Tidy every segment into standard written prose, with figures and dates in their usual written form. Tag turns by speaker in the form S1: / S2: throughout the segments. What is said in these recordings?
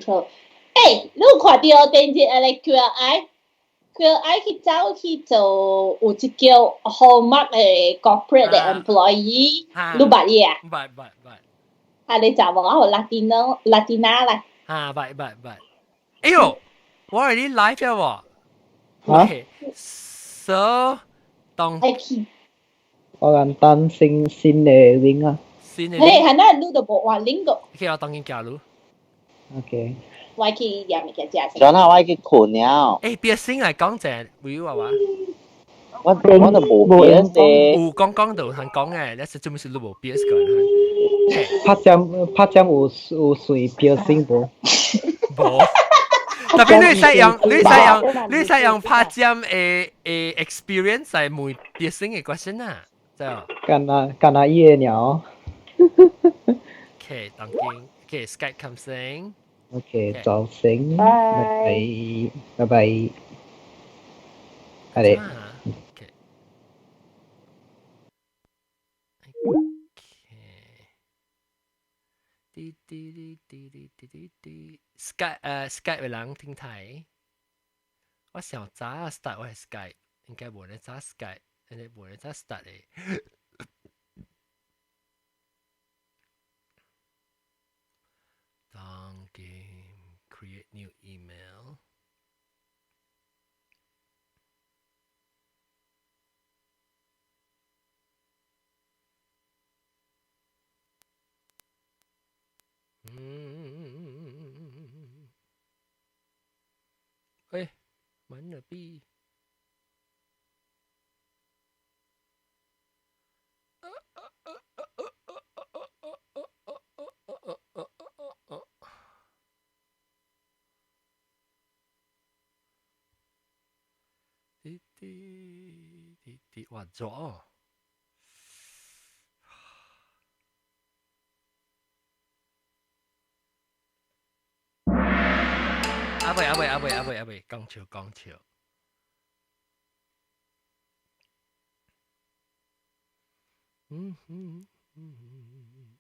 S1: control。欸，你有看著頂日下個 QI，QI 去走去做有一叫 Hallmark 的 corporate 的 employee，你捌伊啊？
S2: 捌捌捌。
S1: 啊，你查某好 Latino Latina 啦。
S2: 啊，捌捌捌。哎喲，我 already live 了喎。OK，so 當。
S3: 我簡單新新的 link 啊。
S2: 新的。
S1: 嘿，係那你都無換 link 個。
S2: OK，我當緊加入。
S3: OK。
S1: 我去驗物件食。
S4: 算啦，我去困了。
S2: 欸，別先來講者，會話話。
S4: 我我都無 PS
S2: 有講講到通講嘅，你是做咩事都無 PS 個。
S3: 拍針拍針有有水piercing 無？
S2: 無。特別你使用，你使用，你使用拍針的的 experience 來問 piercing 的 question 啊，知無？
S3: 干那干那伊個鳥。
S2: OK，當今 OK，Skype 冚聲。
S3: OK，早晨，拜拜，拜拜。係咧。
S2: OK。滴滴滴滴滴滴滴滴，Skype 誒 Skype 嘅人聽睇，我想早 start 我係 Skype，應該無咧早 Skype，應該無咧早 start 嘅。當今 create new email。嗯，哎，滿了幣。滴滴滴滴，哇，咗。阿伯阿伯阿伯阿伯阿伯，講笑講笑。嗯嗯嗯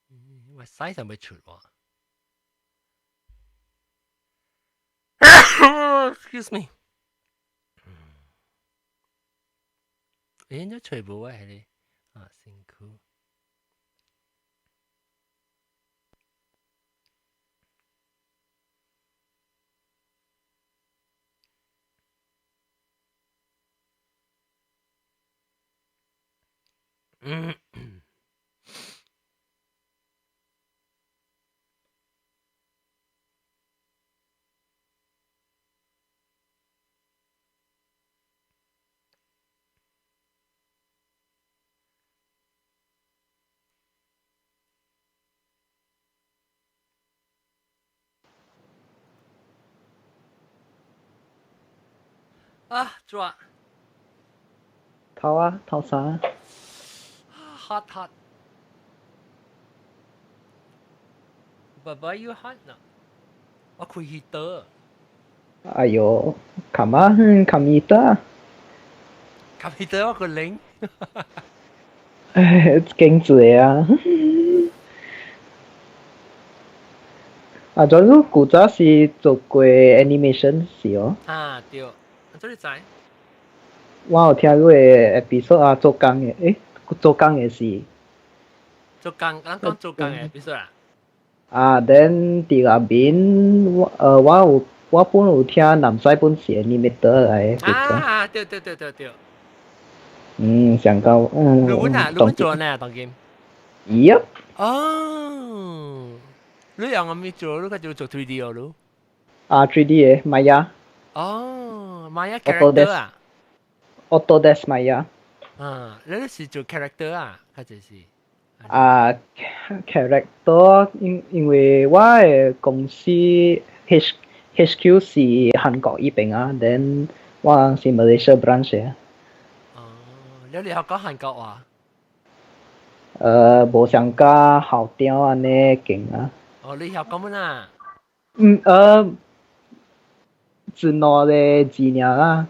S2: 嗯，我使就未出喎。Excuse me。欸，你吹無啊？係你啊，辛苦。嗯。啊，做啊！
S3: 頭啊，頭啥？
S2: Hot hot。爸爸 you hot 呢？我開 heater。
S3: 哎喲，幹嘛？冚 heater？
S2: 冚 heater 我個冷。
S3: 唉，勁濟啊！啊，總之古早是做過 animation 是哦。
S2: 啊，對，做你知？
S3: 我有聽過 episode 啊，做工的，欸，做工的是。
S2: 做工，咱講做工的 episode 啊。
S3: 啊，then 佇內面，我我有我本有聽南西本是 animator 來的。
S2: 啊，對對對對對。
S3: 嗯，想到嗯。
S2: 你本啊，你本做呢，當今？
S3: Yep。
S2: 哦，你用阿咩做？你較做 3D 哦，你？
S3: 啊，3D 的 Maya。
S2: 哦，Maya character 啊。
S3: Autodesk Maya。
S2: 啊，你是做 character 啊，還是？
S3: 啊，character 因因為我的公司 HQ 是韓國呢邊啊，then 我是 Malaysia branch 嘅。
S2: 哦，你你學講韓國話？
S3: 無像甲校長按呢勁啊。
S2: 哦，你曉講乜啊？
S3: 嗯，只兩個字爾啦。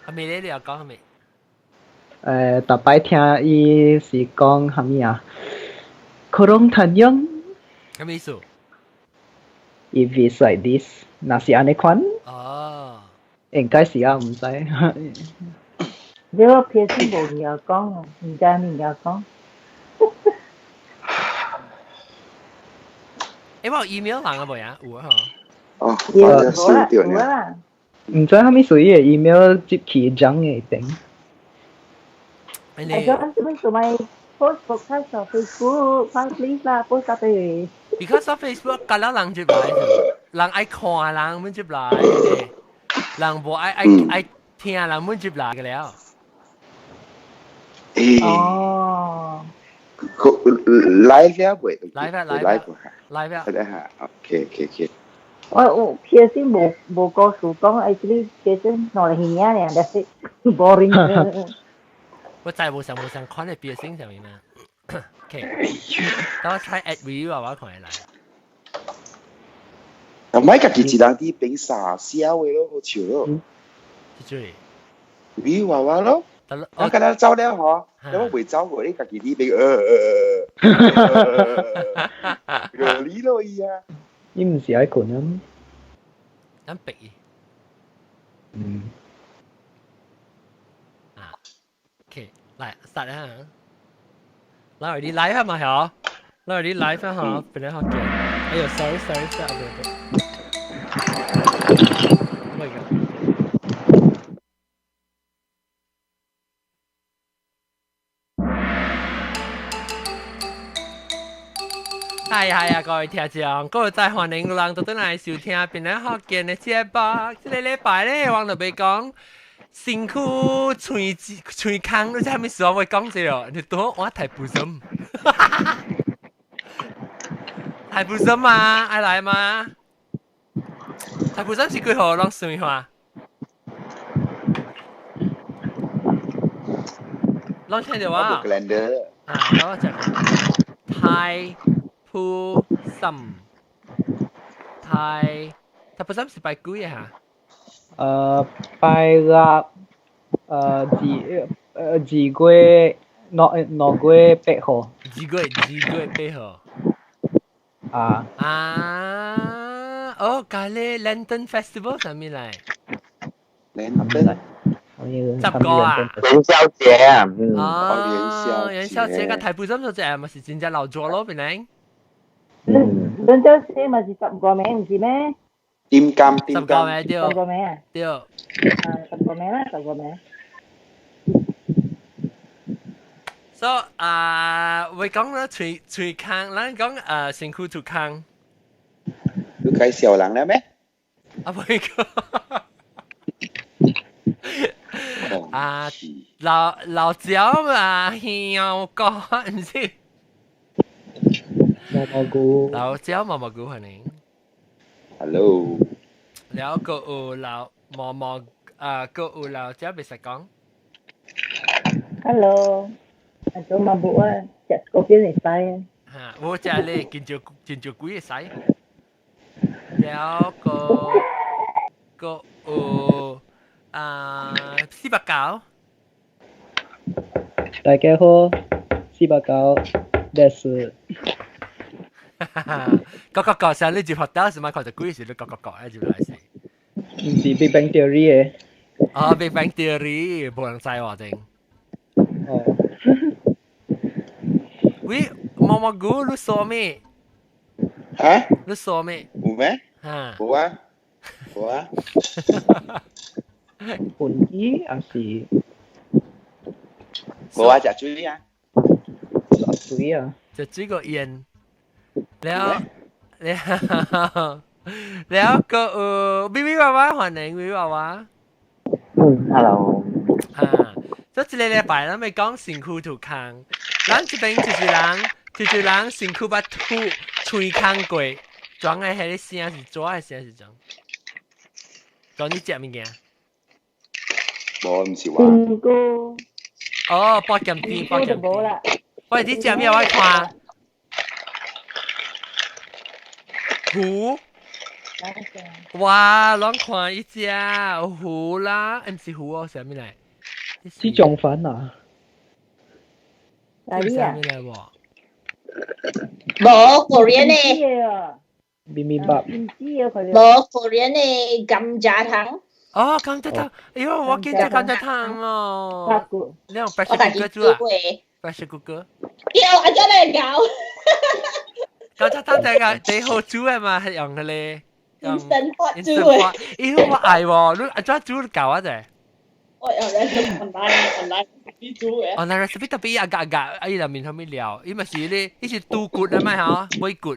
S2: 係咪咧？你又講係咪？
S3: 逐擺聽伊是講啥物啊？ 그럼坦樣。
S2: 咩意思？
S3: If it's like this，若是按呢款。
S2: 哦。
S3: 應該是啊，毋知。
S5: 你個 piercing 無你講啊，唔知你講。
S2: 欸，我有 email 人啊無呀？有啊嗬。
S4: 哦，我收到呢。
S3: 毋知啥物屬於 email 接去講嘅頂。
S5: 你講做咩做咩？post podcast 上 Facebook，please 啦，post 下俾。
S2: Because of Facebook，隔了人接來，人愛看人們接來，人無愛愛愛聽人們接來嘅了。
S5: 哦。
S4: live 了未？
S2: live 啊，live live 啊。
S4: 係啊，OK OK OK。
S5: 我我 piercing 無無故事講，actually piercing 攞嚟耳啊，that's it boring。
S2: 我再無上無上款嘅 piercing 上面嘛。OK，等我 try add view 啊，我看下來。
S4: 啊，咪家己一人佇邊傻笑的咯，好笑咯。
S2: 是
S4: 你娃娃咯，我今日走了嗬，你我未走過，你家己佇邊呃，你咯伊啊。
S3: 伊毋是愛睏啊？
S2: 咱逼伊。
S3: 嗯。
S2: 啊，OK，來 start 啦。來，你來下嘛嗬？來，你來下嗬，本來好見。哎呦，sorry sorry sorry，Oh my god！係係啊，各位聽眾，各位再歡迎人到轉來收聽邊個福建的節目。這個禮拜咧，我就欲講身軀喙喙空，你知啥物事我會講這個？你拄我太不心，太不心啊！愛來嗎？太不心是幾號？攏算下。攏聽著我。啊，我講太。鋪心太，太鋪心是拜幾啊？
S3: 拜六，二月兩兩月八號。
S2: 二月八號。
S3: 啊。
S2: 啊，哦，咖喱 Lantern Festival 上面嚟。
S4: Lantern。
S2: 十個啊！
S4: 元宵節啊！
S2: 哦，元宵節個太鋪心就這，咪是真正老咗咯，變嚟。
S5: 元宵節咪是15個名，唔是咩？
S4: 點金點
S2: 十個名對。
S5: 十個名啊？
S2: 對。
S5: 啊，十個名啦，十個名。
S2: 所以啊，會講啦，喙喙空，咱講啊，身軀吐空。
S4: 你介紹人了咩？
S2: 啊，袂講。啊，老老椒啊，香菇，毋是。
S3: 毛毛菇。
S2: 老椒毛毛菇歡迎。
S4: Hello。
S2: 了個有老毛毛啊，個有老椒袂使講。
S5: Hello。啊，做嘛無啊，食果邊會使啊。
S2: 嚇，我食咧，真少真少幾會使。了個個有啊489。
S3: 大家好，489です。
S2: 個個個上你接學到是咪？看就幾時你個個個一接來是。
S3: 毋是 Big Bang Theory 嘅。
S2: 啊，Big Bang Theory 無人知喎正。
S3: 哦。
S2: 喂，毛毛菇，你說咩？
S4: 嚇？
S2: 你說咩？
S4: 有咩？
S2: 嚇。
S4: 無啊，無啊。
S3: 本機還是？
S4: 無啊，食水啊。
S3: 食水啊。
S2: 食水個煙。了了了個有咪咪娃娃歡迎咪咪娃娃。
S4: 嗯，hello。
S2: 啊，這一個禮拜咱欲講身軀吐空，咱這邊就是人，就是人身軀捌吐喙空過，裝的彼個聲是怎的聲是怎？裝你食物件？
S4: 無，毋是我。
S5: 身軀。
S2: 哦，八鹹甜，八鹹甜。喂，你食咩？我看。魚。哇，攏看伊隻魚啦，毋是魚哦，啥物來？
S3: 這種粉啊？
S5: 哪裡啊？
S2: 啥物來無？
S1: 無 Korean 的。
S3: Bibimbap。
S1: 無 Korean 的甘蔗湯。
S2: 哦，甘蔗湯，哎喲，我記得甘蔗湯哦。你用 pressure cooker 煮啊？pressure cooker。
S1: 對，阿姐嚟搞。
S2: 甘蔗湯這個最好煮的嘛，係用嘅咧。
S1: Instant pot 煮的。
S2: 咦，我愛喎，你阿怎煮教我者？
S1: 我有 recipe online 你煮嘅。
S2: online recipe 特別阿格格，哎，入面後面料，伊咪是咧，伊是豬骨啊嘛嚇，尾骨。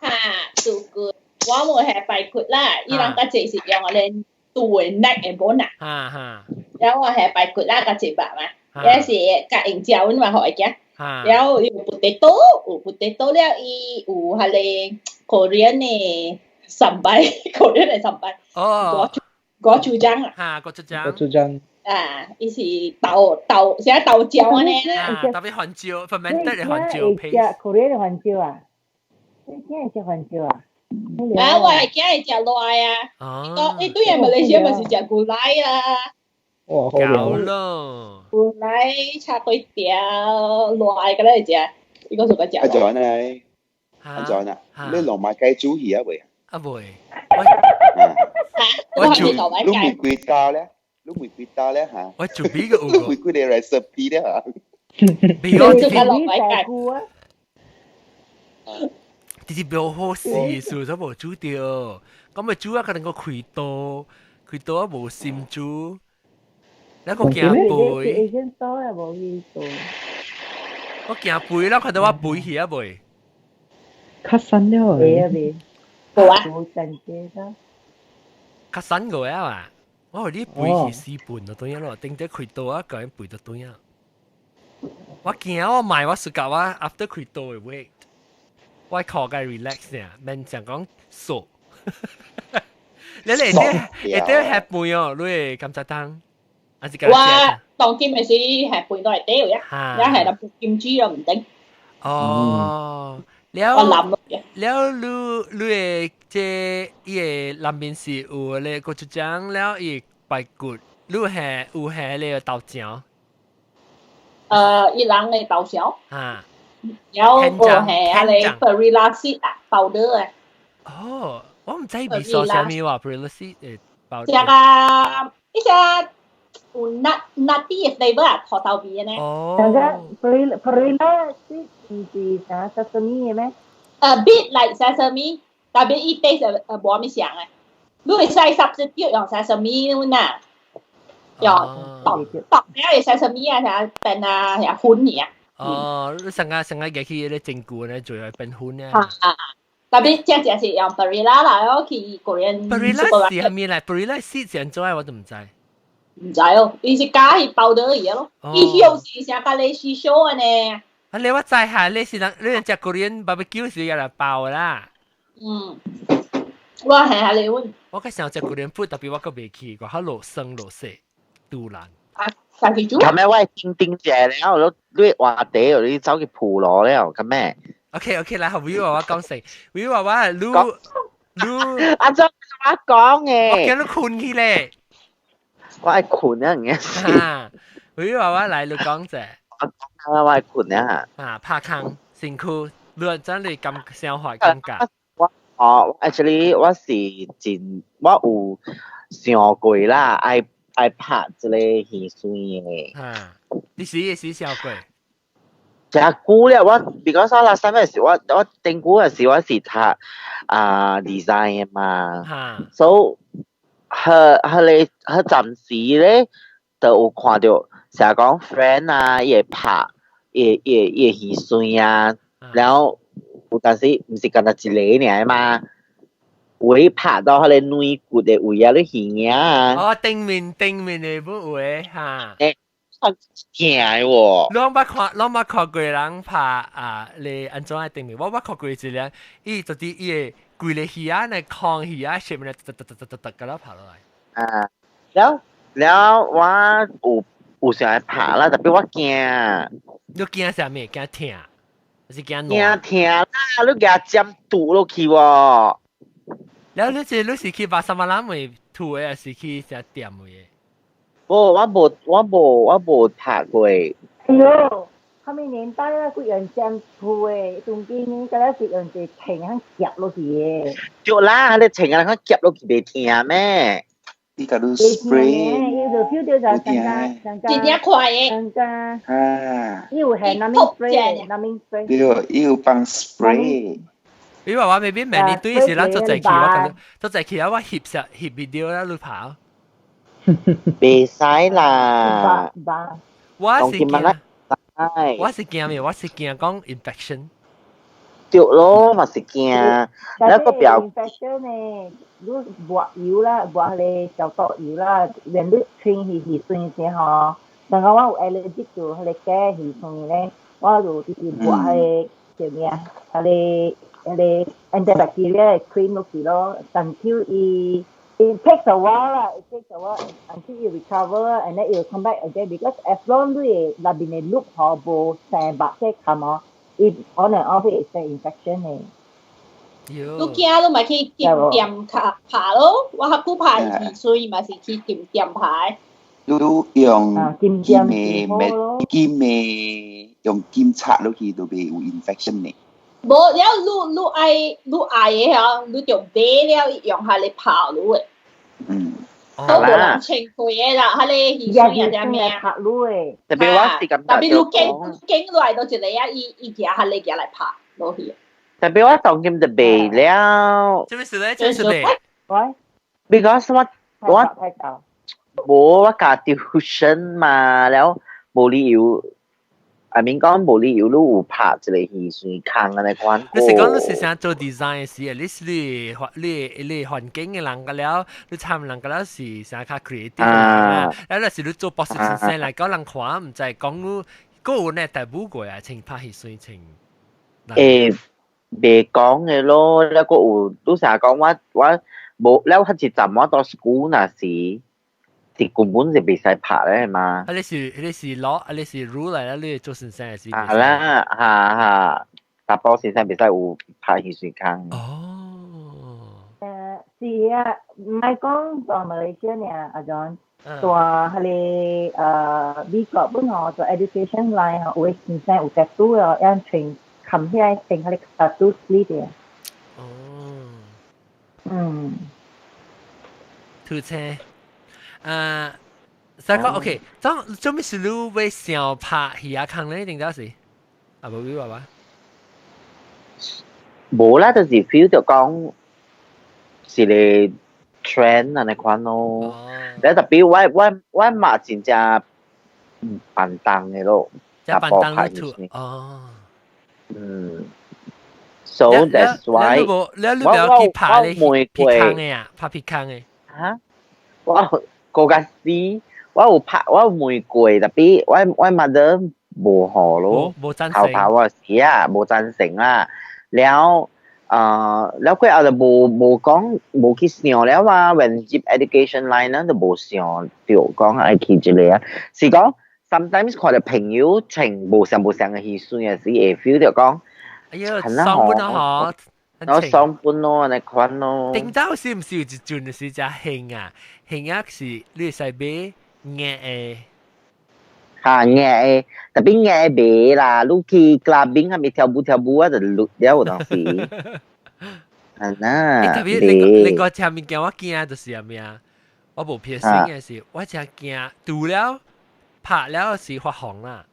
S1: 嚇，豬骨，我冇係排骨啦，伊人較濟是用我咧豬的 neck 的 bone 啊。
S2: 哈哈。
S1: 然後我係排骨啦，較濟白嘛，也是較用椒嘛，好食。然後有 potato，有 potato 了，伊有彼個 Korean 的 sambal ，Korean 的 sambal。
S2: 哦。
S1: 果醋醬啊。
S2: 嚇，果醋醬。
S3: 果醋醬。
S1: 啊，伊是豆豆，啥豆椒按呢？
S2: 啊，特別番椒，fermented 的番椒 paste。
S5: Korean 的番椒啊？你囝會食番椒啊？
S1: 啊，我的囝會食辣啊！哦，伊對啊，馬來西亞嘛是食 gulai 啊。
S3: 哇，好
S2: 搞咯！
S1: Gulai 炒粿條，辣的個咧會食，伊個是個食。
S4: 阿 John 啊，阿 John 啊，你糯米雞煮魚啊未？
S2: 啊未。
S1: 我煮
S4: 你玫瑰刀咧？你玫瑰刀咧嚇？
S2: 我煮邊個？
S4: 你玫瑰的 recipe 咧嚇？
S2: 比我
S1: 做個糯米雞。
S2: 直接無好勢，所以無煮著。咁咪煮啊，可能個開刀，開刀啊無心煮。你個驚肥。我驚肥啦，看到我肥去啊未？
S3: 較瘦了。
S5: 會啊未？
S1: 無啊。
S5: 無感覺啦。
S2: 較瘦過啊嘛？我話你肥去四半就對咯，頂底開刀啊，個人肥就對啊。我驚我買我暑假我 after 開刀的 weight。我靠個 relax 呢，免講講瘦。你嚟啲，會啲吃飯哦，你會甘蔗湯，還是
S1: 我當今嘅時吃飯都係掉呀，一係諗金豬又唔定。
S2: 哦，了了，你你的這伊個內面是有咧果汁醬了，伊排骨，你係有係咧豆漿。
S1: 伊人的豆漿。
S2: 啊。
S1: 有個係啊，你 perilla seed 啊，powder 啊。
S2: 哦，我毋知味素啥物話 perilla seed 誒
S1: 包。食啊，一隻有 nutty 的 flavor 啊，塗豆味的呢。
S2: 哦。
S5: 但係 perilla seed 毋是啥 sesame 的咩
S1: ？A bit like sesame，但係伊 taste 無啥物像的。你會使 substitute 用 sesame 呐，用剁剁了的 sesame 啊，啥變啊，啥粉爾啊。
S2: 哦，你成日成日入去咧整蠱咧，做來變粉啊！
S1: 啊，特別正正是用 perilla 啦，我去個人。
S2: Perilla 是啥物來？Perilla 是怎做的我都毋知。
S1: 毋知哦，伊是加去包的而已咯。伊休是啥咖喱是燒的呢？
S2: 啊，你我知下，你是人你人食 Korean barbecue 是用來包啦。
S1: 嗯，我係下你問。
S2: 我較想食 Korean food，特別我閣袂去，我較落生落勢，杜蘭。
S1: 啊，家己煮。
S6: 咁咩？我叮叮者了，你你話地，你走去鋪羅了，咁咩
S2: ？OK OK，來，後尾我講先，尾話我你你
S6: 阿張我講嘅，
S2: 我驚你睏去咧。
S6: 我愛睏啊，唔
S2: 嘅。尾話我來你講者。
S6: 我講啦，我愛睏啊。
S2: 啊，拍工辛苦，你真係咁生活感覺。
S6: 我哦，actually 我是真，我有想過啦，愛愛拍這個魚生的。
S2: 啊，你時時想過？
S6: 誠久了，我 because 我 last time 時，我我頂久的時我是讀啊 design 的嘛，所以彼彼個彼暫時咧，就有看著，成日講 friend 啊，伊會拍，伊伊伊魚生啊，然後有當時毋是干焦一個爾嘛，有去拍到彼個軟骨的位啊，你魚仔啊。
S2: 哦，頂面頂面的部位哈。
S6: 欸，疼的喎。
S2: 攏捌看，攏捌看過人拍啊，你按怎的頂面？我捌看過一個，伊就是伊會規個魚仔來空魚仔上面來，突突突突突突，共咱拍落來。
S6: 啊，了了，我有有想來拍啦，特別我驚。
S2: 你驚啥物？驚疼？還是驚
S6: 驚疼啦！你共針拄落去喎。
S2: 了，你是你是去巴沙馬蘭位吐的，還是去啥店位的？
S6: 無，我無，我無，我無拍過。
S5: 哎喲，啥物年代啦，佢用針鋪的，當今呢，敢若是用一個秤通夾落去的。
S6: 對啦，你秤啊，佢夾落去袂疼咩？
S4: 你甲你
S5: 袂疼
S4: spray，
S5: 伊就 feel 到就更加更加
S1: 真正快的。
S5: 更加，
S4: 啊，
S5: 伊有係 numbing spray，numbing spray。
S4: 對，伊有放 spray。
S2: 你話我未必問你對是咱做在去，我感覺做在去啊，我翕實翕 video 啦，你拍。
S6: 袂使啦，
S2: 我是驚，
S6: 驚，
S2: 我是驚咩？我是驚講 infection。
S6: 對咯，嘛是驚。那個表
S5: infection 呢，你抹油啦，抹彼個消毒油啦，連你穿魚魚媠時吼，但講我有 allergic to 彼個雞魚媠咧，我就直直抹彼個叫咩啊？彼個 antibacterial cream 落去咯，until 伊 it takes a while 啦，it takes a while until it recover and then it will come back again because as long 你內面的肉吼無生白色冚吼，伊 on and off 會生 infection 的。
S1: 你驚你咪去金店拍拍咯，我較久拍魚媠嘛是去金店拍。
S4: 你用
S5: 金
S4: 金的金的用金擦落去都袂有 infection 的。
S1: 無，了你愛的吼，你就買了用下來泡你的。都無人清開的啦，彼個魚媠也啥物
S5: 拍你的。
S6: 特別我是感覺
S1: 特別你經經落來都一個啊，伊伊舉下來舉來拍落去。
S6: 特別我當今就袂了。
S2: 這咩事咧？這咩事咧？
S5: 喂
S6: ，because 我無我教 tuition 嘛，了無理由。I mean 講無理由你有拍一個魚媠空按呢款。
S2: 你是講你是想做 design 時，你是你環境的人個了，你參人個了是想較 creative 啊。了若是你做博士先生來講，人看毋知講你個有呢大補過啊，穿拍魚媠穿。
S6: 會袂講的咯，了閣有你成日講我我無了，彼一站我到 school 若是。是根本是袂使拍咧嘛。
S2: 啊，你是攞，啊你是 rule 來啦，你做先生是。
S6: 啊啦，哈哈，查埔先生袂使有拍魚媠空。
S2: 哦。
S5: 是啊，毋係講在馬來西亞爾，阿 John，在彼個美國本吼做 education line 吼，有的先生有 tattoo 哦，樣穿冚起來穿彼個 tattoo sleeve 的。
S2: 哦。吐車。再講 OK，當做咩事你會想拍魚仔空咧？定到時啊，無語爸爸。
S6: 無啦，就是 feel 到講是個 trend 按呢款咯。你特別我嘛真正笨重的咯，
S2: 真笨重你吐哦。
S6: So that's why
S2: 你你不要去拍咧皮空的啊，拍皮空的。
S6: 嚇？我個個死，我有拍，我有問過，特別我 mother 無好咯，
S2: 無贊成。
S6: 頭頭我是啊，無贊成啦。了，了過後就無講無去想了啊。When 入 education line 呢，就無想著講愛去這個啊。是講 sometimes 看著朋友穿無相無相的魚媠，也是會 feel 著講，
S2: 哎呀，爽本啊嗬！
S6: 我爽本咯，按呢款咯。
S2: 頂早是毋是有一陣是只興啊？興啊是你會使買硬的。
S6: 嚇硬的，特別硬的袂啦，你去 clubbing 還沒跳舞跳舞啊，就落了有當時。啊那，
S2: 特別另外一項物件我驚就是啥物啊？我無piercing 的是，我真驚除了拍了是發紅啦，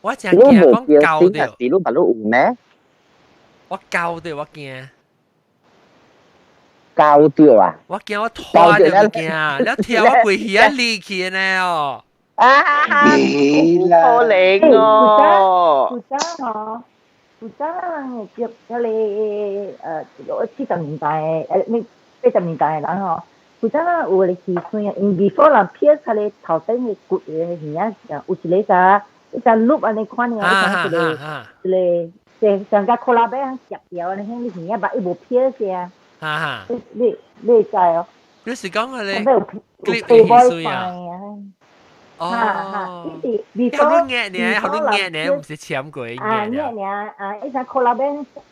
S2: 我真驚講膠著。
S6: 是你嘛你有咩？
S2: 我膠著我驚。
S6: 膠著啊！
S2: 我驚我拖著物件，了跳我規魚仔離去呢哦。
S6: 啊！好可憐哦。
S5: 古早吼，古早人會接彼個70年代咩80年代的人吼，古早有個魚媠啊，因 before 人 pierce 彼個頭頂的骨的耳仔，有一個啥，一隻鹿按呢款的，一個一個一個像個箍拉仔樣夾掉按呢，彼耳仔，伊無 pierce 啊。你會知哦？
S2: 你是講彼個 clip 魚媠啊？哦，好你硬呢，好你硬呢，毋是簽過硬。
S5: 啊，硬呢，啊，伊隻箍拉仔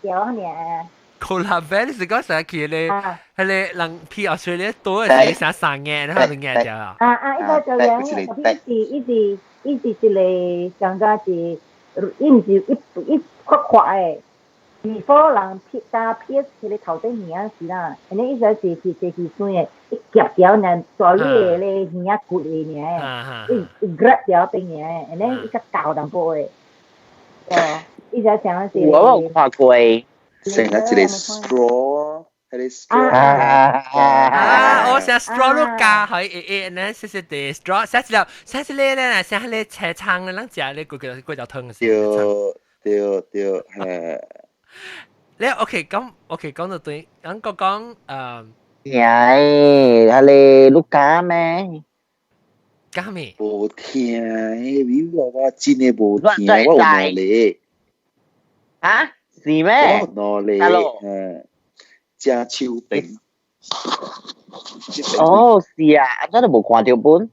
S5: 掉爾。
S2: 箍拉仔是講啥去咧？彼個人去澳洲咧，多的是啥三硬，然後就硬掉啊。
S5: 啊啊，伊個就樣，伊是伊是伊是一個像個是伊毋是伊伊較快的。before 人撇加撇佢個頭頂耳時啦，and then 伊就是是是是算的，伊夾掉呢，大你的咧耳骨的呢，伊伊 grab 掉邊嘅，and then 伊較厚淡薄的，哦，伊就講是。
S6: 我有看過。
S4: 成日一個 straw，係個 straw。
S2: 啊！我成 straw 都加喺誒誒，呢細細啲 straw，寫一粒，寫一粒咧，寫迄個車窗咧，咱食咧個個個條湯是。
S4: 對對對，係。
S2: 你 OK 咁 OK 講到對，咁個講誒。
S6: 係，係你錄假咩？
S2: 假咩？
S4: 無聽，你話我真係無聽，我有兩個。
S6: 啊？是咩？
S4: 我兩個，嗯，正手邊。
S6: 哦，是啊，真係無看到本。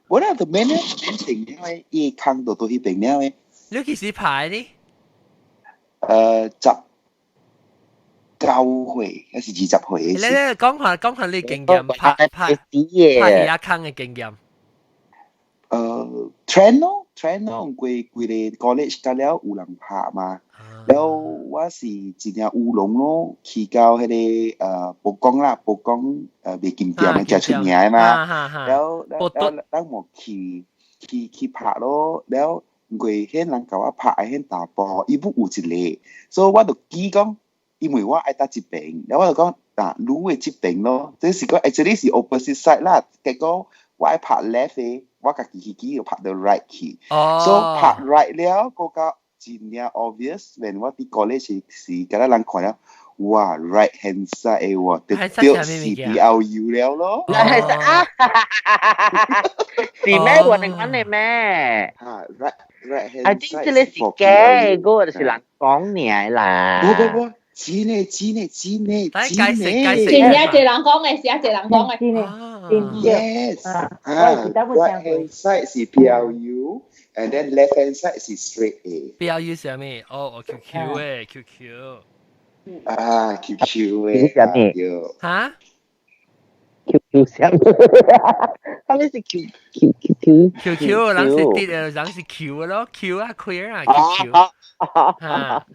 S4: 我那就免咧，免停了嘅，伊空到到彼邊了嘅。
S2: 你幾時拍呢？
S4: 19歲還是20歲？
S2: 你你講下講下你經驗，拍拍拍魚仔坑嘅經驗。
S4: trend 咯，trend 咯，規規個 college 甲了有人拍嘛。了我是真正烏龍咯，去到彼個寶江啦，寶江賣金店的誠出名的嘛。了了了，咱無去去去拍咯，了因為彼人共我拍的彼查埔，伊本有一個，所以我就記講，因為我愛佗這邊，了我就講，啊，你的這邊咯，這是講 actually 是 opposite side 啦，結果我愛拍 left 的，我家己去記就拍到 right 去，所以拍 right 了，閣較真正 obvious，when 我佇 college 時，敢若人看了，哇，right hand side 的喎，就對是 PLU 了咯。
S6: 係啊，是咩？我能講你咩？
S4: 嚇，right hand
S6: I think 這個是假，嗰個就是人講爾啦。
S4: 無無無，真的真的真的
S2: 真的。
S1: 真正一個人講的，是一個人講的。
S5: 真的，
S4: Yes，啊，right hand side 是 PLU。And then left hand side 是 straight A。
S2: PLU 是啥物？哦，QQ 誒，QQ。
S4: 啊，QQ 誒，
S6: 啥物？
S2: 嚇
S6: ？QQ 啥物？他們是 Q Q Q Q
S2: QQ，人是啲的，人是 Q 咯，Q 啊，queer 啊，QQ。嚇。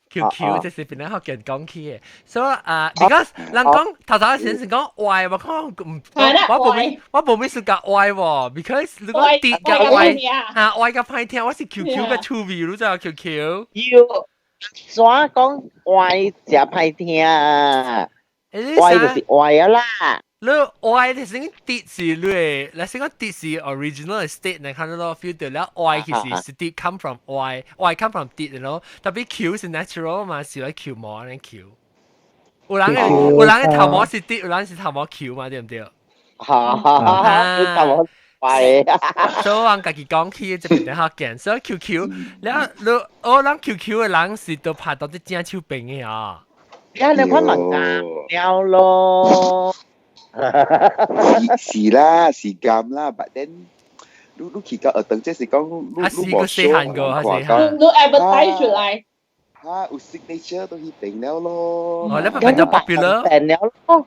S2: QQ 這是本來福建講起的，所以啊，because 人講頭頭先是講 Y，我講唔，我無咩，我無咩事講 Y 喎，because 如果跌嘅 Y 嚇 Y 較歹聽，我是 QQ 嘅趣味，你知影 QQ？
S6: 要怎講 Y 誠歹聽？Y 就是 Y 啊啦。
S2: 你 Y 就是講跌是你的，你先講跌是 original state，你看到咯，feel 到了 Y 其實是跌 come from Y，Y come from 跌咯，tapi 翹是 natural 嘛，是來翹毛按呢翹。有人的有人的頭毛是跌，有人是頭毛翹嘛，對毋對？
S6: 哈哈哈，頭毛壞。
S2: 所以我家己講起這邊較見，所以 QQ，了你我人 QQ 的人是都拍到這正手邊的啊。
S6: 呀，你看物件了咯。
S4: 是啦，是咁啦，but then 你你去到學堂，這是講你你無
S2: 細漢過，還是
S1: 你 advertise 出來。
S4: 嚇，有 signature 都去定了咯。
S2: 哦，你咪變咗 popular。
S6: 變了咯。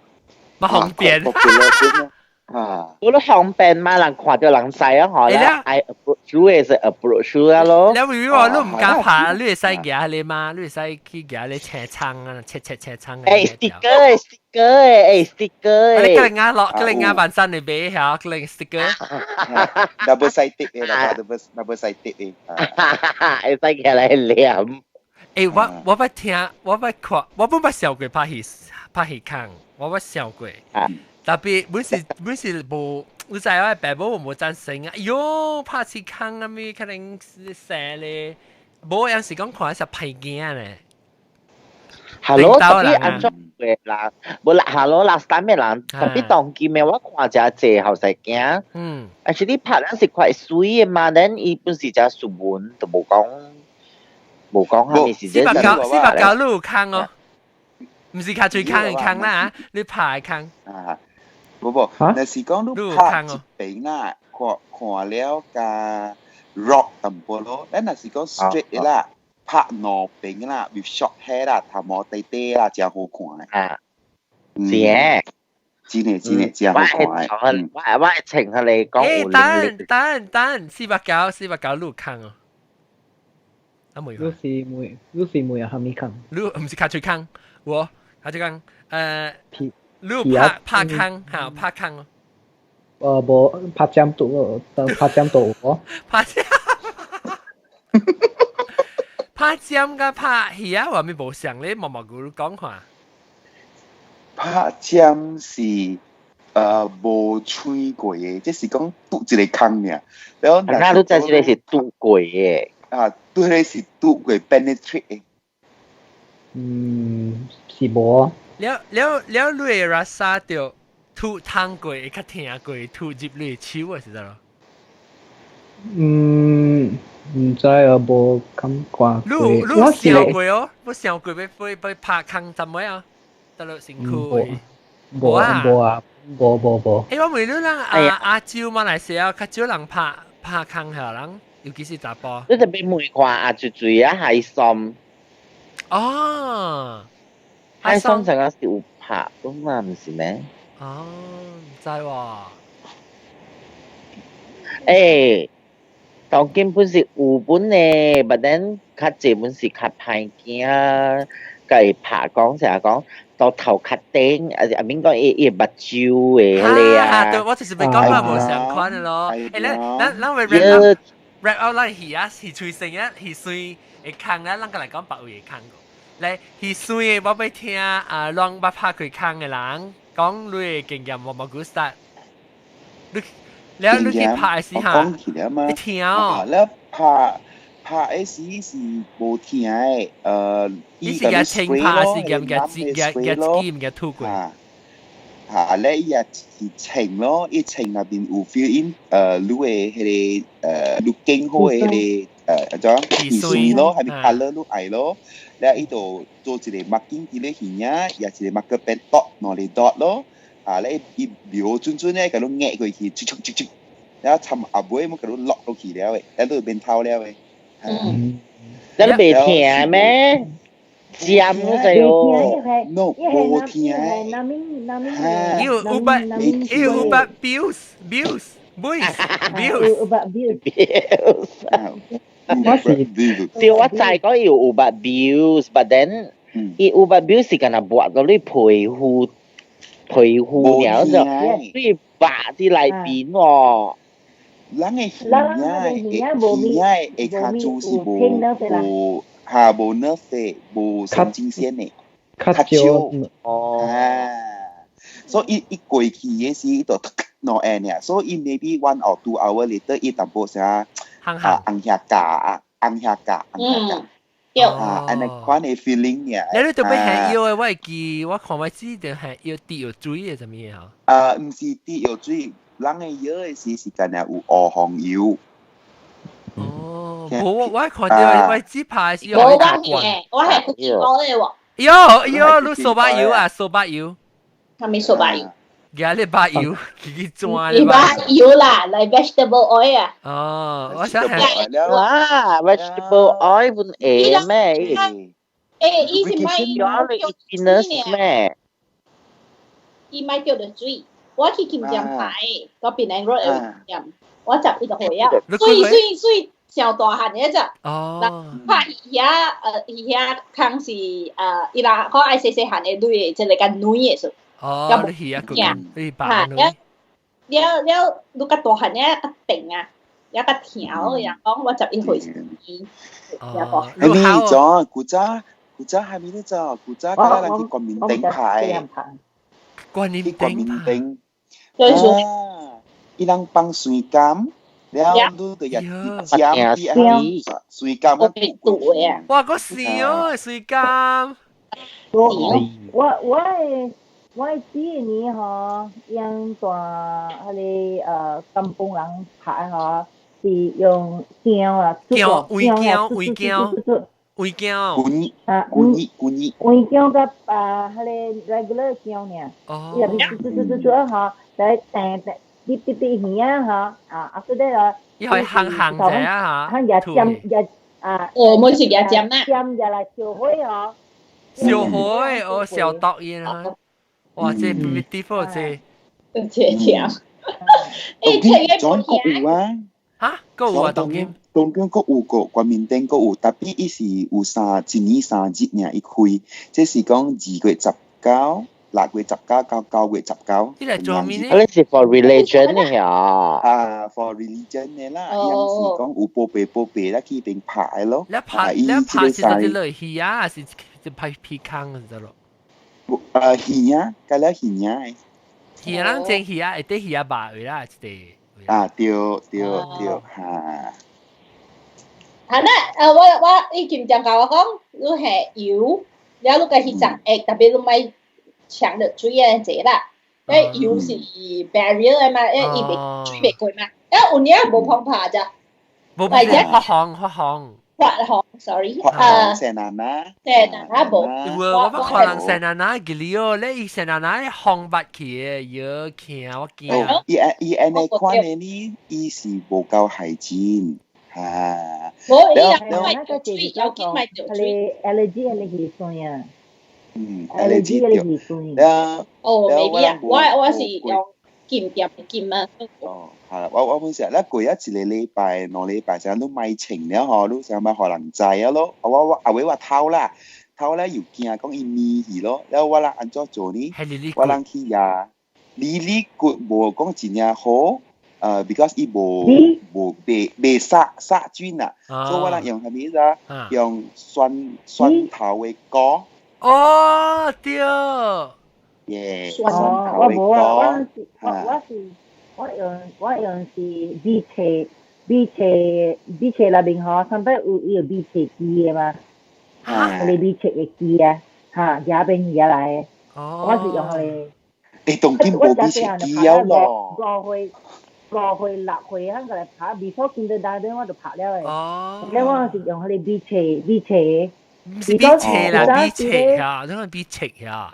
S2: 咪方便。
S4: popular 啊！
S6: 我都方便嘛，人看到人知啊，嗬。I approach 你是 approach 你啊咯。
S2: 你會話你唔敢拍，你會使舉你嘛？你會使去舉你車窗啊，切切車窗。
S6: 誒，sticker 誒，sticker 誒，sticker
S2: 你叫人家落，叫人家扮山你買下，叫人 sticker。
S4: double side tape 嘅，double side tape 嘅。
S6: 會使起來黏。
S2: 誒，我我捌聽，我捌看，我本捌笑過拍戲拍戲空，我捌笑過。tapi 本是本是無，你知我爸母無贊成啊！哎喲，拍戲空啊咪可能生咧，無有時講看是歹囝咧。
S6: Hello， tapi 按怎會啦？無啦，Hello last time 的人，tapi 當今的我看誠濟後生囝。Actually 拍咱是快水的嘛，咱伊本是誠斯文，都無講無講啥物是
S2: 四百九四百九你有空哦，毋是較最空的空啦，你拍的空。
S4: 啊，無無，若是講你拍一邊啦，看看了較 rock 淡薄咯，咱若是講 straight 的啦，拍兩邊啦，with short hair 啦，頭毛短短啦，誠好看的。
S6: 啊，是嘅。
S4: 真的真的誠好看的。
S6: 我我會穿佢嚟講有
S2: 等等等，490 490你有空哦。啊冇。
S3: 你是問，你是問啥物空？
S2: 你毋是尻喙空，我尻喙空，你拍拍空嚇，拍空。
S3: 無拍針都，拍針都有無？
S2: 拍針，拍針佮拍魚仔話咪無相咧，毛毛菇講看。
S4: 拍針是無穿過的，即是講篤一个空爾。然後
S6: 那你知這个是篤過的？
S4: 啊，對，個是篤過 penetrate 的。
S3: 嗯，是無。
S2: 了了了，你會 rasa 著吐湯過會較疼過吐入你的手的是得咯？
S3: 嗯，毋知啊，無感覺。
S2: 你你想過哦？你想過欲欲欲拍空怎麼啊？得落身軀。
S3: 無啊，無啊，無無無。
S2: 欸，我問你人亞亞洲馬來西亞較少人拍拍空下人，尤其是查埔。
S6: 你特別問看啊，最最啊，海參。
S2: 哦，
S6: 海參成個是有拍噶嘛，毋是咩？
S2: 哦，毋知喎。
S6: 欸，當今本是有本的，but then 較濟本是較歹驚，共伊拍講成日講到頭殼頂，啊啊免講伊伊目睭的彼个啊。
S2: 對，我就是欲講嘛，無相款的咯。欸，咱咱咱會 wrap up wrap up 咱魚仔魚喙生啊，魚媠的空啊，咱閣來講別位的空個。來，魚媠的我欲聽啊，攏捌拍過空的人講你的經驗，我無久 start。你了你去拍的時候，會疼哦。
S4: 了拍拍的時是無疼的，
S2: 你是共清拍，是共共共共一支共吐過？
S4: 嚇，咧伊也是稱咯，伊稱內邊有 fill in，你的彼个你揀好的彼个怎魚媠咯，啥物 colour 你愛咯，了伊就做一个 marking 佇咧耳仔，也一個 marker pen dot 兩个 dot 咯，啊咧伊瞄準準咧，共你壓過去，唰唰唰唰，了摻後尾姆共你落落去了的，了你就免透了的。
S6: 嗯，你袂疼咩？尖就喲
S4: ，no，無疼。
S2: 有有捌，有捌 bills bills bills bills
S5: 有捌 bills。
S3: 我是
S6: 對，我知講有有捌 bills，but then 伊有捌 bills 是干焦抹到你皮膚皮膚爾就，你肉佇內邊喎。
S4: 人的耳仔會耳仔下骹珠是無無嚇無 nerve 的，無神經線的，
S3: 較少
S6: 哦。
S4: 啊，所以伊過去的時，伊就兩下爾，所以 maybe 1 or 2 hour later，伊淡薄啥啊紅遐架，紅遐架，紅遐架。
S1: 對。
S4: 啊，按呢款的 feeling 爾。
S2: 你你特別係藥的，我會記，我看我記得係藥滴藥水的啥物嚇？
S4: 啊，毋是滴藥水。人的藥的時是干焦有烏黃油。
S2: 哦，無我看著我只拍是
S1: 無我係，我係不記得喎。
S2: 喲喲，你掃把油啊，掃把油。
S1: 啥物掃把油？
S2: 今日把油，自己轉
S1: 你把油啦，來 vegetable oil 啊。
S2: 哦，我想係。
S6: 哇，vegetable oil 本會咩？
S1: 欸，伊是買
S6: 藥咩？
S1: 伊買叫做水。我去金店買，嗰邊嚟 road 有店，我11歲啊，水水水上大漢的只，
S2: 哦，
S1: 拍魚仔魚仔空是伊拉我愛細細漢的女的，這個較軟的數。
S2: 哦，你魚仔個你白
S1: 女。了了了，你較大漢的較定啊，也較疼，人講我11歲時。
S2: 哦，
S4: 係咪咗？古早古早係咪呢？咗古早，嗰人去觀音頂拍。
S2: 觀音頂拍。
S4: 啊！伊人放水甘，了你就也尖啲啊，水甘啊，
S2: 哇！個是哦，水甘。
S5: 我我我第一年吼，用大彼个甘榜人拍吼，是用薑啊，
S2: 薑，薑，薑，薑，薑，
S5: 啊，
S4: 薑薑
S5: 薑薑佮啊，彼个 regular 薑爾。
S2: 哦。
S5: 伊入去煮煮煮煮吼。來彈彈，滴滴滴耳仔吼，啊，啊，說咧啊，
S2: 伊可以烘烘者啊，
S5: 烘也尖也啊，
S1: 哦，每是也尖啊，
S5: 尖也來燒火吼，
S2: 燒火哦，燒毒煙啊，哇，這 beautiful 這，
S1: 這甜，欸，這個
S4: 轉國有啊，
S2: 哈，國有啊，當今，
S4: 東京閣有個關明頂閣有，tapi 伊是有三一年三日爾伊開，這是講2月19、6月19到9月19。
S2: 你來做咩呢？
S6: 你是 for religion 嘅呀？
S4: 啊，for religion 嘅啦，伊是講有報備報備啦，去邊拍咯。
S2: 你拍你拍是到底落魚啊，還是就拍皮康是咯？
S4: 啊，魚啊，加了魚啊。
S2: 魚人蒸魚啊，會得魚啊肉啦，一個。
S4: 啊，對對對，哈。
S1: 係啦，啊我伊金店共我講，你係油，了你共去浸液，特別你莫搶著水啊這啦，因為油是 barrier 的嘛，因為伊袂水袂過嘛，啊有影無碰拍咋，
S2: 無碰發紅發紅。
S1: 發紅，sorry，
S4: 發紅成奶奶，
S1: 成奶奶無，
S2: 有我捌看人成奶奶記哩哦，你伊成奶奶紅白起的，藥驚我驚。
S4: 伊伊按呢款的呢，伊是無夠海鮮。啊！
S1: 無，伊也買著水，要緊買著水。
S5: allergy 係你魚酸啊？
S4: 嗯
S5: ，allergy 係你魚酸。
S4: 啊，
S1: 哦，maybe 啊，我是用金店金啊。
S4: 哦，係啦，我本時咧過一個禮拜、2禮拜，成日都買清了嗬，都想買予人知啊咯。我後尾我偷啦，偷咧又驚講伊膩去咯，了我人按怎做呢？我人去呀，離離骨無講真正好。Because 伊無無袂袂殺殺菌啊，所以我人用啥物啊？用蒜蒜頭的膏。
S2: 哦，對。
S4: 耶，
S5: 蒜頭的膏。我無啊，我是我我是我用我用是米切米切米切內面吼，上擺有伊有米切機的嘛？啊，迄個米切的機啊，哈，也邊也來的。我是用彼個。
S4: 欸，當今無米切機了咯。
S5: 5歲。5歲6歲，彼個來拍，before kindergarten 我就拍了的。
S2: 哦。
S5: 了我是用彼個米切米切。
S2: 毋是米切啦，米切啊，這個米切啊。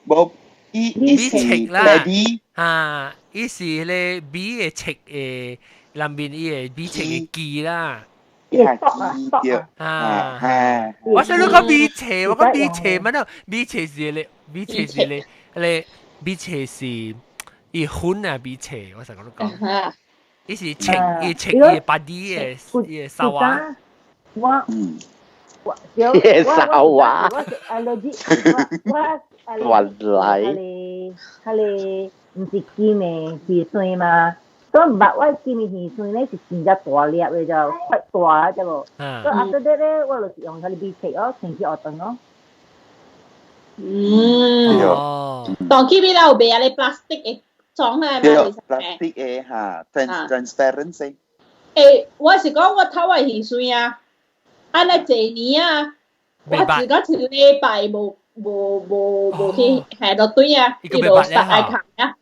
S4: 無，伊
S2: 米切啦。啊，伊是彼個米的切的，內面伊個米切的機啦。
S4: 機
S2: 啊，我想你講米切，我講米切乜喏？米切是咧，米切是咧，咧米切是。伊粉啊米切，我成日都講，伊是切伊切伊 body 的伊的沙瓦。
S5: 我我
S6: 沙瓦。
S5: 我是 allergy，我
S6: 原來。
S5: 彼個毋是金的魚酸嘛？所以捌我金的魚酸咧是真正大粒的，就塊大隻無。所以 after that 咧，我就是用彼個米切哦，清去學堂咯。
S1: 嗯。
S4: 哦。
S1: 當佢邊有賣啊？你 plastic 的裝啊嘛？
S4: 對，plastic 的哈，transparent。
S1: 欸，我是講我頭的魚酸啊，按呢濟年啊，我自個一禮拜無無無無去下落隊啊，伊就殺來冚啊，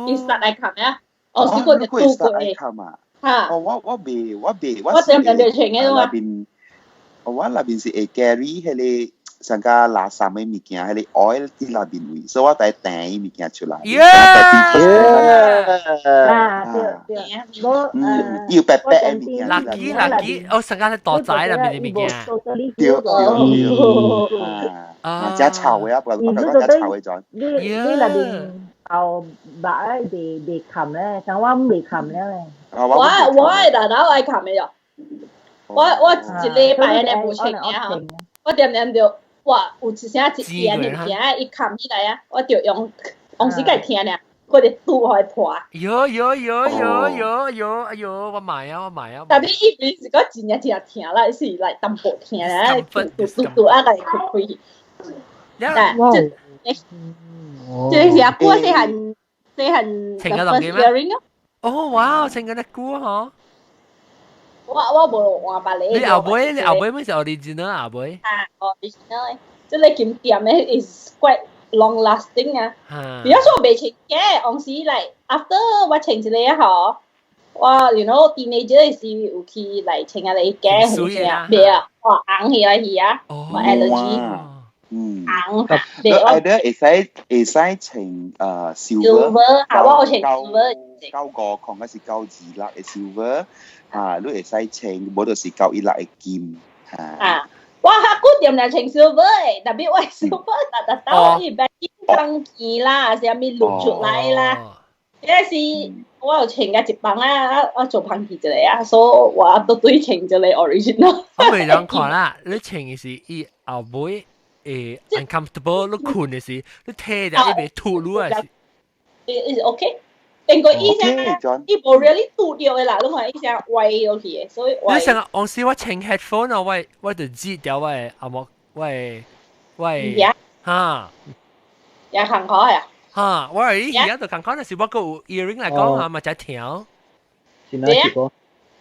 S1: 伊殺來冚啊，哦，是個就拄過的。
S4: 嚇！哦，我未我未
S1: 我點點就穿的嘛。
S4: 我那邊是會 carry 彼個。上個垃圾的物件，彼個 oil 佇內面位，所以我得掟物件出來。
S5: 啊，對對，我
S4: 要白白的物件。
S2: 垃圾垃圾，哦，上個是大仔內面的物件。
S4: 對對對，啊，食臭的啊，不過我講食臭的陣。
S5: 你內面後肉咧袂袂冚咧，像我袂冚了咧。
S1: 我我會大佬愛冚的喲，我一禮拜按呢無穿爾吼，我點點就。哇！有一聲一煙的物件，伊冚起來啊，我就用往時共聽爾，佢就拄予伊破。
S2: 喲喲喲喲喲喲！哎喲，我買啊，我買啊！
S1: 但係伊邊是講真正真疼啦，是來淡薄疼啊，嘟嘟嘟啊，共伊開開。
S2: 哇！
S1: 這是阿姑細漢細漢 the first hearing 啊！
S2: 哦哇，穿個那久嗬！
S1: 我無換別個。
S2: 你後尾你後尾咪是 original 後尾？
S1: 啊，original 的，這個金店的 is quite long lasting 啊。比較說袂穿嘅，往時來 after 我穿一個吼，我 you know teenager 的時有去來穿下個假水啊，袂啊，哇紅起來去啊，我 allergy。紅
S4: 嚇，你 either 會使會使穿silver，
S1: 啊，我有穿 silver。
S4: 95塊，還是92粒的 silver。啊，你會使穿，無就是91粒的金。
S1: 啊，我較久點來穿 silver 的，特別我 silver 逐逐兜伊捌金鋼片啦，啥物露出來啦。因為是我有穿過一幫啊，我做芳去一個啊，所以我都對穿一個 original。
S2: 我未兩看啦，你穿嘅是伊後尾會 uncomfortable，你睏嘅時，你提著伊袂脫落啊是。
S1: 伊是 OK。應該伊聲，伊無 really 拄著的啦，你看伊聲歪落去的，所以。
S2: 你想當時我穿 headphone 啊，我就擠掉我的阿莫，我的我的哈。
S1: 也坎坷呀。
S2: 哈，我係伊而家就坎坷，但是我閣有 earring 來講啊，嘛才聽。
S3: 是哪一個？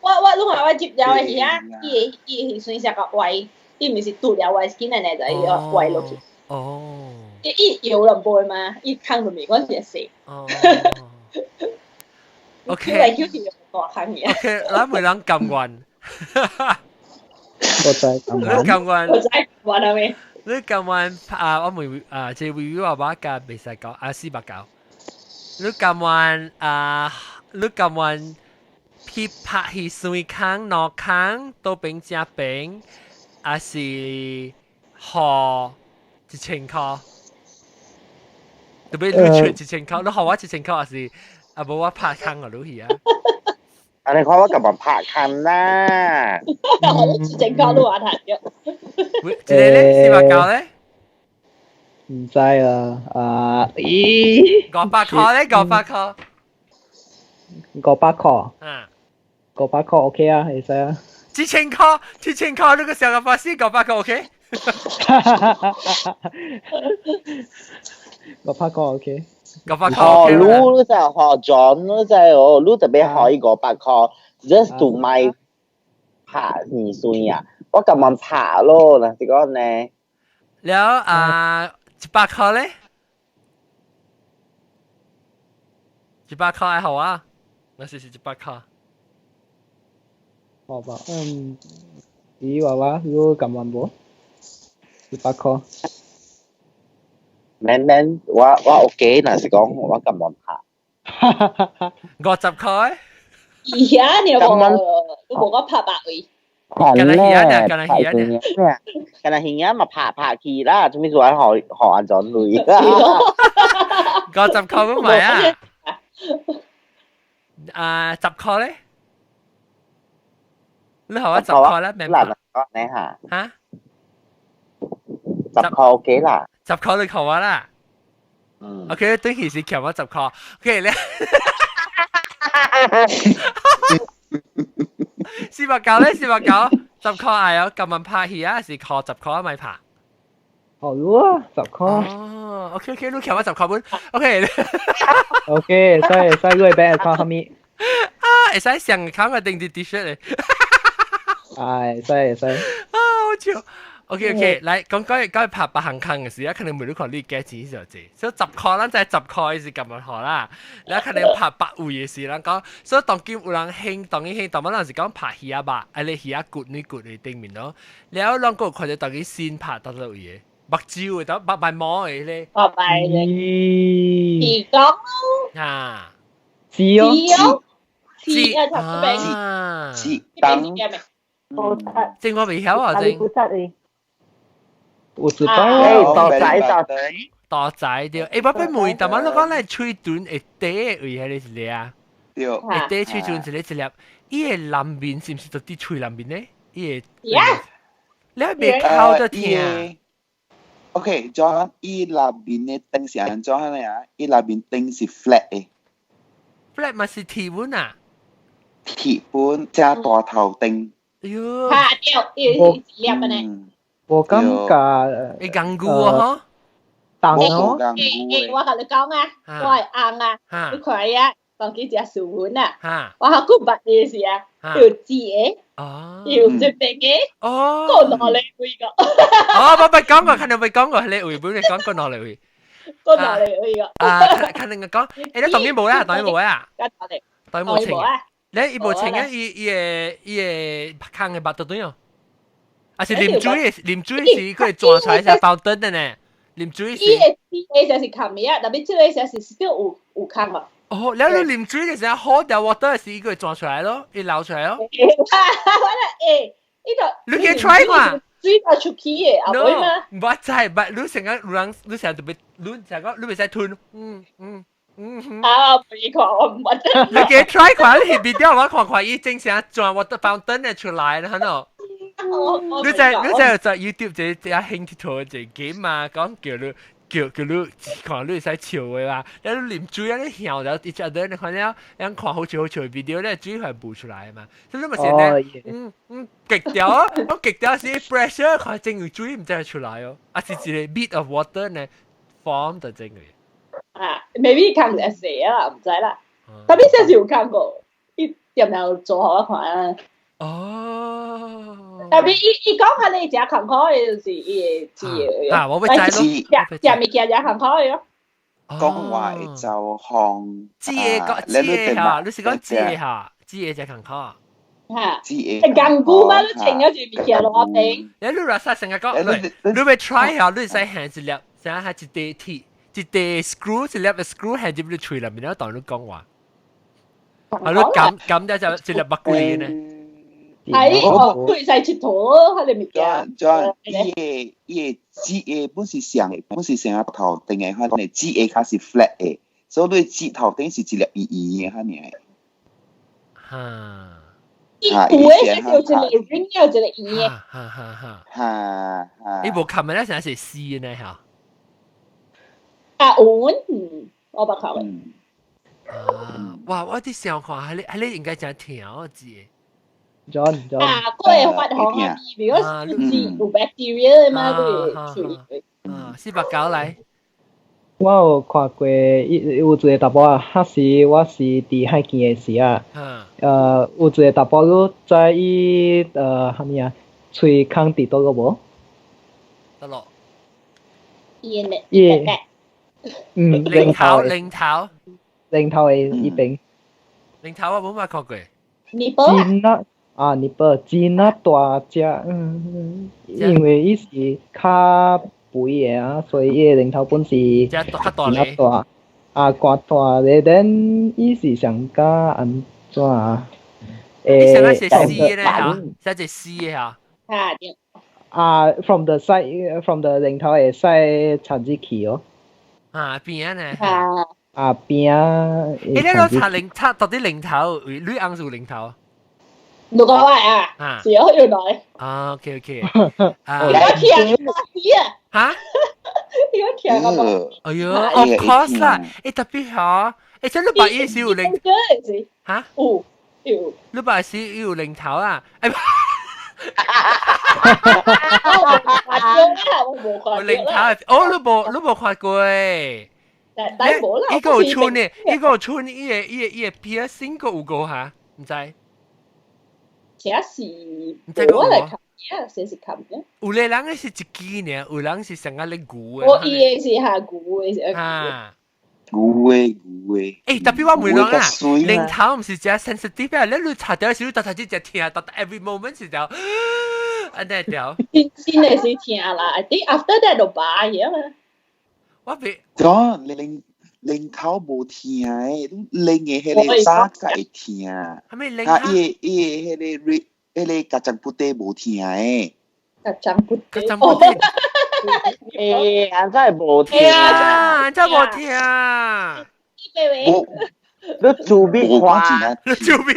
S1: 我你看我接了的耳啊，伊的耳算成個歪，伊毋是拄了歪 skin 的呢，就伊個歪落去。
S2: 哦。
S1: 伊伊搖就袂嘛，伊空就袂關係死。
S2: 哦。OK。OK，咱每人甘願。
S3: 我知甘願。
S2: 你甘願。
S1: 我知願係咪？
S2: 你甘願啊？我問啊，這位我爸甲袂使講啊，490。你甘願啊？你甘願去拍彼水空、兩空，倒邊正邊，還是予1000箍？特別你出1000箍，你予我一千箍，還是啊無我拍空啊？你去啊？
S6: 啊！你看我甘願拍空啦？
S1: 我1000箍都話談嘅。
S2: 這個咧，490咧？
S3: 唔知啊，啊，咦？500
S2: 箍咧，五百箍。
S3: 500箍。
S2: 啊。
S3: 500箍 OK 啊，會使啊。
S2: 一千箍，一千箍，你個小個發死五百箍 OK？500
S3: 箍 OK。
S2: 500箍
S6: 哦，
S2: OK
S6: 你你就學 John，你就哦，你特別予伊500箍，just to 買拍耳水啊！我甘願拍咯，嗱，是講呢。
S2: 了啊，100箍咧？100箍愛予我？我是100箍。
S3: 好吧，嗯，咦娃娃，你甘願無？100箍。
S6: 免免，我 OK，若是講我甘願拍。
S2: 50箍咧？
S1: 而家你有無？你無講拍白位？
S2: 敢若魚仔，敢若魚仔，
S6: 敢若魚仔嘛拍拍去啦，做咩做愛予予按怎鐳？50
S2: 箍都唔係啊？啊，十箍咧？你予我十箍啦，免拍。
S6: 呢嚇？
S2: 嚇？
S6: 十箍 OK 啦。
S2: 十箍你予我啦。
S6: 嗯。
S2: OK，對其實欠我十箍。OK 咧。490咧，490，十箍愛哦，甘願拍戲啊，還是箍十箍咪拍？
S3: 好啊，十箍。
S2: 哦，OK OK，你欠我十箍本，OK。
S3: OK，所以你 bank account 啥物？
S2: 啊，會使上卡個定啲 T-shirt 咧。
S3: 哎，會使會使。
S2: 啊，好笑。OK OK，來講講講拍別項空嘅時，啊，可能每你看你價錢就濟，所以十箍咱知十箍是甘願予啦。你可能拍別位嘅時，人講，所以當今有人興，當今興，當乜人是講拍魚仔肉，啊你魚仔骨你骨嘅頂面咯。了攏閣有看著當今新拍佗佗位嘅，目睭嘅，當目眉毛嘅咧。
S1: 目眉嘅。魚缸咯。
S2: 啊。
S3: 是哦。
S1: 是哦。是啊，
S4: 是當。
S2: 正我未曉啊，正。
S3: 有一擺
S6: 大仔大仔
S2: 大仔對，欸，我欲問，但係你講咱喙唇會短的位，彼个是咧？
S4: 對，
S2: 會短喙唇一个一粒，伊的內面是毋是就佇喙內面咧？伊的，你袂摳著疼。
S4: OK，就伊內面的燈是按怎樣啊？伊內面燈是 flat 的。
S2: flat 嘛是鐵本啊？
S4: 鐵本加大頭燈。
S2: 哎喲！
S1: 嚇對，伊是一粒的呢。
S3: 我感覺
S2: 會堅固哦，
S3: 重哦。
S1: 欸欸，我共你講啊，我係翁啊，你看伊啊，當佢食薯粉啊，我好久捌伊時啊，有紙的，有這邊的，
S2: 哦，
S1: 過兩個位個。
S2: 哦，我捌講過，可能捌講過，彼個位本來講過兩個位。
S1: 過兩個位個。
S2: 啊，可能講，欸，你當然無啦，當然無啊。當然無穿。你伊無穿啊，伊個空的腹肚對哦。啊是啉水的，啉水時佢會轉出來是包燈的呢。啉水時。
S1: 伊個伊個就是空的啊，但係這個時是still 有空嘛。
S2: 哦，了你啉水的時候，好掉 water 時，伊會轉出來咯，伊流出來咯。
S1: 我咧欸，伊就。
S2: 你去 try 嘛？
S1: 水就出去的，後尾嘛。
S2: 我知，但你成日有人，你成日特別，你成日講，你袂使吞，嗯嗯，
S1: 啊，唔看我唔捌。
S2: 你給 try 看，你 video 我看看伊正常轉 water fountain 的出來啦，喏。你在 YouTube 這這興佚佗一個 game 嘛，講叫你叫叫你看你會使笑的嘛，你啉水啊，你笑了，一隻人你看了，人看好笑好笑的 video 咧，水會浮出來嘛。所以你咪是咧，極掉啊，我極掉是 pressure 看正有水毋知出來哦，啊是一個 bit of water 呢 form 就正嘅。
S1: 啊，maybe 看會死啊，毋知啦。特別是有看過，伊點樣做好我看啊。
S2: 哦。
S1: 特別伊伊講下你食艱苦的，就是伊會知的。
S2: 啊，我會知咯。
S1: 食食物件食艱苦的咯。
S4: 講話會走向。
S2: 知的講知的哈，你是講知的哈，知的食艱苦。
S1: 嚇。
S4: 知的。
S1: 艱苦嘛，你穿咗住物件落頂。
S2: 你你話啥成日講，你你會 try 下，你會使行一粒，成下一塊鐵，一塊 screw，一粒 screw 行入你喙內面，當你講話。啊，你撳撳咗就一粒墨龜呢。
S1: 係，哦，對晒佚佗，彼个物件。
S4: 就伊個舌個本是上本是上頭頂的，可能舌個較是 flat 的，所以你舌頭頂是一粒圓圓的，哈爾。
S2: 哈。
S1: 伊有的是有一個 ring，有一個圓的。
S2: 哈哈哈。
S4: 哈哈。
S2: 伊無冚的咧，成是絲呢嚇。
S1: 啊有，我捌看過。
S2: 啊！哇！我佇想看，彼個應該誠疼我知。
S3: John John
S1: 啊，個會發紅啊，比如講是有 bacteria 嘛，對喙。
S2: 啊，489來。
S3: 我有看過，伊有一個查某仔，彼時我是佇海墘的時啊，有一個查某女知伊啥物啊，喙空佇佗個無？
S2: 得咯。
S1: 伊的
S3: 伊，
S2: 零頭零頭。
S3: 零頭的伊邊。
S2: 零頭我無捌看過。
S1: Nipple
S3: 真啊啊，nipple 真啊大隻，因為伊是較肥的啊，所以伊的零頭本是
S2: 真較大
S3: 真啊大，啊，較大咧，then 伊是上加按怎啊？
S2: 你上個是絲咧嚇，寫一絲的嚇。
S1: 啊對。
S3: 啊，from the side，from the 零頭會使插入去哦。
S2: 啊，邊啊呢？
S1: 啊。
S3: 啊邊啊！
S2: 你攞插零插到啲零頭，你硬做零頭。
S1: 六個位啊？是哦，原來。
S2: 啊，OK OK。
S1: 啊。我聽啊！
S2: 嚇？
S1: 我聽啊！
S2: 哎呦，of course 啦！誒特別嚇，誒真你白伊是有零嚇？
S1: 有有。
S2: 你白是有零頭啊？誒。
S1: 我無看
S2: 零頭，哦，你無看過。
S1: 但無啦。伊
S2: 個有穿的，伊個有穿，伊個 piercing 個有個嚇，毋知。
S1: 這是無來看嘅，這是看嘅。
S2: 有個人是一支呢，有人是成個咧牛的。
S1: 我伊個是下牛的，是
S2: 啊。
S4: 牛的牛的。
S2: 欸，特別我問你啊，零頭毋是誠 sensitive 啊，你你插掉時，逐逐只只聽，逐 every moment 是條，按呢條。
S1: 真真的是聽啦，I think after that 就罷嘢嘛。
S2: 我別。
S4: 咗零零頭無疼的，你零的彼個早才會疼。
S2: 係咪零？
S4: 啊，伊個伊個彼個瑞，彼個甲張不底無疼的。
S1: 甲張不底。
S2: 甲張不底。
S6: 欸，按怎會無疼？
S2: 啊，按怎無疼？
S4: 無，
S6: 你做咩看？
S2: 你做咩？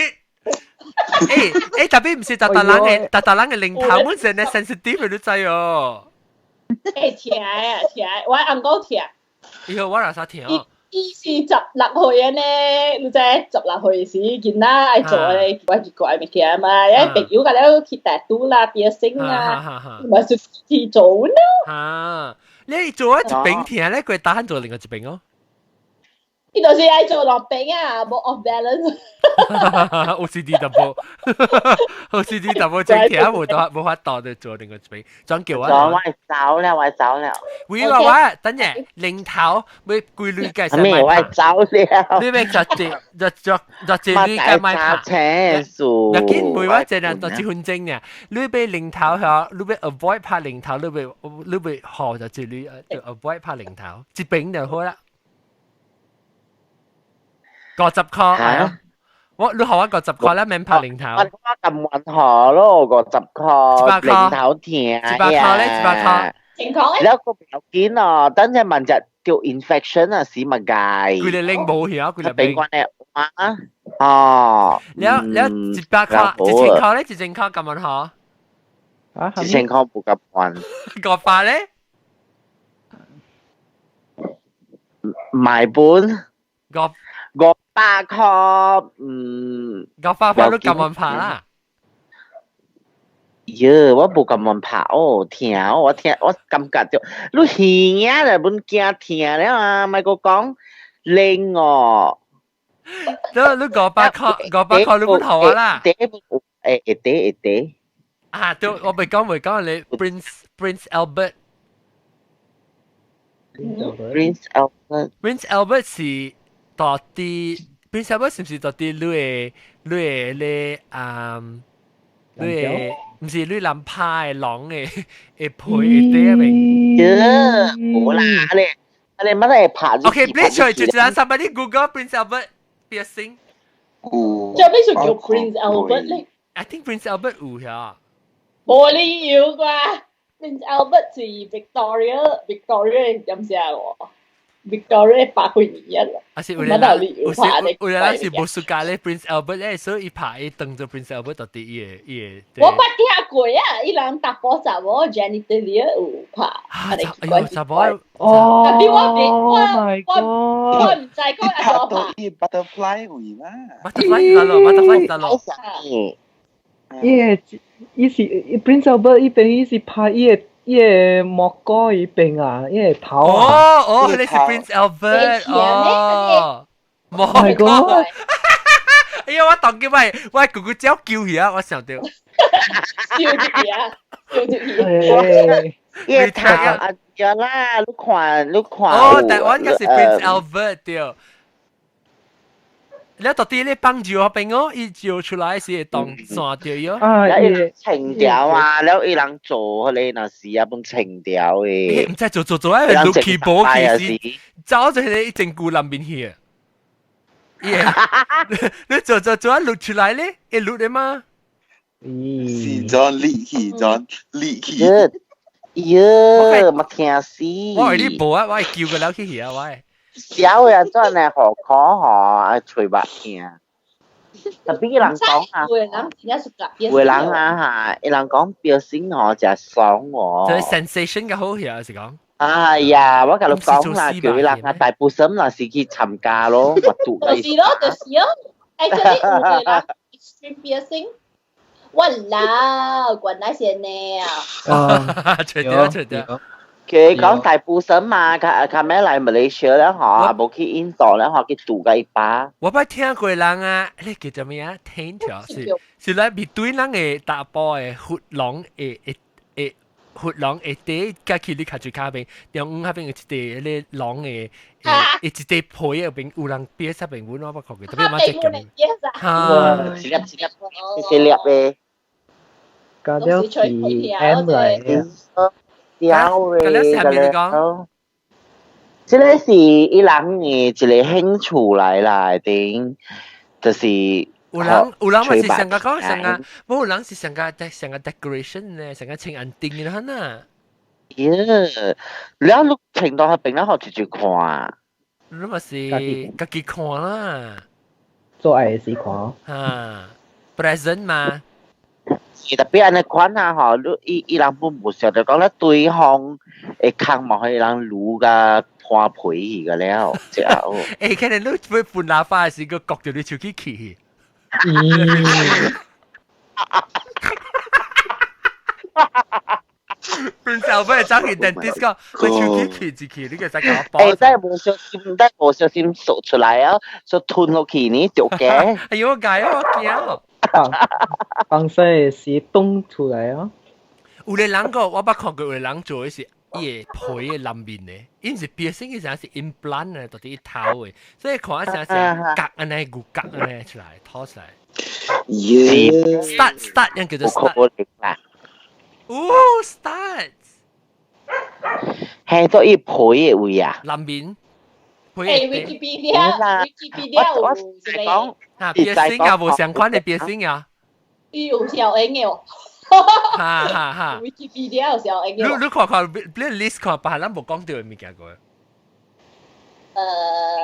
S2: 欸欸，特別毋是逐逐人的，逐逐人的零頭本身咧 sensitive 你知哦。
S1: 會疼啊疼，我翁哥疼。
S2: 哎呦，我哪啥疼？
S1: 伊是16歲呢，你知16歲時囡仔愛做的奇怪奇怪物件嘛，因朋友共了去 tattoo 啦、piercing 啦，嘛是去做咯。
S2: 啊，你做一邊疼咧，佢打做另外一邊哦。
S1: 伊就是愛做兩邊啊，無 off balance。
S2: OCD 淡薄，OCD 淡薄真疼，無得無法度就做另外一邊，轉叫我。
S6: 我走了，我走了。
S2: 喂我我等下零頭要規律計
S6: 係咪我走了？
S2: 你欲十隻十十十隻你計買拍。
S6: 車數。
S2: 若緊每我一人就一分鐘爾，你欲零頭嚇，你欲 avoid 拍零頭，你欲學就一你就 avoid 拍零頭，一邊就好啦。50塊係啊！我你學我50塊啦，免拍零頭。
S6: 我咁運河咯，50塊零頭疼
S2: 100塊咧，100塊。
S1: 情況咧？
S6: แล้ว個表件哦，等陣問隻著 infection 啊，死嘛解。
S2: 佢哋拎冇去啊，佢哋
S6: 邊關咧啊？哦，
S2: 了了100塊，1000塊咧，1000塊咁樣嗬？
S3: 啊，1000
S6: 塊冇咁還。
S2: 500咧？
S6: 買本。500塊，嗯。
S2: 500塊都咁樣拍啦。
S6: 喲，我無咁樣拍哦，疼，我聽我感覺著，你耳仔就本驚疼了啊，莫閣講冷哦。
S2: 你500塊，500塊你本頭啊啦。
S6: 第一會會得會得。
S2: 啊，對，我未講未講你 Prince Albert。
S6: Prince Albert。
S2: Prince Albert 是到底 Prince Albert 是唔是到底你的咧啊？你的唔是你南派的狼的會皮會底啊未？
S6: 耶，無啦，你乜都會拍。
S2: OK，please 出就就 somebody Google Prince Albert piercing。
S1: 做咩叫 Prince Albert 咧
S2: ？I think Prince Albert 有呀。
S1: 無理由啩，Prince Albert 是 Victoria，Victoria 點寫喎？Victoria 百幾年啦。
S2: 啊是有人有是有人是無暑假咧，Prince Albert 咧，所以伊拍伊當做 Prince Albert 到底伊個伊個。
S1: 我捌聽過啊，伊人查埔查某 genitalia 有拍。
S2: 啊，哎呦，查某
S3: 哦，
S1: 但係我我我我毋知講
S4: 拍到伊 butterfly 有嘛
S2: ？butterfly 得咯，butterfly 得咯。
S3: 伊個伊是 Prince Albert 伊邊伊是拍伊個。伊個蘑菇伊邊啊，伊個頭
S2: 啊。哦哦，你是 Prince Albert 哦。蘑菇。哎呀，我當叫我我姑姑叫叫去啊，我想到。
S1: 笑住去啊，笑住去。
S6: 伊個頭啊，對啦，你看你看。
S2: 哦，台灣嘅是 Prince Albert 對。你到底你幫住我邊哦，伊照出來是會當線掉喲。
S3: 啊，
S6: 伊情調啊，了伊人做彼個若是啊，本情調的。
S2: 毋知做做做啊，錄起無去是，走做彼個一整舊南面去。耶！你做做做啊，錄出來咧，會錄的嗎？
S4: 是裝力氣，裝力氣。
S6: 喲，嘛聽死。
S2: 我係你無啊，我係叫個了去去啊，我。
S6: 小嘅真係何可嗬，啊隨白聽。特別伊人講啊，
S1: 有人真正
S6: 有人啊嚇，伊人講piercing 嗬，就爽喎。
S2: 就係 sensation 嘅好嘢，是講。
S6: 哎呀，我共你講啦，叫伊人啊，大部分若是去參加咯，我拄
S1: 就是咯，就是咯。Actually 有個人 extreme piercing，我老，原來是呢
S2: 啊。除掉除掉。
S6: 佢講大部分嘛，較較咩來馬來西亞咧嗬，無去印度咧嗬，去度個一把。
S2: 我捌聽過人啊，你叫做咩啊？聽條是是來面對人的查埔的佛龍的的的佛龍的底，甲去你卡住卡邊，中央那邊有一塊彼個龍的，一塊皮的邊有人癟啥邊，我捌看過，特別嘛這個。
S6: 哈，一粒一粒，一粒的。
S3: 加了是 M 來嘅。
S6: 屌嘅，
S2: 個了講？
S6: 這個是伊人的一個興趣來啦，頂，就是
S2: 有人嘛是上個講上個，無有人是上個上個 decoration 咧，上個清安定嘅啦。
S6: 耶，了你聽到彼邊咧，學直接看。
S2: 你嘛是家己看啦。
S3: 做愛時看。
S2: 啊，present 嘛。
S6: 是特別按呢款啊吼，你伊伊人本無想著講咧，對方會空嘛，予人擼甲破皮去個了，之後。
S2: 欸，可能你會噴喇叭時，閣焗著你手機去。
S3: 咦！
S2: 變就俾走去 dentist 講，佢手機去一去，你個使共我
S6: 報。欸，但無小心，但無小心掃出來啊，就吞落去呢，就驚。
S2: 哎呦，我驚我驚。
S3: 放放西是凍出來啊！
S2: 有個人個，我捌看過有個人做的是伊個皮的內面的，伊毋是 piercing，伊啥是 implant 啊，到底伊頭的，所以看啥啥角按呢牛角按呢出來，拖出來。
S6: 耶
S2: ！Stud stud 樣叫做 stud。哦，stud。
S6: 係做伊皮的位啊？
S2: 內面。
S1: 欸，Wikipedia，Wikipedia 有一個。
S2: 啊，piercing 啊，無相關的piercing 啊。
S1: 伊有小英的哦。
S2: 哈哈哈。
S1: Wikipedia 有小英的。
S2: 你你看看，你 list 看，別人無講著的物件過。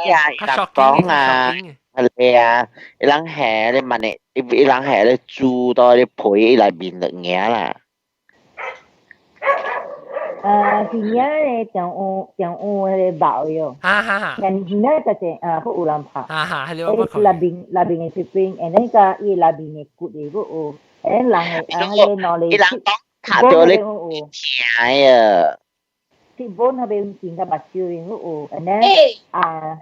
S6: 呀，伊人講啊，係啊，伊人下咧問你，伊人下咧煮到咧皮內面就贏啦。
S5: 耳仔咧仲有仲有彼個肉喲。
S2: 哈哈哈。
S5: 但耳仔就係啊，閣有人拍。
S2: 哈哈，係你
S5: 我內面內面的皮邊，然後個伊內面的骨的閣有，然後人的啊，彼個腦裡。
S6: 伊人講拍到你聽啊。
S5: 鐵本那邊見個目睭邊閣有，然後啊，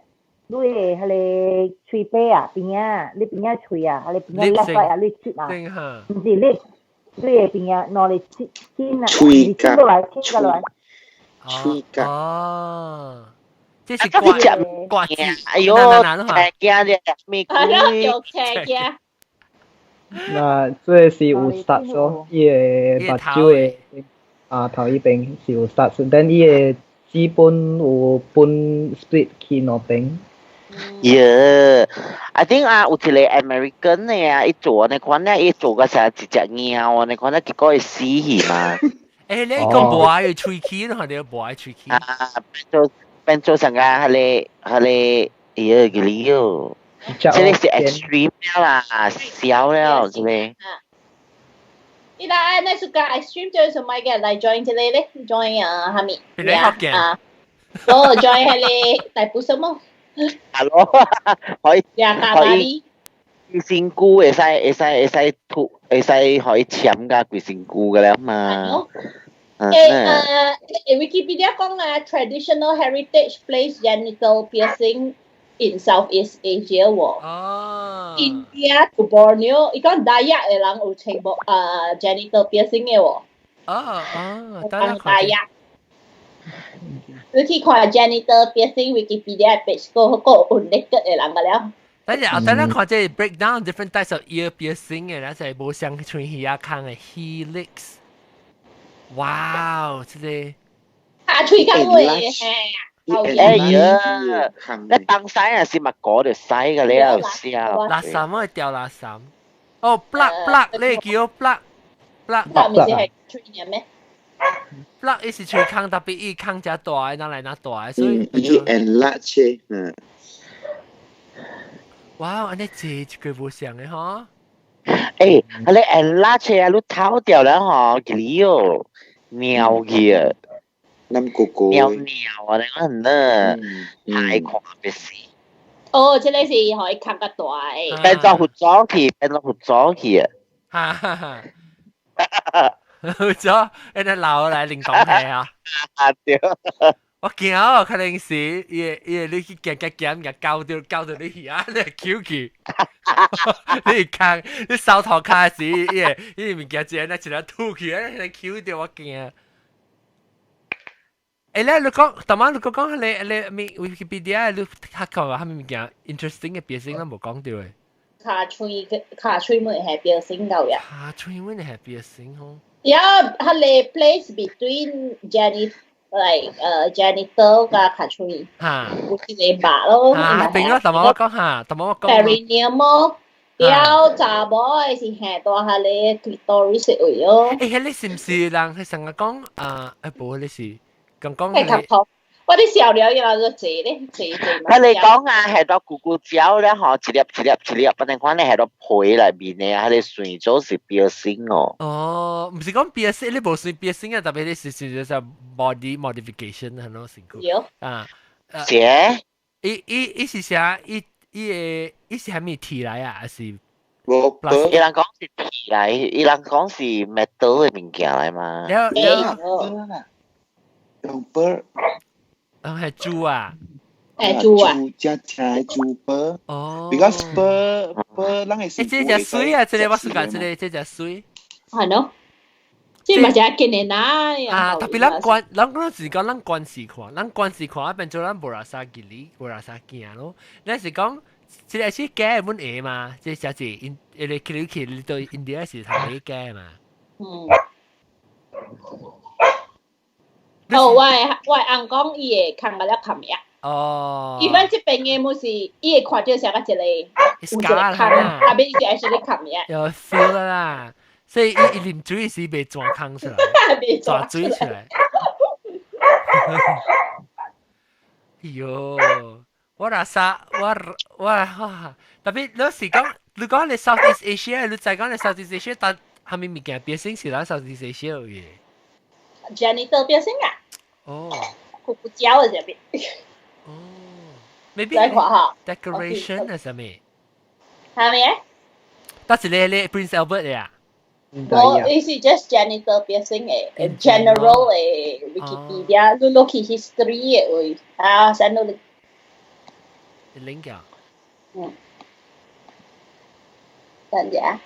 S5: 你的彼個喙邊啊邊仔，你邊仔喙啊，彼個邊仔 left 啊，你切啊，毋是你。你的邊仔攞嚟切切啊，
S4: 喙
S5: 切落來，切落來。
S4: 喙角。
S2: 哦，這是掛掛字。
S6: 哎喲，驚啫，咩鬼？
S1: 有聽驚。
S3: 那這是有 studs 咯，伊个目睭的啊頭一邊是有 studs，但伊个基本有分 split 去兩邊。
S6: 耶，I think 啊，有一個 American 的啊，伊做呢款咧，伊做個成一隻貓呢款咧，結果會死去嘛。
S2: 欸，你講無愛喙齒咯，你無愛喙齒。
S6: 啊，變做變做成個彼個彼個，哎呀，個哩喲，這個是 extreme 啦，小了，這個。
S1: 你來那是個 extreme 就是什麼嘅來 join 這個咧，join 啊，哈咪？啊，哦，join 彼個大埔什麼？
S6: 係咯，可以可以規身軀會使會使會使吐會使可以簽甲規身軀嘅啦嘛。
S1: 欸，Wikipedia 講啊，traditional heritage place genital piercing in Southeast Asia 喎。
S2: 哦。
S1: India to Borneo，伊講 Dayak 的人有穿無啊 genital piercing 的喎。
S2: 哦哦，
S1: Dayak。你去看 genital piercing Wikipedia page，個個有 naked 的人個了。
S2: 等陣，等陣看這 break down different types of ear piercing 嘅，咱就無相像耳仔孔嘅 helix。哇，這個
S1: 啊，喙孔會
S6: 哎呀，你當使啊是咪嗰條使嘅你又笑？
S2: 垃圾我會掉垃圾。哦，plug plug，你叫 plug plug。
S1: plug 唔是係喙嘅咩？
S2: plug 伊是喙孔，特別伊孔遮大，哪來哪大，所以。
S4: 伊 enlarge 嗯。
S2: 哇，按呢這一個無相的吼。
S6: 欸，你 enlarge 啊，你偷掉了吼，給你哦，尿去啊。
S4: 諗哥哥。
S6: 尿尿啊！你講呢，太看別死。
S1: 哦，這個是可以看較大。
S6: 變做佛祖去，變做佛祖去啊！
S2: 哈哈哈。佛祖，你留來靈堂睇啊！
S6: 啊對。
S2: 我驚哦，可能是伊伊你去行行行，共搞到搞到你耳仔，你翹去。你看，你掃頭卡時，伊個伊物件一個一個吐去，你翹到我驚。欸，你講，頭晚你講講你你咪 Wikipedia 你較講話啥物物件 interesting 嘅piercing 咱無講到嘅。
S1: 尻喙尻喙尾係piercing 到呀。
S2: 尻喙尾係piercing 吼。
S1: 呀，彼個 place between genital like genital 佮尻喙。
S2: 嚇。
S1: 有一個肉咯。
S2: 嚇，變咗頭晚我講下，頭晚我講。
S1: Perineum 咯。了查某的是下大彼個 clitoris 位咯。
S2: 欸，彼個是毋是人係成日講啊？欸，無，彼是。講講
S1: 係較我啲小料伊人就坐咧，坐坐。
S6: 佢哋講啊，係到咕咕蕉咧，吼，一粒一粒一粒，不能看咧係到皮內面的，彼个算做是 piercing 哦。
S2: 哦，毋是講 piercing，你無算 piercing 啊，特別你是是就是 body modification 係咯，成個。
S1: 有。
S2: 啊。
S6: 寫？
S2: 伊伊伊是啥？伊伊個伊是啥物鐵來啊？還是？
S6: 伊人講是鐵來，伊人講是 metal 的物件來嘛。
S2: 了了。
S4: 用波。
S2: 啊，係豬啊！
S1: 係豬啊！
S4: 只只豬波。
S2: 哦。
S4: Because 波波，咱係。
S2: 欸，這隻水啊！這個我是講這個，這隻水。
S1: 係喏。這嘛是近年啊。
S2: 啊，特別咱關，咱講是講咱關係看，咱關係看，變做咱無拉啥距離，無拉啥行咯。咱是講，這個是假的本下嘛？這只是因，那個去去到印度是頭個假嘛？
S1: 嗯。哦，我的我的翁講伊會崁甲了冚呀。
S2: 哦。
S1: 伊阮這邊的毋是，伊會看到啥個一個有一個空，下面是愛是咧冚呀。
S2: 有 feel 啦，所以伊伊啉水時袂轉空出來，轉水出來。哎喲，我垃圾，我我哇！特別你是講，你講你 Southeast Asia，你再講你 Southeast Asia，但係咪物件變成是咱 Southeast Asia 嘅
S1: ？Genital piercing 啊？
S2: 哦，
S1: 佢不教嘅這邊。
S2: 哦，maybe
S1: 再看下
S2: decoration 係啥物？
S1: 係咪啊？
S2: 但是你 Prince Albert 嘅啊？
S1: 我意思 just genital piercing 嘅 general 嘅 Wikipedia，你落去 history 嘅位啊，send 到你。
S2: link 啊？
S1: 嗯。等陣。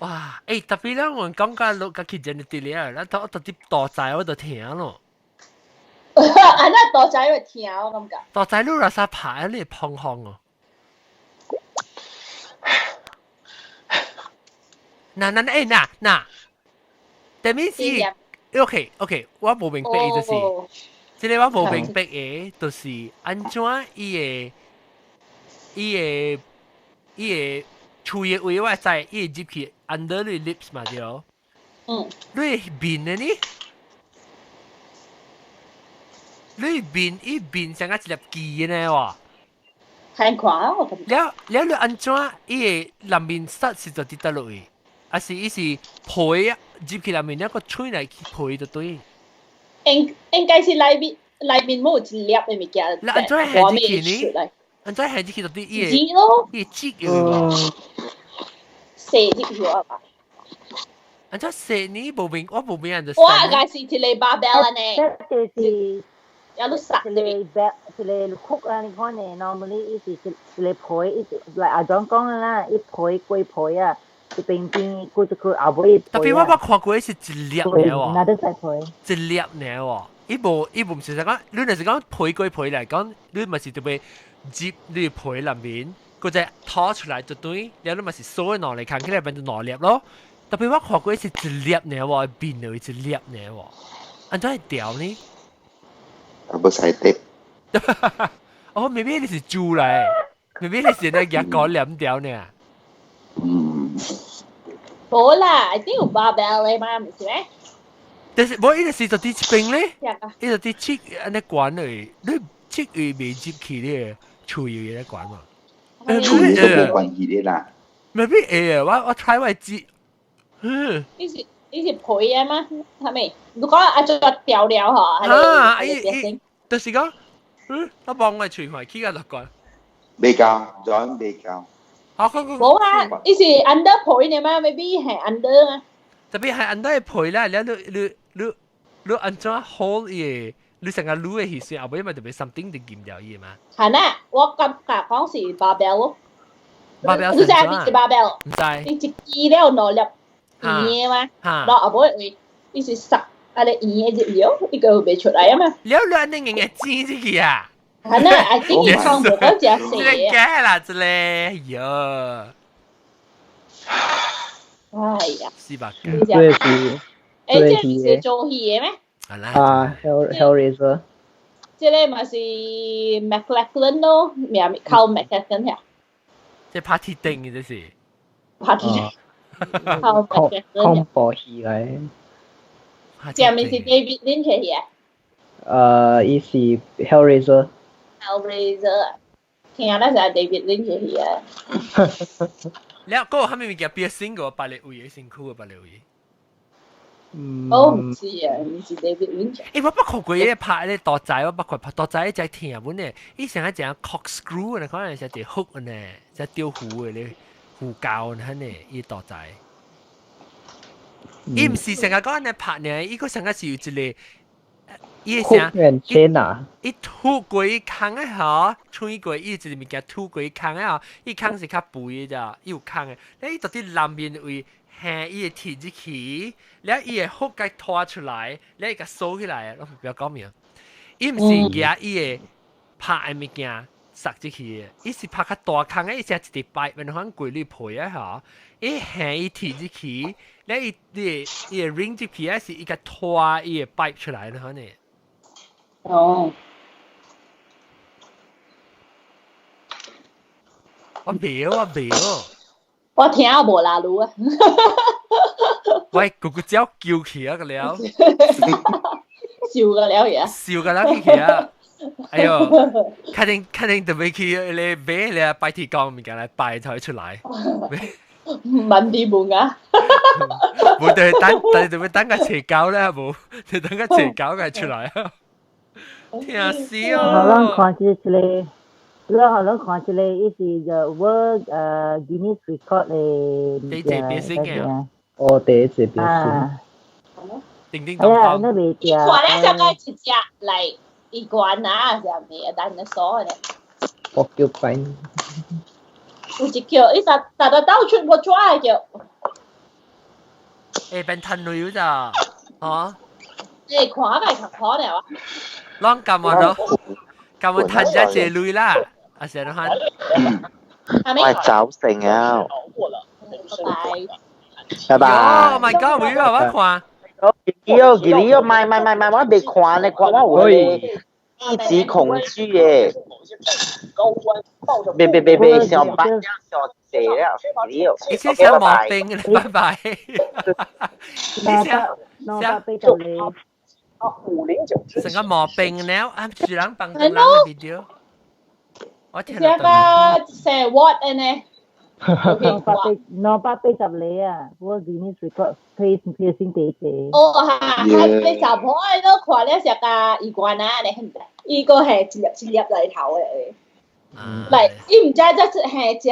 S2: 哇！欸，特別咧，我講緊落個去 genital 啊，咱我特別大仔我就聽咯。
S1: 啊，那大仔會聽我感覺。
S2: 大仔你若啥拍，你會碰風哦。嗱嗱欸嗱嗱，但係是 OK OK，我無明白的就是，這個我無明白的，就是按怎伊會伊會伊會喙的位我會知，伊會入去 under 你 lips 嘛對？
S1: 嗯。
S2: 你面的呢？你面伊面像個一粒痣呢喎。
S1: 看看我感覺。
S2: 了了你按怎伊會內面塞是就佇倒落去？還是伊是皮入去內面，一個喙內去皮就對。
S1: 應應該是內面內面冇一粒的物件。
S2: 那按怎下入去呢？按怎下入去就對伊個伊個擠入去無？
S1: 射入去啊吧？
S2: 按怎射呢？無明，我無明 understand。
S1: 我應該是一個 barbell 呢。
S5: 這是。
S1: 有都殺
S5: 一個白一個曲啊！你看呢，normally 伊是一個皮，伊是來阿莊講的啦，伊皮過皮啊。一邊邊，佢就佢後尾。
S2: 特別我捌看過是一粒爾喎，
S5: 哪得使皮？
S2: 一粒爾喎，伊無伊無毋是講，你若是講皮過皮來講，你嘛是特別入你皮內面，佢再拖出來就對，了你嘛是鎖兩粒，看起來變做兩粒咯。特別我看過是一粒爾喎，變落一粒爾喎，按怎會掉呢？
S4: 啊，無使得。
S2: 哦，maybe 你是豬來，maybe 你是那牙膏黏掉呢？
S4: 嗯。
S1: 無啦，I think 有 barbell 的嘛，毋是咩？
S2: 但是無伊就是就佇這邊咧，伊就佇切按呢管落，你切伊未入去咧，喙有咧管嘛。
S4: 喙都無關係的啦。
S2: maybe 會啊，我我 try 我知。嗯。
S1: 你是你是皮啊嗎？係咪？如果啊做掉了嗬，
S2: 啊，伊伊，就是講，嗯，我幫我喙看起個就管。
S4: 未夠，仲未夠。
S2: 好，
S1: 無啊，伊是 under 皮呢嘛，maybe 係 under 嘛。
S2: 特別係 under 皮啦，了你你你你按怎 hold 伊？你成個擼的時陣，後尾咪特別 something 就撳掉伊嘛。
S1: 係啦，我感覺講是 barbell 咯。
S2: barbell
S1: 你知咩是 barbell？
S2: 毋知。
S1: 伊一支了兩粒圓的嘛，然後後尾會伊是塞啊個圓的入去，伊個會袂出來啊嘛。
S2: 了你按呢硬硬擠入去啊？
S1: 係啦，啊啲伊康無講食細
S2: 這個假啦，這個，喲。
S1: 哎呀，
S2: 四百
S3: 對是，
S1: 欸，這是做戲的咩？
S3: 啊，Hellraiser。
S1: 這個嘛是 McLachlan 咯，名靠 McLachlan 呀。
S2: 這拍鐵釘嘅這是。
S1: 拍鐵釘。靠 McLachlan。
S3: 恐怖戲來。
S1: 這咪是 David Lynch 戲啊？
S3: 伊是 Hellraiser。
S1: Hellraiser，聽啦是 David Lynch 戲啊。
S2: 了，嗰個係咪物件piercing 個別個位的身軀個別個位？
S1: 我毋知啊，毋是 David Lynch。
S2: 欸，我捌看過伊個拍咧大仔，我捌看拍大仔只疼本咧，伊成日講 corkscrew 呢，可能是一個 hook 呢，只吊魚的咧，魚膠呢，呢，伊大仔。伊毋是成日講按呢拍呢，伊個成日是有一個。伊啥？伊吐過伊空的吼，吹過伊一個物件吐過伊空的吼，伊空是較肥的咋，伊有空的。你伊到底內面位下伊會貼入去，了伊會 hook 共拖出來，了伊共鎖起來，我不要講名。伊毋是舉伊會拍的物件塞入去的，伊是拍較大空的，伊是一直擺，變反過你皮啊吼，伊下伊貼入去，了伊伊伊會 ring 入去，還是伊共拖伊會擺出來呢？可能。
S1: 哦，
S2: 我袂我袂
S1: 我聽無啦路啊！
S2: 喂，咕咕鳥叫起啊個了，
S1: 笑個了呀！
S2: 笑個了去啊！哎喲，肯定肯定特別去你買咧拜天公物件來拜才會出來。
S1: 問啲門啊！
S2: 冇對等，但係特別等個邪教咧，冇，就等個邪教嘅出來啊！聽死
S5: 我攏
S2: 哦！
S5: 看這個，我攏看這個，伊是 The World Guinness Record 的
S2: 第一個變性嘅
S5: 啊。
S3: 哦，第一次變性。
S5: 啊，
S2: 叮叮
S5: 哎呀，
S2: 當當。
S5: 那未
S1: 伊看咧像個一隻嚟伊關啊，啥物啊，但係鎖咧。
S3: Porcupine。
S1: 有一叫伊逐逐個到處無抓叫。
S2: 欸，變吞女咋？嚇？
S1: 你看咪較可能啊？
S2: 攏咁話咯，咁我吞咗這類啦，阿成漢。
S1: 係咪？
S6: 我走成啊！
S1: 拜
S6: 拜拜。
S2: Oh my god！會啊，我看。
S6: 記哦，記哦，買買買買，我未看咧，看我有迄個一級恐懼的。別別別別，上班上濟了，記哦。
S2: 你先想毛病，拜拜。
S5: 280。
S2: 成個毛病了，啊，主人幫人嘅 video。我聽
S1: 這個成 what 呢？280
S5: 啊！我 Guinness Record 推先第一個。
S1: 哦哈，係80歲都看了成個伊關啊，你係唔伊個係一粒一粒嚟頭嘅。嚟，伊唔知這是係只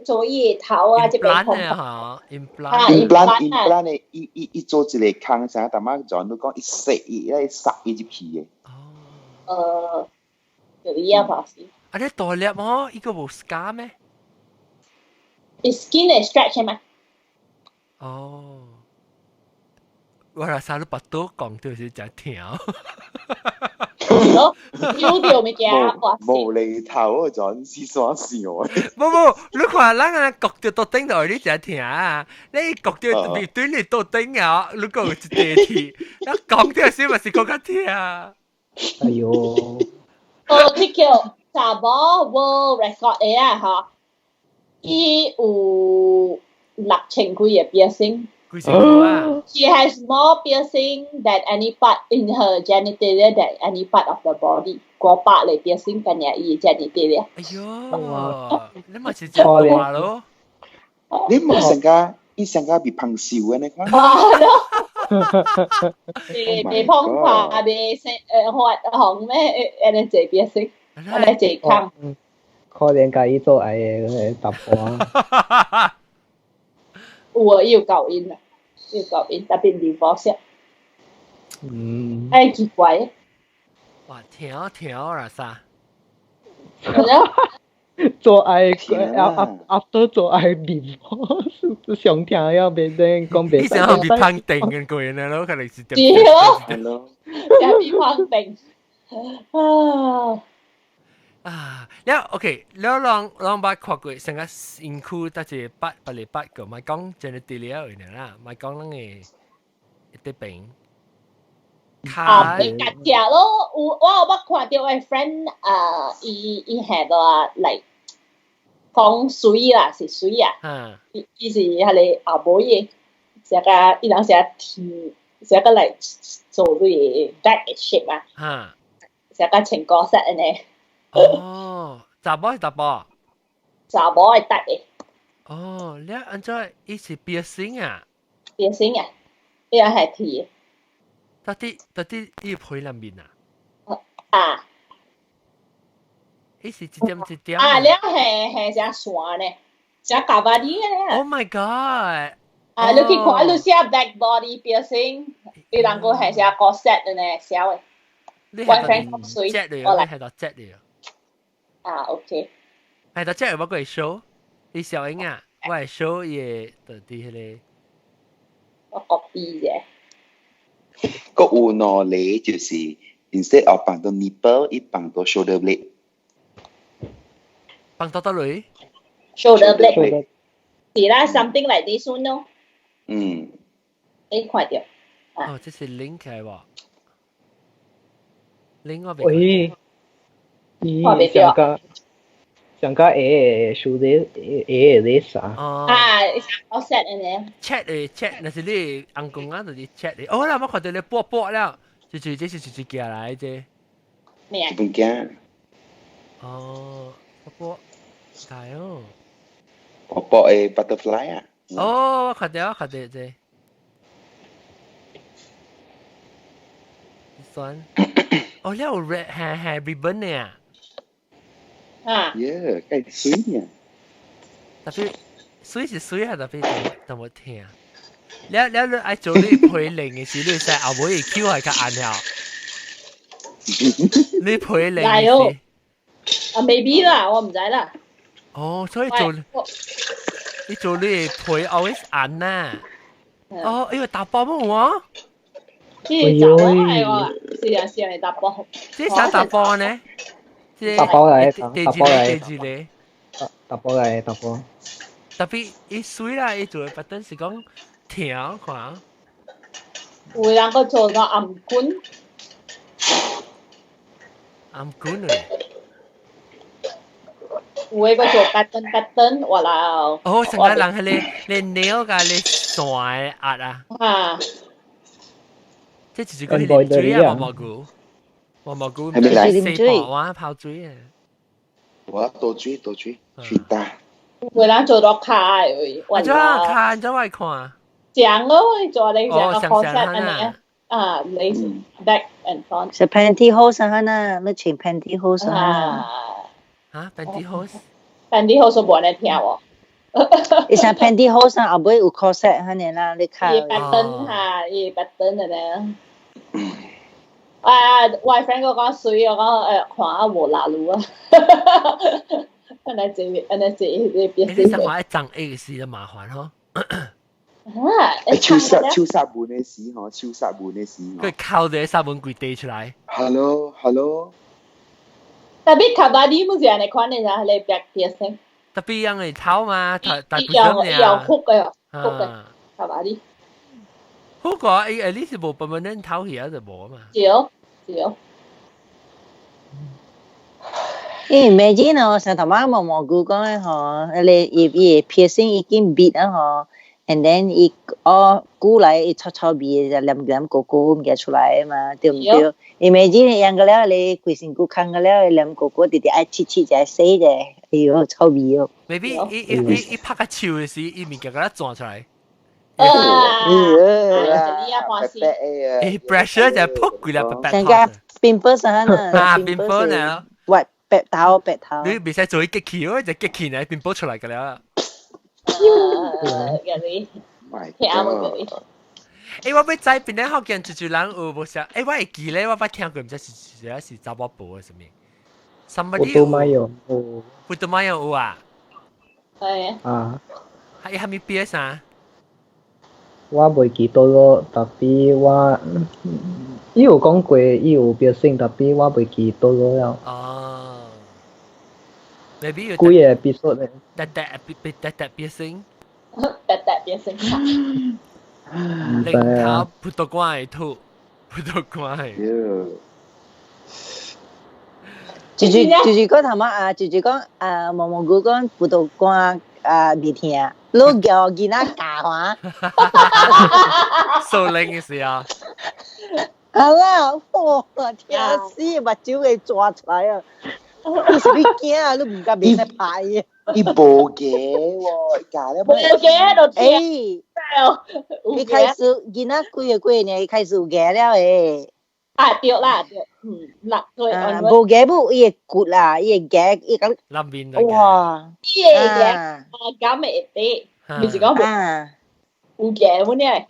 S1: 做伊頭啊，這邊
S2: 空。嚇
S4: ，implant implant 的，伊伊伊做一個空啥，但仔就你講伊塞伊咧塞伊入去的。
S1: 哦。就伊啊，怕死。
S2: 啊，你大粒哦，伊個無 scar 咩？
S1: 伊 skin 會 stretch 嘛？
S2: 哦，我若啥都巴肚講就是真疼。
S1: 咯，丟掉物件，
S4: 無厘頭嗰陣是啥事哦？
S2: 無無，你看咱啊焗著桌頂度，你真疼啊！你焗著面對你桌頂啊，你講有一塊鐵，你講著是咪是更較疼？
S3: 哎喲！
S1: 哦，這叫查某 world record 的啊，吼！伊有6000幾個 piercing。
S2: 幾千個啊
S1: ？She has more piercing than any part in her genitalia than any part of the body。500個 piercing 跟住伊 genitalia。
S2: 哎喲，你咪是真大咯！
S4: 你咪成個，伊成個被胖瘦嘅呢款。
S1: 哇！被被胖化，被成發紅咩？安尼濟 piercing，安尼濟空。
S3: 可能佮伊做愛的個查埔。
S1: 有啊，伊有夠因啊，有夠因，特別 divorce。哎，奇怪。
S2: 哇，疼疼啦啥？
S3: 做愛 after 做愛 divorce 上聽了袂得講袂。
S2: 你想比胖定嘅個人咯，可能是點？
S1: 對咯，就比胖定啊。
S2: 啊，了 OK，了攏攏捌看過，成個身軀得一八八零八個，咪講真係治療嘅啦，咪講咱嘅一啲病。
S1: 啊，你家食咯，有我有捌看到我 friend 啊，伊伊係個嚟講水啦，是水啊，伊伊是彼個後尾的，成個伊人成天成個來做類 back shape 啊，成個穿高色安尼。
S2: 哦，查某是查埔？
S1: 查某會得的。
S2: 哦，你按怎伊是 piercing 啊
S1: ？piercing 啊，伊也係鐵。
S2: 到底到底伊皮內面啊？
S1: 啊。
S2: 伊是一點一點。
S1: 啊，了係係隻線呢，隻卡巴迪呢。
S2: Oh my god！
S1: 啊，你去看，你寫 back body piercing，你人個係隻 corset 呢，小的。
S2: 你
S1: 我 friend 講水，
S2: 我嚟。係到這裡。
S1: 啊，OK。
S2: 係到這我過 show，你小英啊，我係 show 伊個到底彼個。
S1: 我 copy 啫。
S4: 個有兩個就是 instead of 放到 nipple，伊放到 shoulder blade。
S2: 放到倒落
S1: ？shoulder blade。是啦，something like this one 咯。
S4: 嗯。
S1: 你看到？
S2: 哦，這是 link 嚟喎。link 我
S3: 未。咦？上個上個會 shoulder 會會啥？
S1: 啊，我 set 呢
S2: ？check 誒 check，那是你翁公啊，就是 check 的。哦啦，我看到你播播了，就是這是就是寄來這。
S1: 咩啊？
S4: 日本囝。
S2: 哦，婆婆，大哦。
S4: 婆婆的 butterfly 啊。
S2: 哦，我看到，我看到這。算。哦，你有 red 係係 ribbon 呢啊？
S1: 啊。
S4: 耶，計水呢。
S2: 特別水是水啊，特別就冇聽。你愛做你配零嘅時，你使後尾 Q 係較硬了。你配零嘅時。
S1: 啊，maybe 啦，我唔知啦。
S2: 哦，所以做你做你配 always 硬啊。哦，哎呦，打波冇啊？
S1: 呢個查某係喎，是啊是啊，打波。
S2: 這啥打波呢？
S3: 打波嚟，打波嚟，
S2: 地嚟。
S3: 打波嚟，打波。
S2: 特別伊水啦，伊做的 pattern 是講疼看。
S1: 有人個做個頷頸。
S2: 頷頸嘞。
S1: 有的個做 pattern pattern，哇啦！
S2: 哦，成個人係你你鳥甲你線壓啊。
S1: 啊。
S2: 這就是個啉水啊，毛毛菇，毛毛菇，
S4: 係咪嚟？
S2: 四寶啊，泡水啊。
S4: 我多水多水，水大。
S1: 有人做到卡的，
S2: 我做卡，你做愛看？
S1: 講咯，做你個 corset 按呢啊，lace back and front。
S5: 是 pantyhose 啊，那你穿 pantyhose 啊？
S2: 啊，pantyhose。
S1: pantyhose 無咧聽喎。
S5: 伊啥 pantyhose 後尾有 corset 按呢啦，你看。
S1: 伊 pattern 哈，伊 pattern 的咧。啊，我 friend 個講水，我講看啊無拉路啊。按呢這按呢這這邊。
S2: 你生活一長 A 時就麻煩嗬。
S1: 啊！
S4: 手殺手殺門的時吼，手殺門的時。
S2: 佢靠住殺門櫃地出來。
S4: Hello，Hello。
S1: 特別卡巴迪，冇是按呢款的啦，你白piercing。
S2: 特別樣的頭嘛，大大部分
S1: 有有哭嘅，哭嘅卡巴迪。
S2: 好過誒，你是無 permanent 頭去啊，就無嘛。
S1: 對對。
S5: Imagine 哦，上頭晚毛毛菇講咧吼，你伊伊 piercing 已經滅啊吼，and then 伊哦過來伊臭臭味就黏黏糊糊物件出來嘛，對唔對？Imagine 樣個了，你規身軀空個了，黏糊糊直直愛切切一洗者，哎喲臭味哦。
S2: Maybe 伊伊伊伊拍個手的時，伊物件共它轉出來。
S1: 啊！
S2: 誒，pressure 就撲過來，白白。
S5: 成個 pimple 啥呢？
S2: 啊，pimple 呢？
S5: 喂，白頭白頭。
S2: 你袂使做伊激氣哦，就激氣呢，pimple 出來個了。
S1: 嗰啲，聽啱嗰啲。
S2: 誒，我欲知邊咧福建就人有無啥？誒，我會記咧，我捌聽過，毋知是是是查某婆的啥物。
S3: 普通馬有。
S2: 普通馬有啊？
S1: 係
S3: 啊。
S2: 係蝦米變啥？
S3: 我袂記得咯，tapi 我伊有講過伊有 piercing， tapi 我袂記得了。
S2: 哦。Maybe
S3: 幾個 episode 咧？
S2: 特特特特 piercing。
S1: 特特 piercing。
S2: 零頭葡萄乾的吐，葡萄乾的。
S5: 就是講頭仔啊，就是講啊，毛毛菇講葡萄乾啊袂疼，你叫囡仔教啊。
S2: 受冷嘅時候。
S5: 好啦，哇！聽死，目睭會抓出來啊！你是你驚啊？你毋敢袂使拍伊。
S4: 伊無嘅喎，教了
S1: 無嘅就
S5: 欸，一開始囡仔幾個月呢，一開始有牙了誒。
S1: 啊對啦對，嗯，6個月。
S5: 啊，無牙母伊會骨啦，伊會牙，伊講。
S2: 南面
S5: 哇！
S1: 伊會牙，啊，咁會得，毋是講有牙阮呢。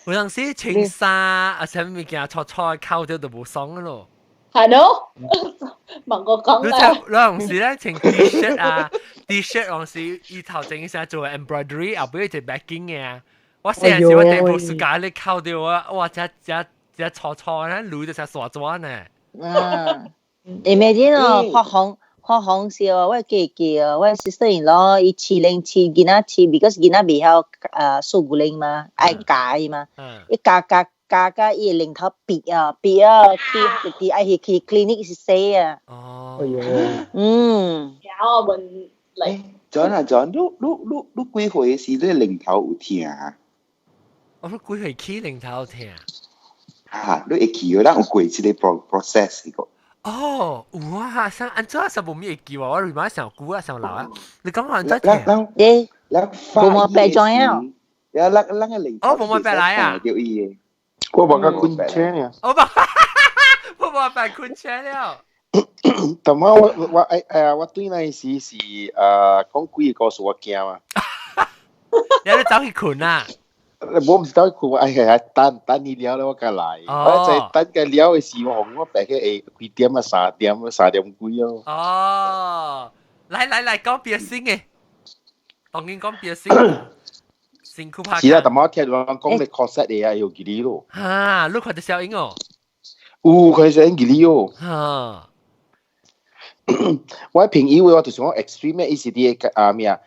S2: 有陣時穿衫啊，啥物件錯錯扣掉就無爽咯。
S1: 係咯，問我講啦。
S2: 你有陣時咧穿 T-shirt 啊，T-shirt 有陣時伊頭前先做 embroidery，後尾就 backing 嘅啊。我細陣時我地部暑假你扣掉我，哇！這這這錯錯咧，滷就成傻磚呢。
S5: 啊，imagine 哦，發紅發紅燒，我記記哦，我 sister in law 伊飼零飼囡仔飼，because 囡仔袂曉啊數牛奶嘛，愛教伊嘛，伊教教教甲伊的領頭癟啊癟啊，去直愛去去 clinic 是洗啊。
S2: 哦。
S3: 哎喲。
S5: 嗯。
S1: 然後問嚟。
S4: John 啊 John，你你你你幾歲時你領頭有疼啊？
S2: 我說幾歲起領頭疼？
S4: 啊，你會記得咱有過這個 process 個。
S2: 哦，有啊，像按怎啥無咪會記喎，我 remind 上久啊，上老啊。你講按怎聽？
S5: 你
S4: 咱
S5: 無毛白裝啊？
S4: 了咱咱個零
S2: 哦，無毛白來啊？
S4: 對伊的。
S7: 我無甲困車呢。
S2: 我無，我無白困車了。
S7: 但我我我哎哎呀，我對那時是講幾個故事我驚嘛。
S2: 你你走去困啊？
S7: 我毋是走去困，我哎呀等等你了咧，我才來。我在等個了的時，我我白去下幾點啊？三點三點幾哦。
S2: 哦，來來來，講piercing 嘅，當然講 piercing。辛苦拍。
S7: 是啊，但我聽人講你 corset 的啊，有記哩咯。
S2: 哈，你看到小英哦？
S7: 有，看小英記哩哦。
S2: 哈。
S7: 我朋友我就是講 extreme 伊是佇個啊咩啊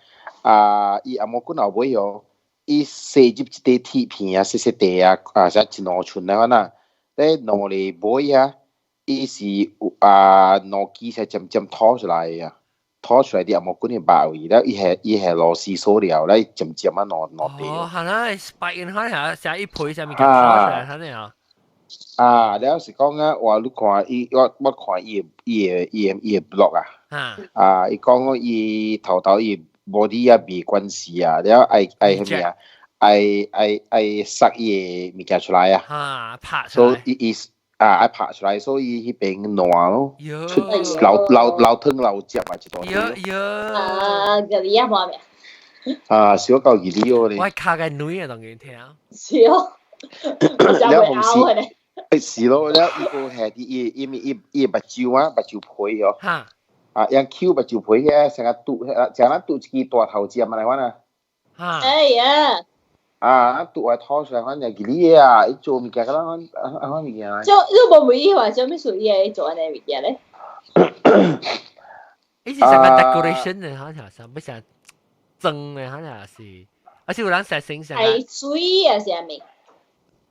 S7: 啊，伊阿摩古老尾哦，伊細入一塊鐵片啊，細細塊啊，啊，啥一兩寸啊，那，咧兩個尾啊，伊是有啊兩支才漸漸拖出來啊，拖出來佇阿摩古的肉位，了伊係伊係螺絲鎖了，咧漸漸啊兩兩塊。
S2: 哦，係啦，spike 可能係一倍上面拖出來，可能啊。
S7: 啊，了是講啊，哇！你看伊，我我看伊伊的伊的伊的 blog 啊，啊，伊講伊頭頭伊 body 啊未關係啊，了愛愛啥物啊，愛愛愛塞伊的物件出來啊，
S2: 啊，拍
S7: 出來，所以伊啊愛拍出來，所以彼邊爛咯，出流流流湯流汁啊，一大
S2: 喲喲，
S1: 啊，嗰啲啊冇咩？
S7: 啊，小夠熱啲哦，
S2: 我卡個女啊，當然聽。
S1: 是哦，
S7: 了紅是。是咯，了伊個係啲伊伊伊伊目睭啊，目睭皮哦。啊，用 Q 目睭皮遐，成個拄，成咱拄一支大頭針來款啊。
S1: 哎呀！
S7: 啊，拄來拖出來，反正記哩啊，伊做物件，敢若款啊款物件。
S1: 做你無問伊話做咩事？伊會做按呢物件咧？
S2: 伊是啥物 decoration 的，好像是，欲啥裝的，好像是，而且有人寫成啥？
S1: 係水啊，啥物？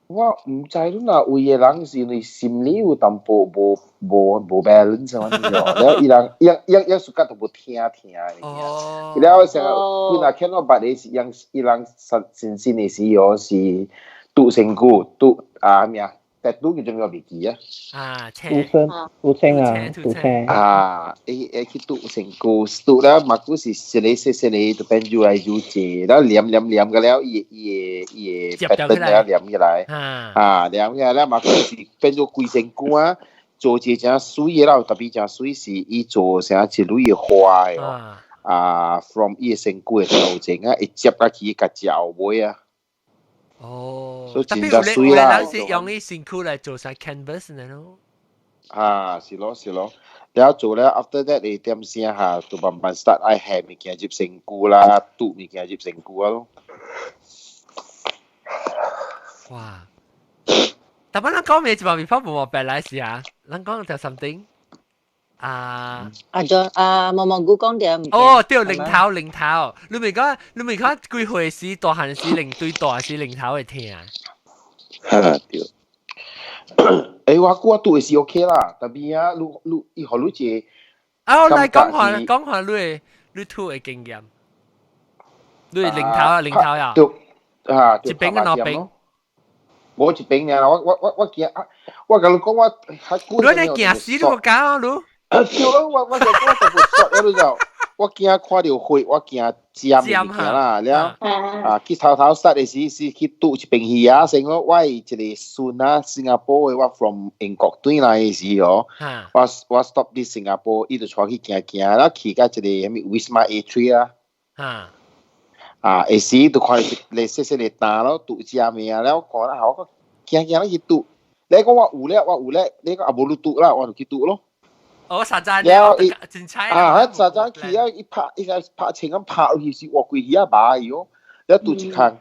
S7: 我毋知你若有的人是因為心理有淡薄無無無 balance 啊，了伊人伊伊伊暑假都無聽聽的物件，了成日佢若見我捌的是人伊人實真真的時哦是拄身軀拄啊咩啊，但拄叫做咩未記啊？
S2: 啊，
S3: 拄青拄青啊，拄青
S7: 啊，伊會去拄身軀，拄了嘛，古是一個細細個就變愈來愈濟，了黏黏黏個了，伊伊伊會白燈了黏起來，啊黏起來了嘛，古是變做規身軀啊，做一個誠媠的了，特別誠媠是伊做啥一類的花的哦，啊，from 伊的身軀的頭前啊，會接甲去甲食後尾啊。
S2: 哦，
S7: 所以真正媠啦。
S2: 有人是用伊身軀來做啥 canvas 呢咯？
S7: 啊，是咯是咯，了做了 after that 你點聲下，就慢慢 start 愛下物件入身軀啦，拄物件入身軀啊咯。
S2: 哇！但係咱講咩一百米跑步無白來是啊？咱講條 something 啊。
S5: 啊，就啊，毛毛菇講點？
S2: 哦，對，零頭零頭，你咪講你咪講幾歲時大漢時零對大時零頭會疼。
S7: 哈，對。欸，我我拄的是 OK 啦，但係啊，你你伊予你一個。
S2: 啊，我來講下講下你你吐的經驗。你零頭啊，零頭啊。
S7: 對，啊，
S2: 一邊跟兩邊。
S7: 無一邊爾，我我我我驚啊！我共你講我較久。
S2: 你你驚死你個搞啊你！
S7: 對咯，我我就我就無說了就，我驚看著血，我驚尖物件啦，了啊去頭頭殺的時是去拄一邊魚仔先咯，我一個孫啊，新加坡的，我 from 英國轉來的時哦，我我 stop 佇新加坡，伊就帶去行行，了去到一個啥物 Wisma A3 啊。啊，下時就看一個細細個單咯，拄食物啊，了看了後我行行去拄，你講我有了，我有了，你講啊無你拄啦，我就去拄咯。
S2: 哦，實在
S7: 了伊
S2: 真彩
S7: 啊，實在去啊，伊拍伊個拍穿咁拍落去是活規魚仔麻去哦，了拄一空，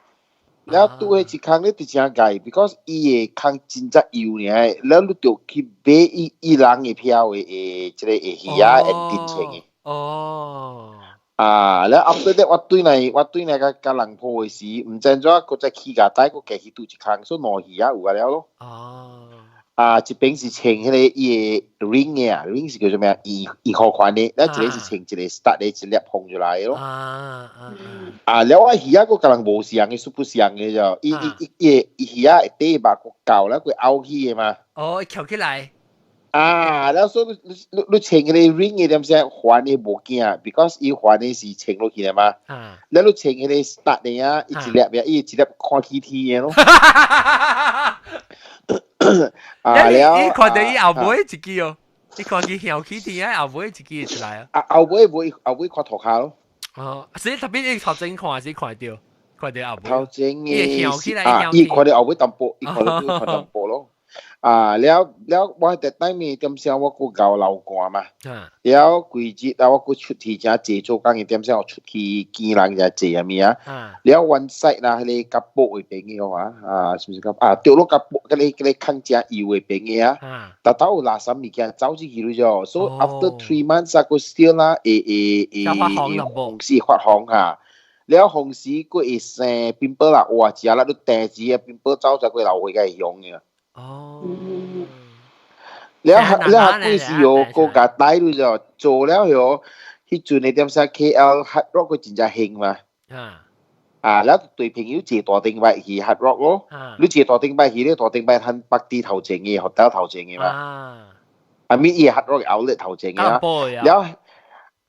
S7: 了拄彼一空咧就真礙，because 伊的空真正幼爾，了你著去買伊伊人的票的的這個的魚仔會真穿的。
S2: 哦。
S7: 啊，了 after that 我對來我對來共共人抱的時，毋知怎閣再起價帶閣加去拄一空，所以兩魚仔有啊了咯。
S2: 哦。
S7: 啊，一邊是穿彼個伊的 ring 的啊，ring 是叫做咩啊？圓圓箍環的，了一個是穿一個 stud 的一粒放出來的咯。
S2: 啊啊
S7: 啊！了我魚仔閣共人無相的，素不相的就，伊伊伊伊伊魚仔會底肉閣厚了，閣凹起的嘛。
S2: 哦，翹起來。
S7: 啊，然後所以你穿嗰個 ring 嘅點先還你無驚，because 伊還的是穿落去的嘛。你穿嗰個 stud 的啊，一粒嘅，伊一粒看起天的咯。啊，了，
S2: 你看到伊後尾一支哦，你看佢翹起天啊，後尾一支出來啊。
S7: 啊，後尾會後尾看塗跤咯。
S2: 哦，所以特別你頭前看是看到，看到後尾。
S7: 頭前嘅啊，伊看到後尾淡薄，伊看到看淡薄咯。啊，了了，我伫頂面點聲我閣𠢕流汗嘛，了規日啊，我閣出去誠濟做工嘅點聲，我出去見人誠濟啊物啊，了 one side 啦，彼個較薄的朋友啊，啊，是毋是較啊？對咯，較薄，彼個較誠幼的朋友啊，逐頭有垃圾物件走進去了，所以 after 3 months 啊，閣 still 啦，會會會會紅時發紅哈，了紅時閣會生 pimple 啦，哇！食啦，你定時啊 pimple 走才閣流血會紅嘅。
S2: 哦，
S7: 了了幾時哦，國家帶你就做了後，彼陣的點啥 KL Hard Rock 閣真正興嘛。啊，了對朋友坐大頂擺去 Hard Rock 咯，你坐大頂擺去咧，大頂擺趁北地頭前嘅 hotel 頭前嘅嘛。啊，咪伊 Hard Rock outlet 頭前嘅啊。了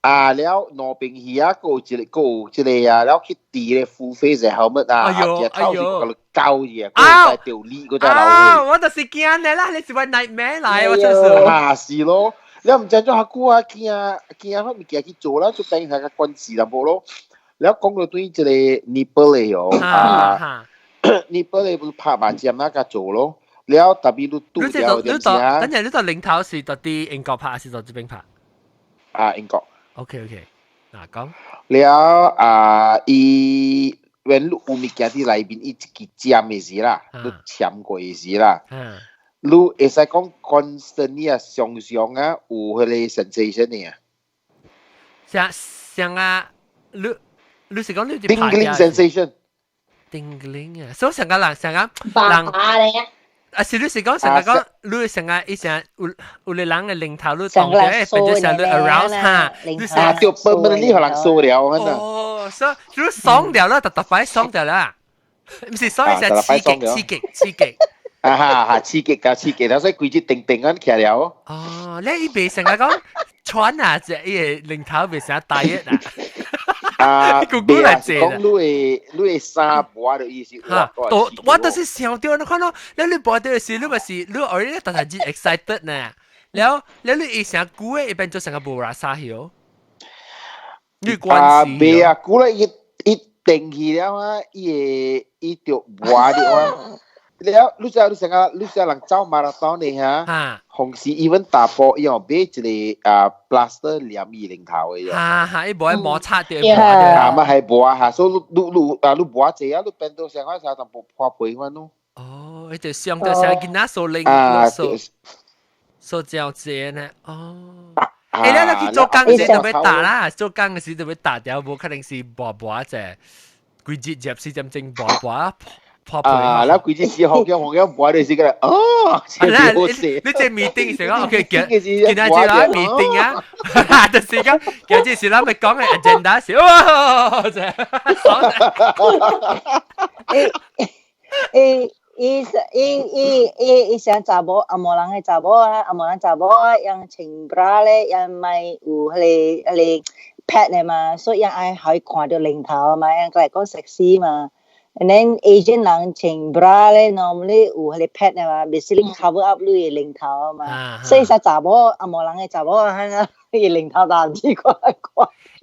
S7: 啊，了兩邊魚啊，閣有一個，閣有一個啊，了去戴咧 full face 的 helmet 啊，
S2: 哎呦，
S7: 啊，頭是閣搞伊啊，閣再掉力，閣再流
S2: 血。我就是驚你啦，你是我 nightmare 來，我真是。
S7: 啊，是咯，你毋知做較久啊，驚驚我物件去做啦，做等下較關事淡薄咯。了講到對這個 nipple 的哦，啊，nipple 的不是拍麻針啊，較做咯。了特別你拄了
S2: 點啥？等陣你個領頭是佇佇英國拍，還是佇這邊拍？
S7: 啊，英國。
S2: OK，嗱講。
S7: 了啊，伊when 你有物件佇內面，伊一支針的時啦，你攕過的時啦，你會使講 constantly 啊，常常啊有彼個 sensation 的啊。
S2: 像像啊，你是講你
S7: Tingling sensation。
S2: Tingling 啊，所以上個人上個
S1: 人。
S2: 啊，是你是講成日講，你成日以前有有個人嘅領頭，你當咗變咗成你 arouse 哈，
S5: 你
S7: 啊，對，permanently 予人掃了，咁啊。
S2: 哦，所以你爽掉啦，特特擺爽掉啦，毋是爽，是刺激刺激刺激。
S7: 啊哈哈，刺激㗎刺激，所以規隻定定咁起了。
S2: 哦，你伊袂成日講穿啊，隻伊個領頭袂成日大熱啊。
S7: 啊，
S2: 個個來
S7: 坐講你會衫磨的意思。
S2: 哈，我就是想到你看咯，你磨到時，你咪是你偶爾特特 excited 呢，了了你會成久的，一般做成個無拉沙曉。你關
S7: 啊，袂啊，久咧伊伊定去了啊，伊會伊就磨的啊。了，你知你成個你知人走馬拉松的哈，紅時 even 打波，伊用買一個啊 plaster 黏伊領頭的。
S2: 哈哈，伊無愛摩擦掉。
S7: 啊，嘛係磨哈，所以你你你啊，你磨濟啊，你變到成個啥淡薄破皮款咯。
S2: 哦，伊就傷到成囡仔數零數數這樣子呢？哦。欸，你去做工時就欲打啦，做工時就欲打掉，無可能是磨磨者，規日24點鐘磨磨。
S7: 破皮啊！แล้ว規隻時學嘅學嘅磨就是個哦，
S2: 你這 meeting 是講 OK，今今仔日來 meeting 啊，就是講今日是咱欲講的 agenda 是哇，這爽。
S5: 欸欸伊伊伊伊伊想查某，紅毛人的查某啊，紅毛人查某啊，𪜶穿 bra 咧，𪜶莫有彼個 pad 的嘛，所以𪜶愛予伊看著領頭嘛，𪜶來講 sexy 嘛。And then Asian 人穿 bra 咧，normally 有彼個 pad 的嘛，basically cover up 你的領頭嘛。所以說查某紅毛人的查某啊，伊領頭大唔知看看。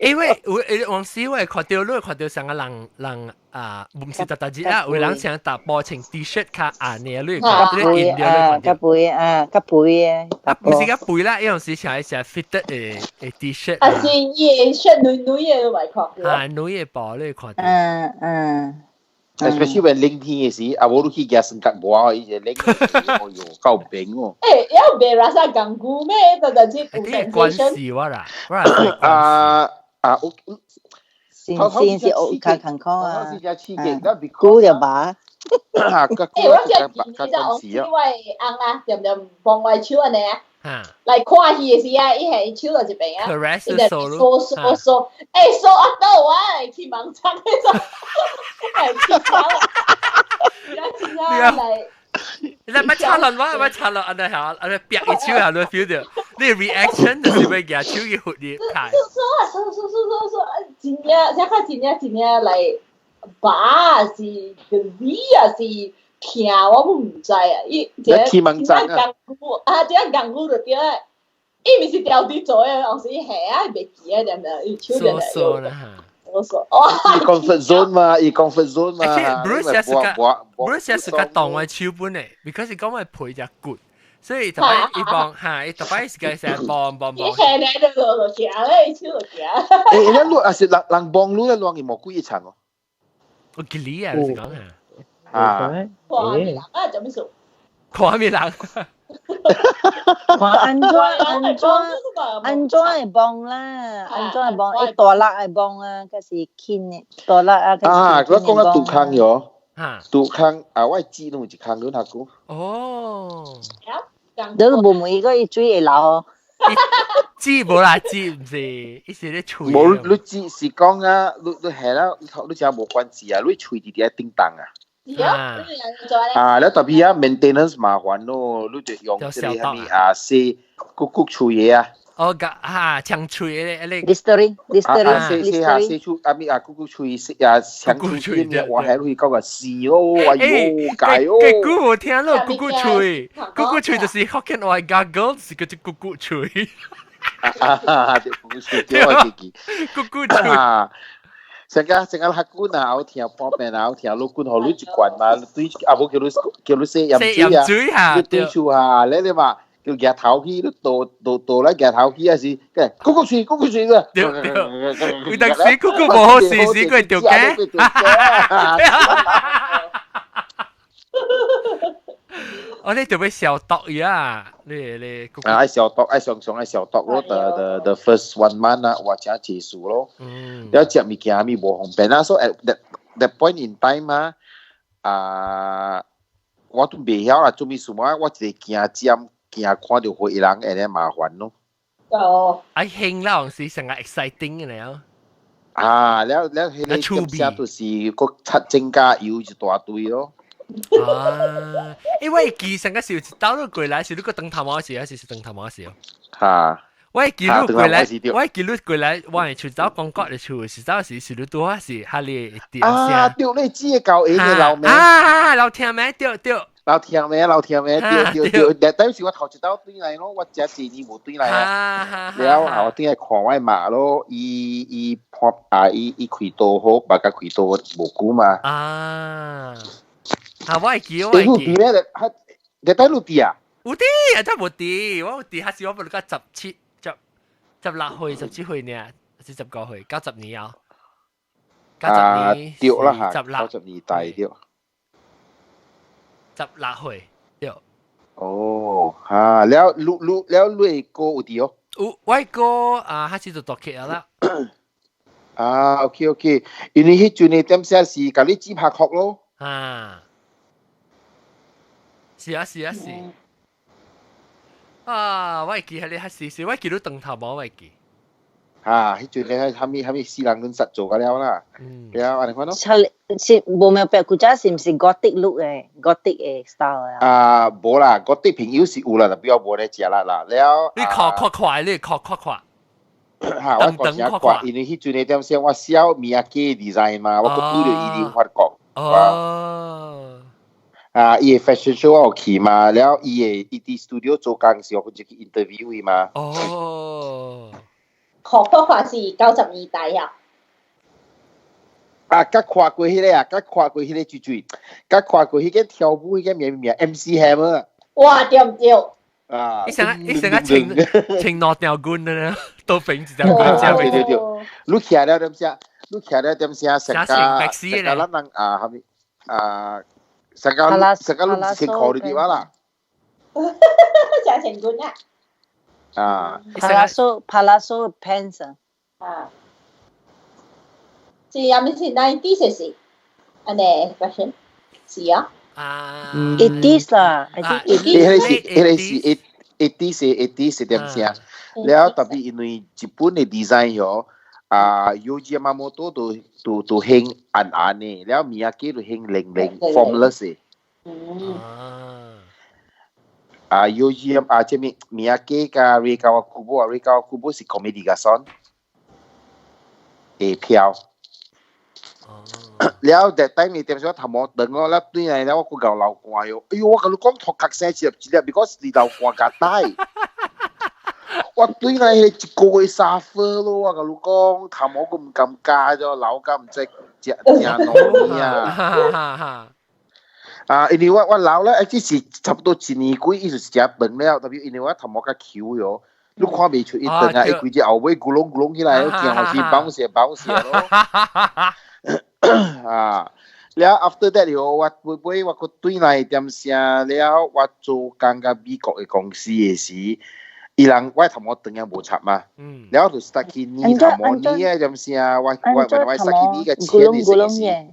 S2: 因為有往時我會看到，你會看到上個人人啊，毋是特特日啊，有人像查埔穿 T-shirt 較暗呢，你會看到你印掉你看到。
S5: 較肥啊，較肥的。
S2: 啊，毋是較肥啦，伊有時穿一些 fitted 的 T-shirt。
S1: 啊，是伊的 shirt 女女的都會看
S2: 到。啊，女的布你會看到。
S5: 嗯嗯。
S7: Especially when 冷天的時，啊，無你去舉三角帽，伊就冷，哎喲，夠冰哦。
S1: 欸，猶袂拉啥共久咩？就就是有
S2: 關係我啦，我啦。
S7: 啊啊，我
S5: 先先是學較艱苦啊，
S7: 久
S5: 就罷。
S1: 欸，我記得你知我的翁啊，恬恬幫我手按呢啊，來看戲的時啊，伊係手佇這邊啊，伊就掃掃掃，欸，掃啊到我來去盲腸彼種，來去走啦，真正來。
S2: 你咪插落我，咪插落，按呢下，按呢煏伊手下，你 feel 著，你 reaction 就是會舉手去罰你開。
S1: 說啊說說說說說，真正這個真正真正來把是個味啊是疼，我毋知啊。伊這
S7: 天猛讚啊！
S1: 啊，這功夫就對啊。伊毋是調佇做的，有時下啊袂記啊，點點伊手點點。
S2: 說啦嚇。
S1: 我說哇！
S7: 伊 comfort zone 嘛，伊 comfort zone 嘛。
S2: Bruce 也是個，Bruce 也是個動我手本的，because 講我陪隻骨，所以特別伊幫嚇，伊特別是個成幫幫幫。
S1: 伊下來就就行咧，伊手就行。
S7: 欸，你啊是人人幫你咧，亂伊無幾一層哦。
S2: 我記你啊，是講啊。
S7: 啊。
S1: 看面人啊，做咩事？
S2: 看面人。
S5: 看按怎按怎按怎會幫啦，按怎會幫？伊大力會幫啊，還是輕的？大力啊，
S7: 啊，我講啊，杜康喲，杜康啊，我知攏有一空阮阿姑。
S2: 哦。
S5: 你無問伊個伊水會流哦？
S2: 知無啦，知毋是，伊是咧喙。
S7: 無，你知是講啊，你你係啦，你你真無關係啊，你喙直直愛叮當啊。
S1: 啊，
S7: 啊，你特別啊，maintenance 麻煩咯，你就用這個啥物啊，洗骨骨喙的啊。
S2: 哦，個啊，長喙的，那個。
S5: Listerine，Listerine，
S7: 洗洗下洗出啊咪啊，骨骨喙洗啊，長喙的，我還會講個洗哦，哎呦，解哦。
S2: 這句我聽了，骨骨喙，骨骨喙就是福建話 gargle，是叫做骨骨喙。
S7: 啊，對，骨骨喙，對，我記記。
S2: 骨骨喙。
S7: 成個成個客官啊，我聽旁邊啊，我聽老官予你一罐嘛，對，啊無叫你叫你洗鹽水啊，你對手啊，你你嘛叫舉頭去，你倒倒倒來舉頭去啊是，咕咕喙咕咕喙個，
S2: 對對，有當時咕咕無好時時佢掉嘅。哦，你就欲消毒呀？你你
S7: 啊，愛消毒，愛常常愛消毒咯。The first one month 啊，或者結束咯。嗯。了食物件咪無方便啊，所以 at that point in time 啊，啊，我都袂曉啦，做咩事嘛？我一個驚尖，驚看著血人會咧麻煩咯。
S1: 哦。
S2: 愛興啦，是成個 exciting 嘅了。
S7: 啊，了了，彼個點寫就是閣擦增加油一大堆咯。
S2: 啊！因為記上個時候一兜你過來是你閣長頭毛時，還是是長頭毛時？
S7: 哈！
S2: 我會記你過來，我會記你過來，我的厝走廣告的厝，是走時是你拄好是哈利的
S7: 啊！對，你知個舊下的老名
S2: 啊，老聽名對對，
S7: 老聽名老聽名對對對，但是我頭一道轉來咯，我這幾年無轉來啊。了後我轉來看我媽咯，伊伊破啊，伊伊開刀好，別個開刀無久嘛。
S2: 啊！啊！我會記，我會記。
S7: 你咩？你帶路地啊？
S2: 有佇，啊真無佇，我有佇，還是我不如講17、十16歲、17歲呢，還是19歲？90年啊？90年。
S7: 對啦嚇，90年代對。
S2: 16歲對。
S7: 哦，嚇！了，你你了，你哥有佇哦？
S2: 有，我哥啊，還是就獨起啦。
S7: 啊，OK OK，因為彼陣的點寫是共你剪拍殼咯。
S2: 啊。是啊是啊是。啊，我會記係你係是是，我會記你長頭毛，我會記。
S7: 啊，彼陣咧，啥物啥物死人跟實做個了啦。嗯。對啊，按呢款咯。
S5: 出是無明白，古早是毋是 Gothic look 的 Gothic 的 style 啊？
S7: 啊，無啦，Gothic 朋友是有啦，但比較無咧食啦啦。了。
S2: 你看較快，你看較快。
S7: 嚇，我看誠快，因為彼陣的點先我寫物仔 design 嘛，我閣拄著伊佇法國。
S2: 哦。
S7: 啊，伊的 fashion show 我有去嘛，了伊的伊佇 studio 做工時，我就去 interview 伊嘛。
S2: 哦。
S1: 學科法是90年代啊。
S7: 啊，佮看過彼個啊，佮看過彼個水水，佮看過彼個跳舞彼個名名 MC Hammer。
S1: 哇，對毋對？
S7: 啊！
S2: 伊成伊成個穿穿兩條軍的呢，都平一條軍。
S7: 對對對，你徛了點聲，你徛了點聲，成個成個咱人啊，蝦米啊？成個成個攏1000箍就對啦。
S1: 成千軍啊！
S7: 啊
S5: ，Palazzo pants
S1: 啊。啊。是啊，咪是 90s 是，按呢 fashion 是啊。
S2: 啊。
S5: 80s 啦
S7: ，I think 80s。彼個是彼個是 eighties 點聲，了特別因為日本的 design 嗬，啊，Yohji Yamamoto 都都都興暗暗的，了 Miyake 都興靚靚 formless 的。啊，Yohji 啊，這物 Miyake 佮 Rei Kawakubo 啊，Rei Kawakubo 是 Comme des Garçons 會飄。了，that time 你點說頭毛長咯，了對來了我閣𠢕流汗喲。哎喲，我共你講頭殼生一粒一粒，because 是流汗共帶。我對來一個月 suffer 咯，我共你講，頭毛閣毋敢加咗，流甲毋知食誠濃啊。啊，因為我老咧，只是差不多一年幾，伊就是食飯了，特別因為我頭毛較 Q 喲，你看袂出伊長啊，伊規隻後尾咕隆咕隆起來，驚予是綁線綁線咯。啊，了 after that 了，我尾尾我閣轉來點聲了，我做工佮美國的公司的時，伊人我頭毛長也無插嘛，了就 start 去染頭毛染啊點聲，我 start 去染個淺的色時，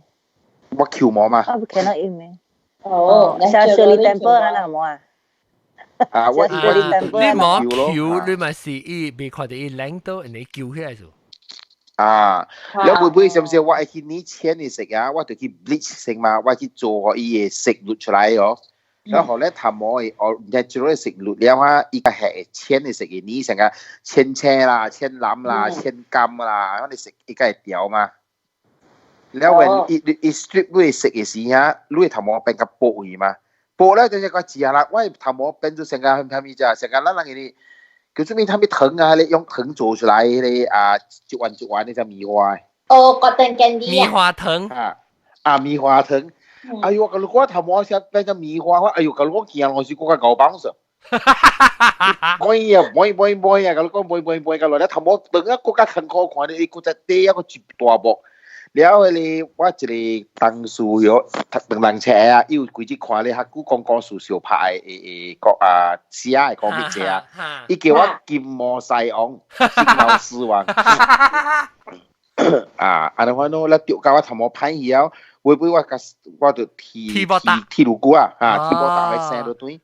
S7: 我 Q 毛嘛。
S5: 啊，不可能用的。
S1: 哦，
S5: 像 Shirley Temple 啊，那個毛啊？
S7: 啊，我
S2: 你毛 Q，你咪是伊未看到伊領到，人哋叫起來做。
S7: 啊，了尾尾是毋是我會去染淺的色啊？我就去 bleach 色嘛，我去做伊的色綠出來哦。然後咧頭毛的哦，natural 的色綠了啊，伊個係淺的色的染成個淺青啦、淺藍啦、淺金啦，我哋色伊個會調嘛。了when 伊伊 strip 你色的時啊，你的頭毛變較薄去嘛？薄咧就是個食啦，我的頭毛變做成個蝦米只？成個咱人個叫做咩？蝦米糖啊？你用糖做出來迄個啊，一丸一丸那隻棉花。
S1: 哦，cotton candy
S2: 棉花糖
S7: 啊啊，棉花糖。哎喲，我共你講頭毛先變成棉花，我哎喲，共你講驚落是閣較𠢕幫手。背啊背背背啊！共你講背背背，共落來頭毛長啊，閣較艱苦看你，伊閣再底啊，閣一大幕。了後咧，我一個同事喲，讀兩冊啊，伊有規日看咧，較久講故事相拍的的國啊寫的講物者啊，伊叫我金毛獅王，金毛獅王。啊，按呢款咯，咱著甲我頭毛歹去了，尾尾我共我就剃
S2: 剃
S7: 剃顱骨啊，啊，剃毛刀去生落短，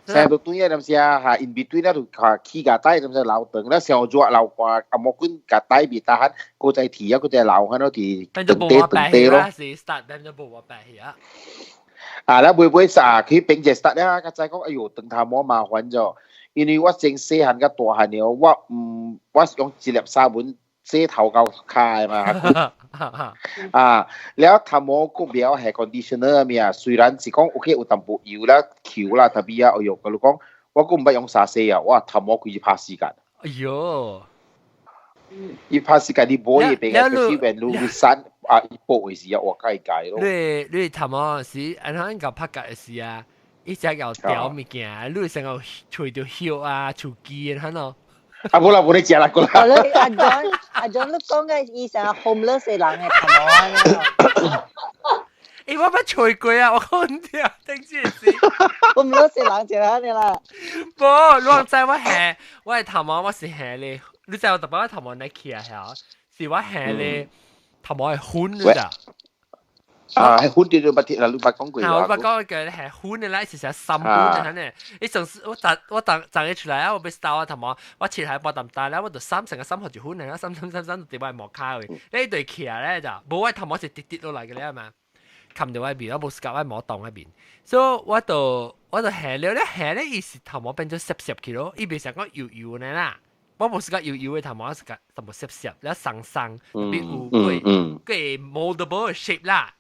S7: 生落短啊，陣時啊，哈，in between 咧就較起共帶，陣時留長，了傷熱流汗，啊，毛管共帶袂得閒，閣再剃啊，閣再留，彼咯佇長短長短咯。
S2: 是 start 變做無我白去啊。
S7: 啊，了尾尾啥去變一 start 了，較知講，哎喲，長頭毛麻煩咗，因為我從細漢到大漢了，我毋，我是用一粒砂盆洗頭到跤的嘛。啊，了頭毛閣袂曉下 conditioner 物啊，雖然是講 OK 有淡薄油啦、Q 啦，特別啊，哎喲，共你講，我閣毋捌用啥洗啊，我頭毛規日拍時間。
S2: 哎喲，
S7: 伊拍時間你無伊變個，就是變你散啊，伊薄的時啊，我解解咯。
S2: 你頭毛是按怎𠢕拍甲的時啊，伊只𠢕調物件，你成個吹著葉啊、樹枝按怎咯。
S7: 啊，無啦，無咧食啦，過啦。
S5: 你阿 John，阿 John，你講嘅伊成 homeless 的人的頭毛。
S2: 欸，我捌吹過啊，我講對，頂次是。
S5: homeless 的人就按呢啦。
S2: 無，你知我係我的頭毛，我是係咧，你知我特別我頭毛哪起啊？係，是我係咧頭毛係粉的咋。
S7: 啊，係粉對對，捌聽啦，你捌講過。
S2: 啊，我捌講過係粉的啦，是成三粉的呢。伊上次我昨我昨昨日出來啊，我欲 style 我頭毛，我切開半啖大咧，我就三成個三盒就粉的啦，三三三三就佇我毛跤位，你對起來咧就，無我頭毛是直直落來嘅咧嘛，冚到我面，我無 scalp 我毛動喺面，所以我就下了咧下咧，伊是頭毛變做濕濕去咯，伊袂成講油油的啦。我無是講油油的頭毛，是講淡薄濕濕，了鬆鬆，特別有個個 moldable shape 啦。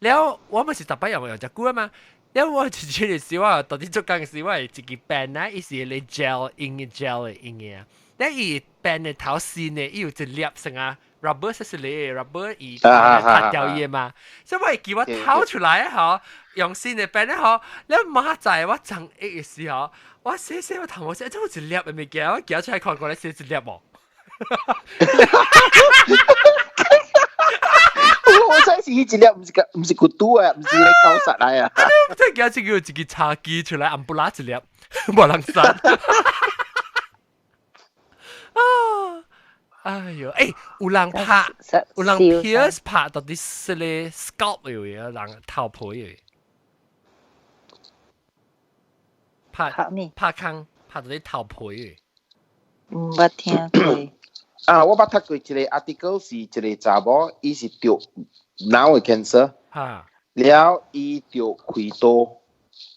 S2: 了我咪是逐擺用用隻久啊嘛，了我就覺得是我到底做工時，我會一支 pen 啊，伊是個 gel 用嘅 gel 的用嘅，了伊 pen 的頭線的，伊有一粒成啊 rubber 是咧 rubber 伊擦掉伊嘛，所以我會記我掏出來吼，用新的 pen 吼，了馬仔我長一的時候，我洗洗我頭毛先，這有一粒的物件，我夾出來看過來是一粒無。
S7: 我真是一粒，毋是個，毋是骨拄啊，毋是咧搞實來啊。
S2: 即係夾出叫一個茶几出來，暗不拉一粒，無人殺。啊！哎呦，欸，有人拍，有人 pierce 拍到底是咧 scalp 有嘅，人頭皮嘅。拍
S5: 拍咩？
S2: 拍空拍到啲頭皮嘅。
S5: 毋捌聽過。
S7: 啊，我捌讀過一個 article 是一個查某，伊是著腦的 cancer。了伊就開刀，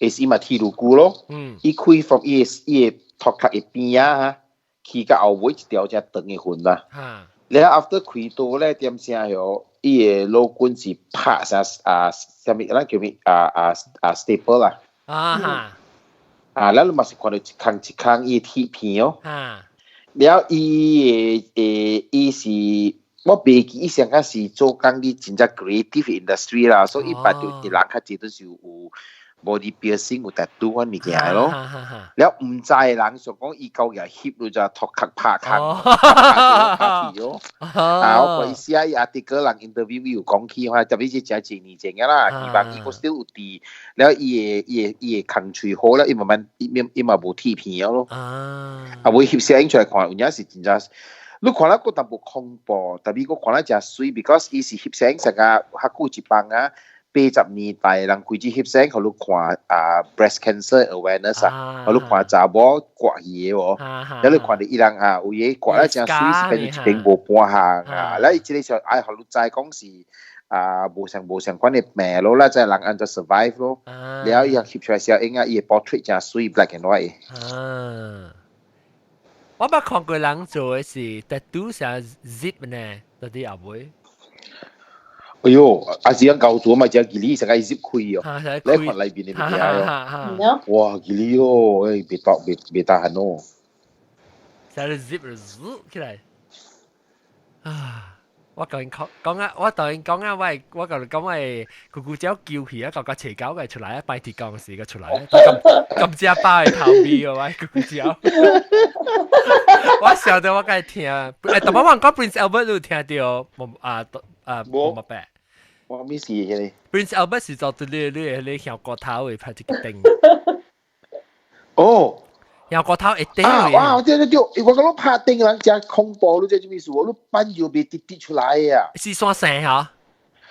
S7: 會是嘛鐵顱骨咯。伊開 from 伊的頭殼的邊仔，去到後尾一條正長的痕啦。了 after 開刀咧，點聲喲，伊的腦筋是拍啥啊？啥物咱叫咩啊啊啊 staple 啦。啊，咱嘛是看到一空一空伊鐵片哦。了伊的伊是我袂記伊上個是做工佇真正 creative industry 啦，所以伊捌著人較濟都是有 body piercing 有 tattoo 款物件咯。了毋知的人想講伊夠嘢翕就就頭殼拍空，拍去咯。啊，我看伊寫伊 article 人 interview 有講起，話特別是誠濟年前個啦，希望伊閣 still 有佇，了伊的空喙好了，伊慢慢伊伊嘛無鐵片了咯。啊，會翕攝影出來看，有影是真正。你看了閣淡薄恐怖，特別閣看了誠媠，because 伊是翕攝影成個較久一放啊。80年代人開始翕相，予你看啊 breast cancer awareness 啊，予你看查某割魚的無，了你看著伊人啊，有影割了誠媠，是變做一邊無半項啊，了伊這個時候愛予你知講是啊無相無相關的病咯，啦，這人按怎 survive 咯，了伊翕出來攝影啊，伊的 portrait 誠媠 black and white。
S2: 啊，我捌看過人做的是 tattoo 成 zip 呢，到底後尾。
S7: 哎喲，啊是講高做嘛，只吉利成個 zip 開哦，你看內邊的物件哦，哇，吉利哦，哎，別當別別大汗哦，
S2: 成個 zip zip 起來，啊！我甲𪜶講講啊，我同𪜶講啊，我甲你講我咕咕鳥叫去啊，個個斜狗嘅出來啊，拜鐵鋼時個出來，咁咁只包嘅頭味哦，我咕咕鳥。我笑到我該聽，但我講 Prince Albert 都聽到，無啊啊無乜白。
S7: 我咩事嘅
S2: ？Prince Albert 是做對你你你向骨頭會拍一個燈。
S7: 哦。
S2: 向骨頭會頂。
S7: 啊！哇！對對對，我講你拍燈人真恐怖，你知啥物意思無？你板油袂直直出來啊！
S2: 四線生嚇。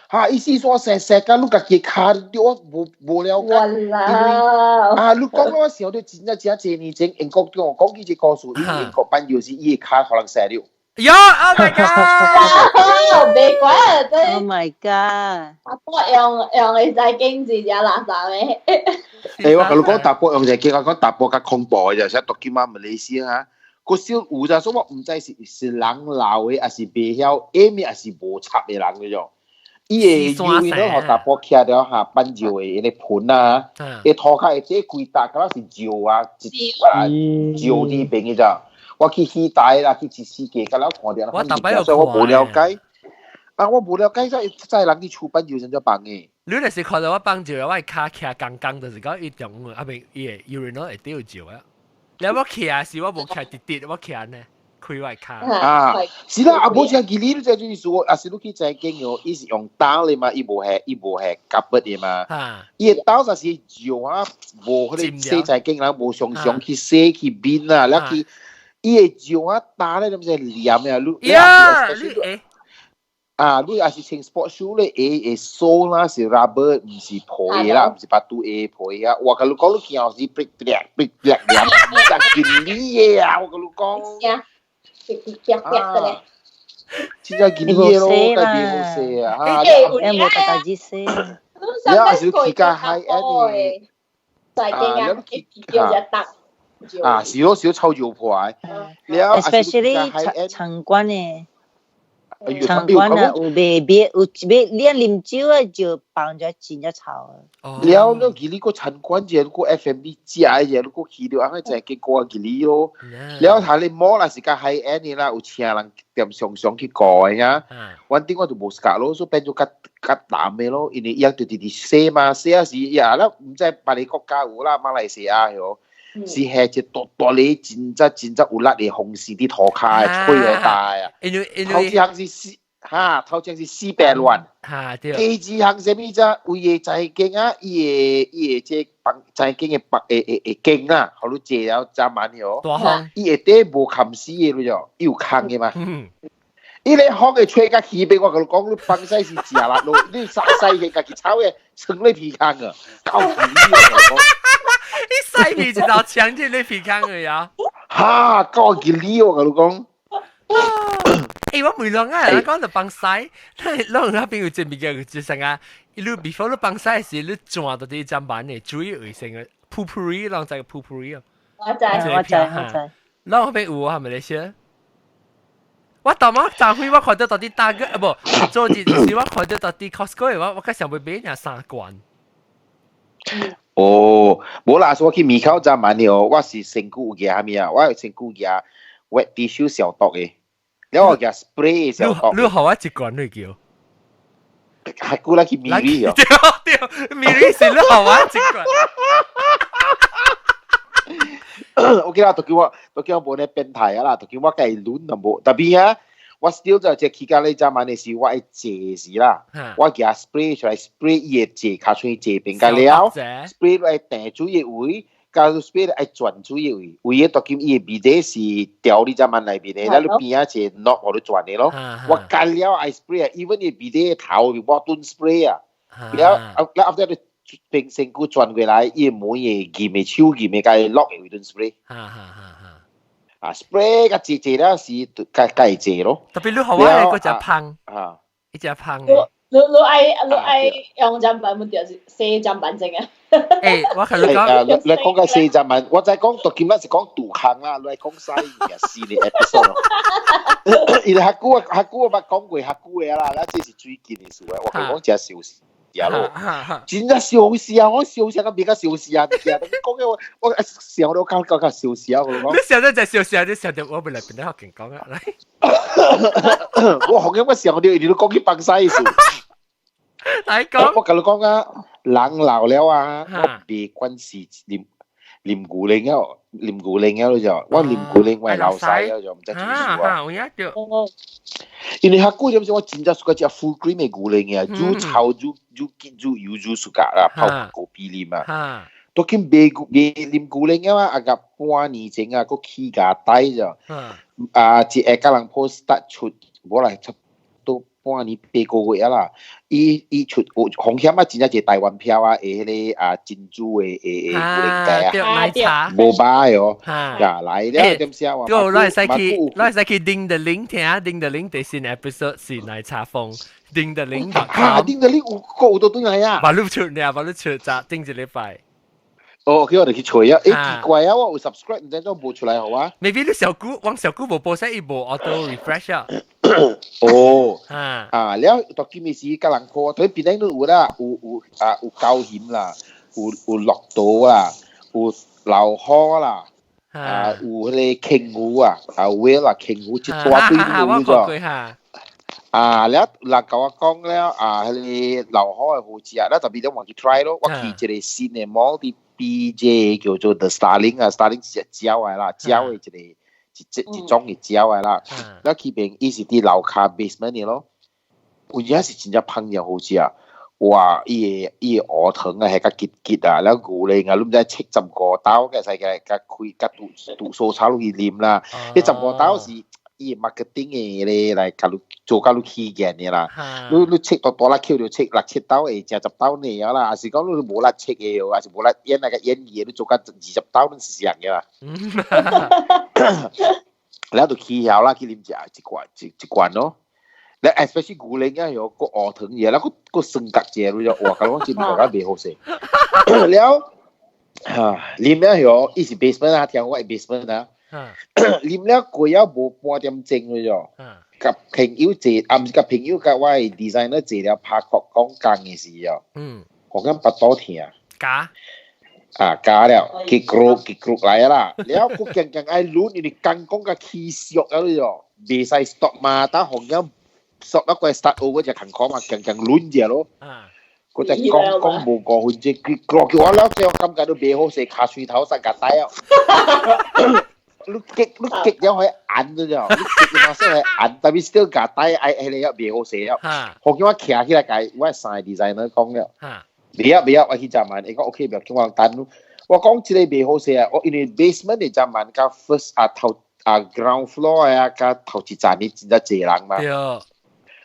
S7: 哈！伊四線生生甲你家己跤，我無無了解。因為啊，你講我想到真正真濟年前英國跟我講起這個故事，因為英國板油是伊的跤予人生了。
S2: 喲！Oh my god！
S1: 別怪
S5: 對。Oh my god！
S1: 阿伯用用會使經濟只垃圾咩？
S7: 欸，我共你講，淡薄用一個，我講淡薄較恐怖的，就是讀起馬馬來西亞，個小有陣說我毋知是是人老的，還是袂曉，下面還是無插的人嗰種。伊會因為攏予淡薄徛了下板石的彼個盆啊，伊塗跤會底規搭，敢若是石啊，一啊石佇邊的咋。我去戲台啦，去一四界，敢若看著，
S2: 我逐擺有
S7: 所以我無了解。啊，我無了解，這這人去厝板石怎放的？
S2: 你若是看到我放石，我跤徛剛剛，就是講伊中啊，未伊會 urinal 會掉石啊。你我徛是我無徛直直，我徛呢，開我跤。
S7: 啊，是啦，啊無像其你這就是說，啊是你去財經哦，伊是用刀的嘛，伊無係夾筆的嘛。伊的刀就是石啊，無彼個洗財經人無常常去洗去面啊，了去伊的石啊打咧，毋是黏啊，你
S2: 呀，你
S7: 啊，你也是穿 sport shoe 咧，會會鎖啦，是 rubber，毋是皮的啦，毋是巴肚的皮啊。我共你講，你見是逼逼逼逼黏，真吉利的啊！我共你講。
S1: 逼逼逼的咧。
S7: 真正吉利的咯，家己好勢啊！哈，
S5: 欸，無大大只勢。
S7: 你也是去較 high end 的。
S1: 在間啊，叫一搭。
S7: 啊，是咯，是咯，臭尿破的。
S5: Especially 餐館的。餐館啊，有賣賣有賣，你啉酒啊就放咗真正臭
S7: 啊。了，你其你個餐館者，個 F&B 食的者，你個去到按呢就結果其你咯。了，下你摸啦是較 high end 的啦，有請人踮常常去過的呀。反正我就無 suka 咯，所以變做較較淡的咯，因為伊就直直洗嘛，洗啊是呀，咱毋知別个國家有啦，馬來西亞喲。是係一大大个真正真正有力的風勢佇塗跤的吹的大啊！頭一項是四哈，頭一項是400萬。
S2: 哈對。
S7: 第二項啥物則為個財經啊，伊的這房財經的房會會會經啊，予你坐了早晚喲。
S2: 大風。
S7: 伊下底無冚死的咯喲，伊有空的嘛。伊咧風會吹甲起邊，我共你講，你放屎是食力咯，你撒屎去家己炒的，穿咧鼻孔啊，夠氣我講。
S2: 你屎皮一道牆進你鼻孔而已啊！
S7: 哈，夠吉利我共你講。
S2: 欸，我問人啊，人講就放屎，咱那邊有一物件就啥啊？你 before 你放屎時，你轉到啲砧板的水衛生的 potpourri，人知個 potpourri 啊？
S1: 我知，
S5: 我知，我知。
S2: 咱那邊有啊，係咪你先？我頭毛昨昏我看到到底大個，啊無，做一時我看到到底 Costco 我我較想欲買爾三罐。
S7: 哦，無啦，我去門口站買了，我是身軀有舉啥物啊？我有身軀舉 wet tissue 消毒的，了我舉 spray 消毒。
S2: 你予我一罐你叫？
S7: 較久啦去 Miri 哦。
S2: 對對，Miri 是你予我一罐。
S7: 我記得都叫我都叫我無咧變態啊啦，都叫我家己攆就無。特別啊，我 still 就這去到咧站買的時，我會坐時啦，我舉 spray 出來 spray 伊的坐尻喙坐邊個了，spray 來訂水的位，加 spray 愛轉水的位，位的當今伊的味道是調你站買內面的，了你邊仔一個 knob 予你轉的咯。我干了愛 spray 啊，even 伊味道的頭我頓 spray 啊，了啊，了後尾你變身軀轉過來，伊的門會撳的手撳的，共伊 lock 的位頓 spray。啊，spray 甲坐坐了是較較會坐咯。
S2: 特別你予我的嗰隻芳，
S7: 啊，
S2: 一隻芳。
S1: 你你愛你愛用砧板，毋著是洗砧板先啊？
S2: 欸，我共你講，
S7: 你你講個洗砧板，我知講到今仔是講杜康啦，你講啥嘢是的 episode。因為較久啊，較久我捌講過較久的啦，咱這是最近的事啊，我共講真相似咯，真正相似啊！我相似到變較相似啊！講嘅我我想到較較較相似啊！我講。
S2: 你想到就相似，你想到我未來變得較健講啊！來，
S7: 我好像我想到，你都講起放屎事。
S2: 來講，
S7: 我共你講啊，人老了啊，我袂管是啉啉牛奶了，啉牛奶了就，我啉牛奶我會流屎了就，毋知做咩事啊。
S2: 有影著。
S7: 因為較久點時我真正喜歡食 full cream 的牛奶啊，愈臭愈愈緊愈油愈 suka 啦，泡咖啡啉啊。都去買買啉牛奶啊嘛，啊個半年前啊，閣起價低就，啊一下甲人 post 出，無啦，差不多半年8個月啊啦。伊伊出有風險啊，真正一個台灣票啊，會彼個啊珍珠的的牛奶茶
S2: 啊，奶茶，
S7: 無歹哦，呀來了點聲話，
S2: 個咱會使去，咱會使去訂 the link 聽，訂 the link 第新 episode 是奶茶風，訂 the link。
S7: 啊，訂 the link 有個有倒轉來啊，
S2: 把你出呢，把你出就頂一禮拜。
S7: 哦，OK，我就去揣啊！欸，奇怪啊，我有 subscribe，毋知怎無出來予我。
S2: Maybe 你小久，往小久無報說伊無 auto refresh 啊。
S7: 哦，啊，了，到今日時佮人看，佇邊頂都有啦，有有啊有高雄啦，有有綠島啦，有老虎啦，啊有彼個鯨魚啊，啊 whale 啊鯨魚，一大堆都有咗。啊，了人共我講了啊，彼個老虎的好食，了特別我去 try 咯，我去一個新的 mall 佇 PJ 叫做 The Starling 啊，Starling 是隻鳥來啦，鳥的一個一隻一種的鳥來啦。了去邊伊是佇樓跤 basement 的咯，有影是真正芳又好食。哇！伊的伊的鵝腸啊，係較結結啊，了牛奶啊，你毋知75兜，會使共共開共拄拄蔬菜落去啉啦。彼十五兜是伊 marketing 的咧來共你做共你起見的啦。你你切大大粒口就切六七兜會食十兜爾啦，還是講你無力切的，還是無力演那個演技，你做到20兜攏是啥的啦。了就起曉啦，去啉食一罐一一罐咯。你 especially 牛奶啊，有個鵝腸嘢，啦個個酸角者，你就哇，講這物件袂好食。了，啊，啉了後，伊是 basement 啊，聽我係 basement 啊。啉了過了無半點鐘了就，佮朋友坐，啊，毋是佮朋友佮我的 designer 坐了拍殼講工的時候，我感腹肚疼。
S2: 加？
S7: 啊，加了，結果結果來啦，了閣強強愛攆，因為剛講甲起俗了就，袂使 stop 嘛，等紅樣 stop 了過 start over 就艱苦嘛，強強攆者咯。嗰隻講講無5分鐘，佢叫我了，最後感覺都袂好勢，尻喙頭實共帶哦。你激你激了去按咗就，你激了先去按，但係 still 共帶愛彼個袂好勢了。後叫我徛起來，共我三個 designer 講了，袂曉袂曉，我去食飯，伊講 OK，袂叫我等。我講這個袂好勢啊，我因為 basement 的食飯佮 first 啊頭啊 ground floor 啊，佮頭一層的真正濟人嘛。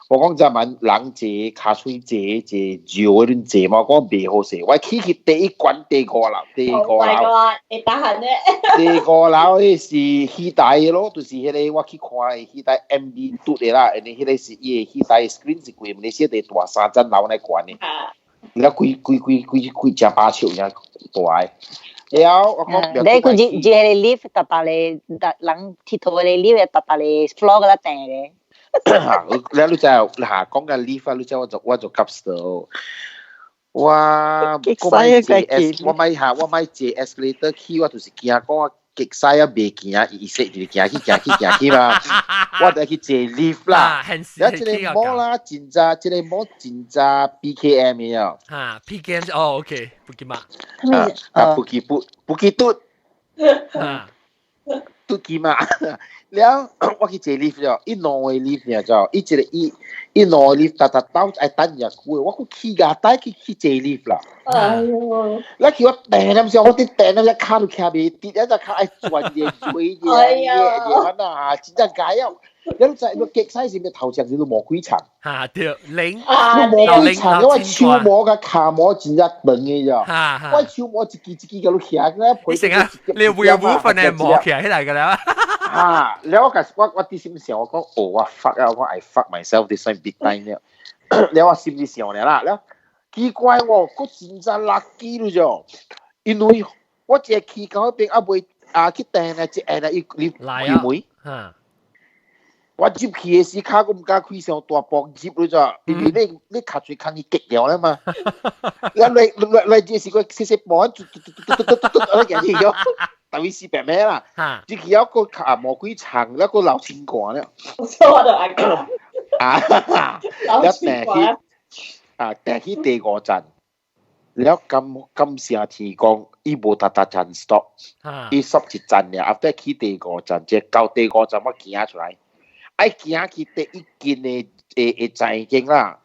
S7: 我講這晚人坐跤喙坐坐尿嗰陣坐嘛，我講袂好勢。我起去第一關第五樓，第五
S1: Oh my
S7: 樓，
S1: god！會打痕咧。
S7: 第五樓彼是戲台的咯，就是彼個我去看的戲台 MD 拄的啦，因為彼個是伊的戲台 screen 是規，馬來西亞第大三層樓來懸的。了規規規規規正把手爾大的。了我講
S5: 你佢只只係 lift 搭搭咧，人鐵頭嘅 lift 搭搭咧 floor 嗰粒掟咧。
S7: 了你知嚇講緊 lift 啊，你知我就急死。我我買坐 S，我買下我買坐 escalator 去，我就是驚講我極使啊袂行，伊說就是行去行去行去嘛，我就去坐 lift 啦。了這個摩啦，真正這個摩真正 PKM 的哦。
S2: 啊，PKM 哦，OK，Bukit Timah。
S7: 啊，Bukit Bukit 嘟。嘟機嘛，了我去坐 lift 了，伊兩個 lift 爾就，伊一個伊伊兩個 lift 逐逐兜愛等遮久的，我閣起牙帶去去坐 lift 啦。
S1: 哎喲！
S7: 了去我掟點時，我佇掟點只跤都徛袂直，一隻跤愛轉者追者，者啊，真正解啊！你知你極使是咪頭前是都無幾層？
S2: 嚇對，零
S7: 無幾層，我手毛佮跤毛真正長的咋。我手毛一支一支共你徛咧，
S2: 你成日你會有部分係磨起來㗎啦。
S7: 啊！了我我我佇心想，我講哦，我 fuck 啊，我 I fuck myself this time big time 了。了我心裡想了啦，了奇怪喎，閣真正 lucky 了咋？因為我一去到彼邊啊未啊去訂啊一按啊伊你開門。我入去的時，跤閣毋敢開傷大步入了咋，因為你你跤喙空伊結掉了嘛。你來來來這時個細細步，嘟嘟嘟嘟嘟嘟嘟，啊行去咗，大約四百米啦。入去了閣較無幾層，了閣流清汗了。
S1: 我就愛講。
S7: 啊，了訂去啊，訂去第五站，了感感謝天公，伊無逐逐站 stop，伊 stop 一站爾，後底去第五站，這到第五站我行出來。愛行去第一近的的的站間啦。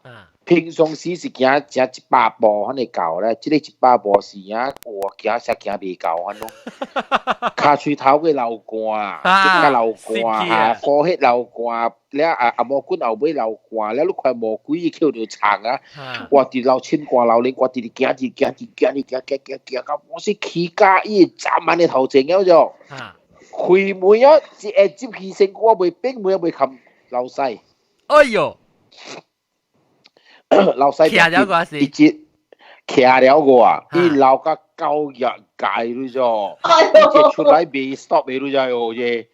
S7: 平常時是行行100步可能到咧，這個一百步是啊，哇，行啥行袂到安怎？跤喙頭會流汗，這個流汗哈，呼血流汗，了啊啊毛管後尾流汗，了你看魔鬼伊抾著長啊，我佇流清汗流奶，我直直行直行直行直行行行行到我是起價伊站滿的頭前了就。開門啊，一下入去身我袂變門袂冚流屎。
S2: 哎喲！
S7: 流屎
S2: 徛了個是，
S7: 一直徛了個啊，伊流甲九日界你咗，一出來未 stop 未你知哦，這，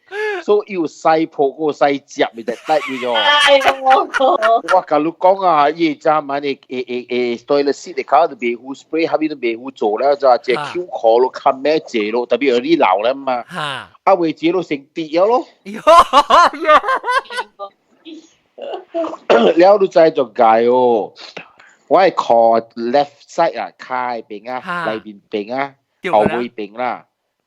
S7: 所以有屎泡個屎接咪就得你咗。
S1: 哎喲！
S7: 我共你講啊，伊早晚的會會會 toilet seat 的跤都袂好 spray，後面都袂好做了，就這 Q 殼咯，較咩坐咯，特別有你老了嘛。啊，未坐咯成跌了咯。了你知就解哦，我係靠 left side 啊，跤邊啊，內面邊啊，後尾邊啦，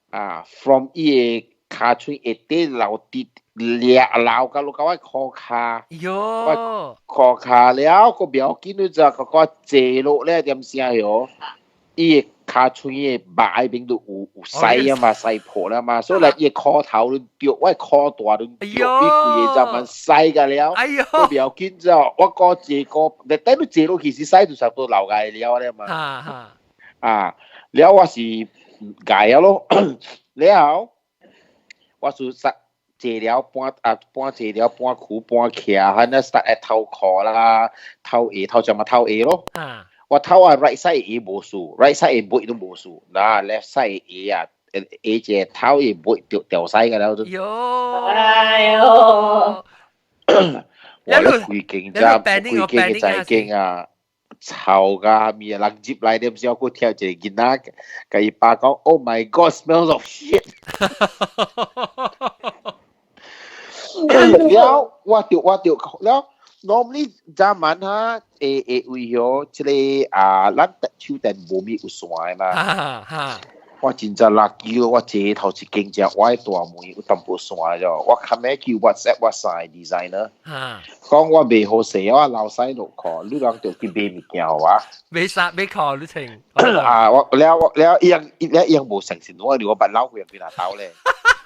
S7: 啊，from 伊個跤喙下底流滴掠流到落到我褲跤，
S2: 喲，
S7: 褲跤了個不要緊，你知個個坐落咧點聲喲，伊個跤喙的肉邊都有有屎啊嘛，屎破啦嘛，所以來伊個褲頭都掉，我褲大都掉，伊規個就慢屎個了，我不要緊之後，我個坐個，你等你坐落去時屎就差不多流個了咧嘛，啊，了我是𠝹了咯，了我是實坐了半啊半坐了半跍半徛，反正實愛頭褲啦，頭下頭前嘛頭下咯。我頭啊 right side 下無事，right side 下尾都無事，嗱 left side 下啊，下一個頭下尾掉掉屎個了就。
S2: 喲，
S1: 哎喲！
S7: 我咧規間咋，規間嘅在間啊，臭甲面人入來點時，我聽一個囡仔，共伊爸講：Oh my God, smells of shit！了，我就我就了。normally 早晚哈會會為咗這個啊，咱手電無咪有線的嘛。我真正 lucky 咯，我坐頭一間只我的大門有淡薄線咗，我較尾叫 WhatsApp 我三個 designer，講我袂好勢，我流屎落褲，你人就去買物件予我。
S2: 買衫買褲你穿。
S7: 啊，我了我了伊樣伊了伊樣無相信我，我捌老歲去哪兜咧。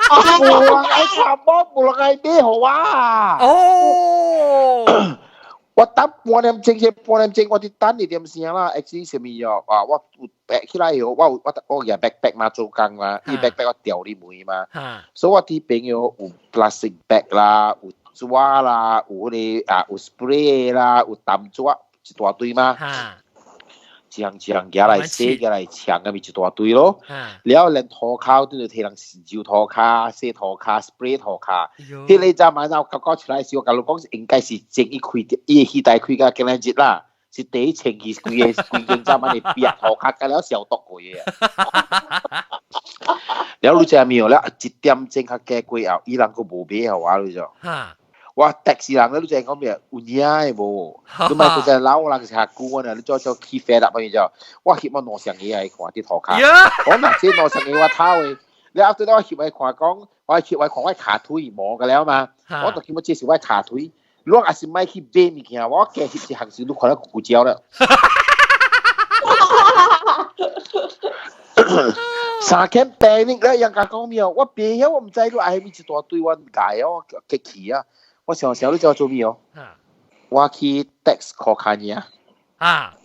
S7: 無人愛插我，無人愛買予我。
S2: 哦。
S7: 我等半點鐘先，半點鐘我佇等一點聲啦，actually 啥物哦？啊，我有 back 起來以後，我有我我用 backpack 嘛做工嘛，伊 backpack 我掉入門嘛，所以我佇朋友有 plastic bag 啦，有紙啦，有彼個啊有 spray 啦，有淡紙一大堆嘛。一項一項舉來洗，舉來搶，咁咪一大堆咯。了連塗跤都就提人揉塗跤、洗塗跤、spray 塗跤。彼個早晚我感覺出來時，我共你講應該是前伊開伊的戲台開到今仔日啦，是第一清氣規个規間早晚的壁塗跤，甲了消毒過的。了你知無？了一點鐘較加過後，伊人閣無買予我，你知？我 text 人咧，你知講咩？有影的無？你莫閣再老人是較久啊，你做做起飛啦，變做我翕我兩雙鞋來看佇塗跤。我若這兩雙鞋我偷的，了後頭我翕來看講，我翕來看我跤腿磨個了嘛，我就感覺這是我跤腿。你若是莫去買物件，我加翕一項時，你看到骨膠了。三間病你咧，人家講咩？我袂曉，我毋知你愛咪一大堆，我解哦，激氣啊！我想想你知我做咩哦？我去 text 柯卡爾啊，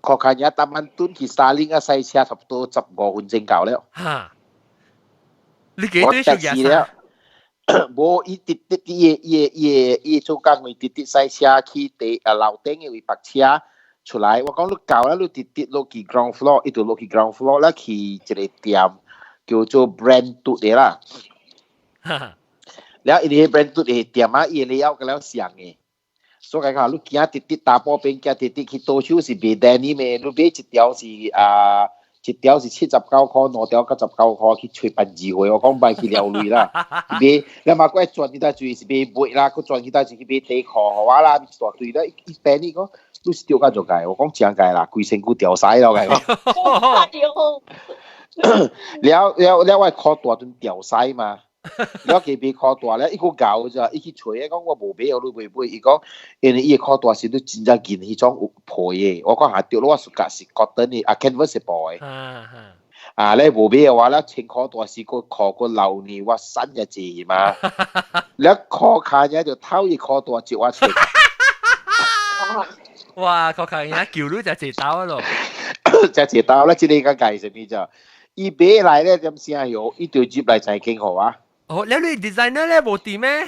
S7: 柯卡爾逐晚轉去沙嶺啊，駛車差不多15分鐘到了。
S2: 哈，你幾對數
S7: 日了？無，伊直直伊伊伊伊做工會直直駛車去地啊樓頂的位泊車出來。我講你到了，你直直落去 ground floor，伊就落去 ground floor 啦，去一個店叫做 Brand 嘟的啦。了伊個 Brand 嘟的店啊，伊個了個了上的。所以講，你行直直大埔邊行直直去倒手是賣 denim 的，你買一條是啊。一條是79塊，兩條99塊，去揣辦字會，我講莫去撩鐳啦。去買，你嘛閣愛轉其他水是買襪啦，閣轉其他是去買底褲予我啦，一大堆啦。伊病你講，你是著甲做解？我講真解啦，規身軀掉屎了解。了了了，我褲大陣掉屎嘛。了加買褲大了，伊閣𠢕咋？伊去揣，講我無買，你袂買。伊講，因為伊的褲大是你真正緊彼種有皮的。我講下對，我是是 cotton 的，啊 canvas 是布的。啊，你無買的話，咧穿褲大時個褲個流呢，我散一濟嘛。你褲跤爾就偷伊褲大借我穿。
S2: 哇，褲跤爾叫你就一刀咯。
S7: 就一刀啦，這个較計啥物就？伊買來咧點聲喲，伊就入來財經予我。
S2: 哦，你你 designer 咧無佇咩？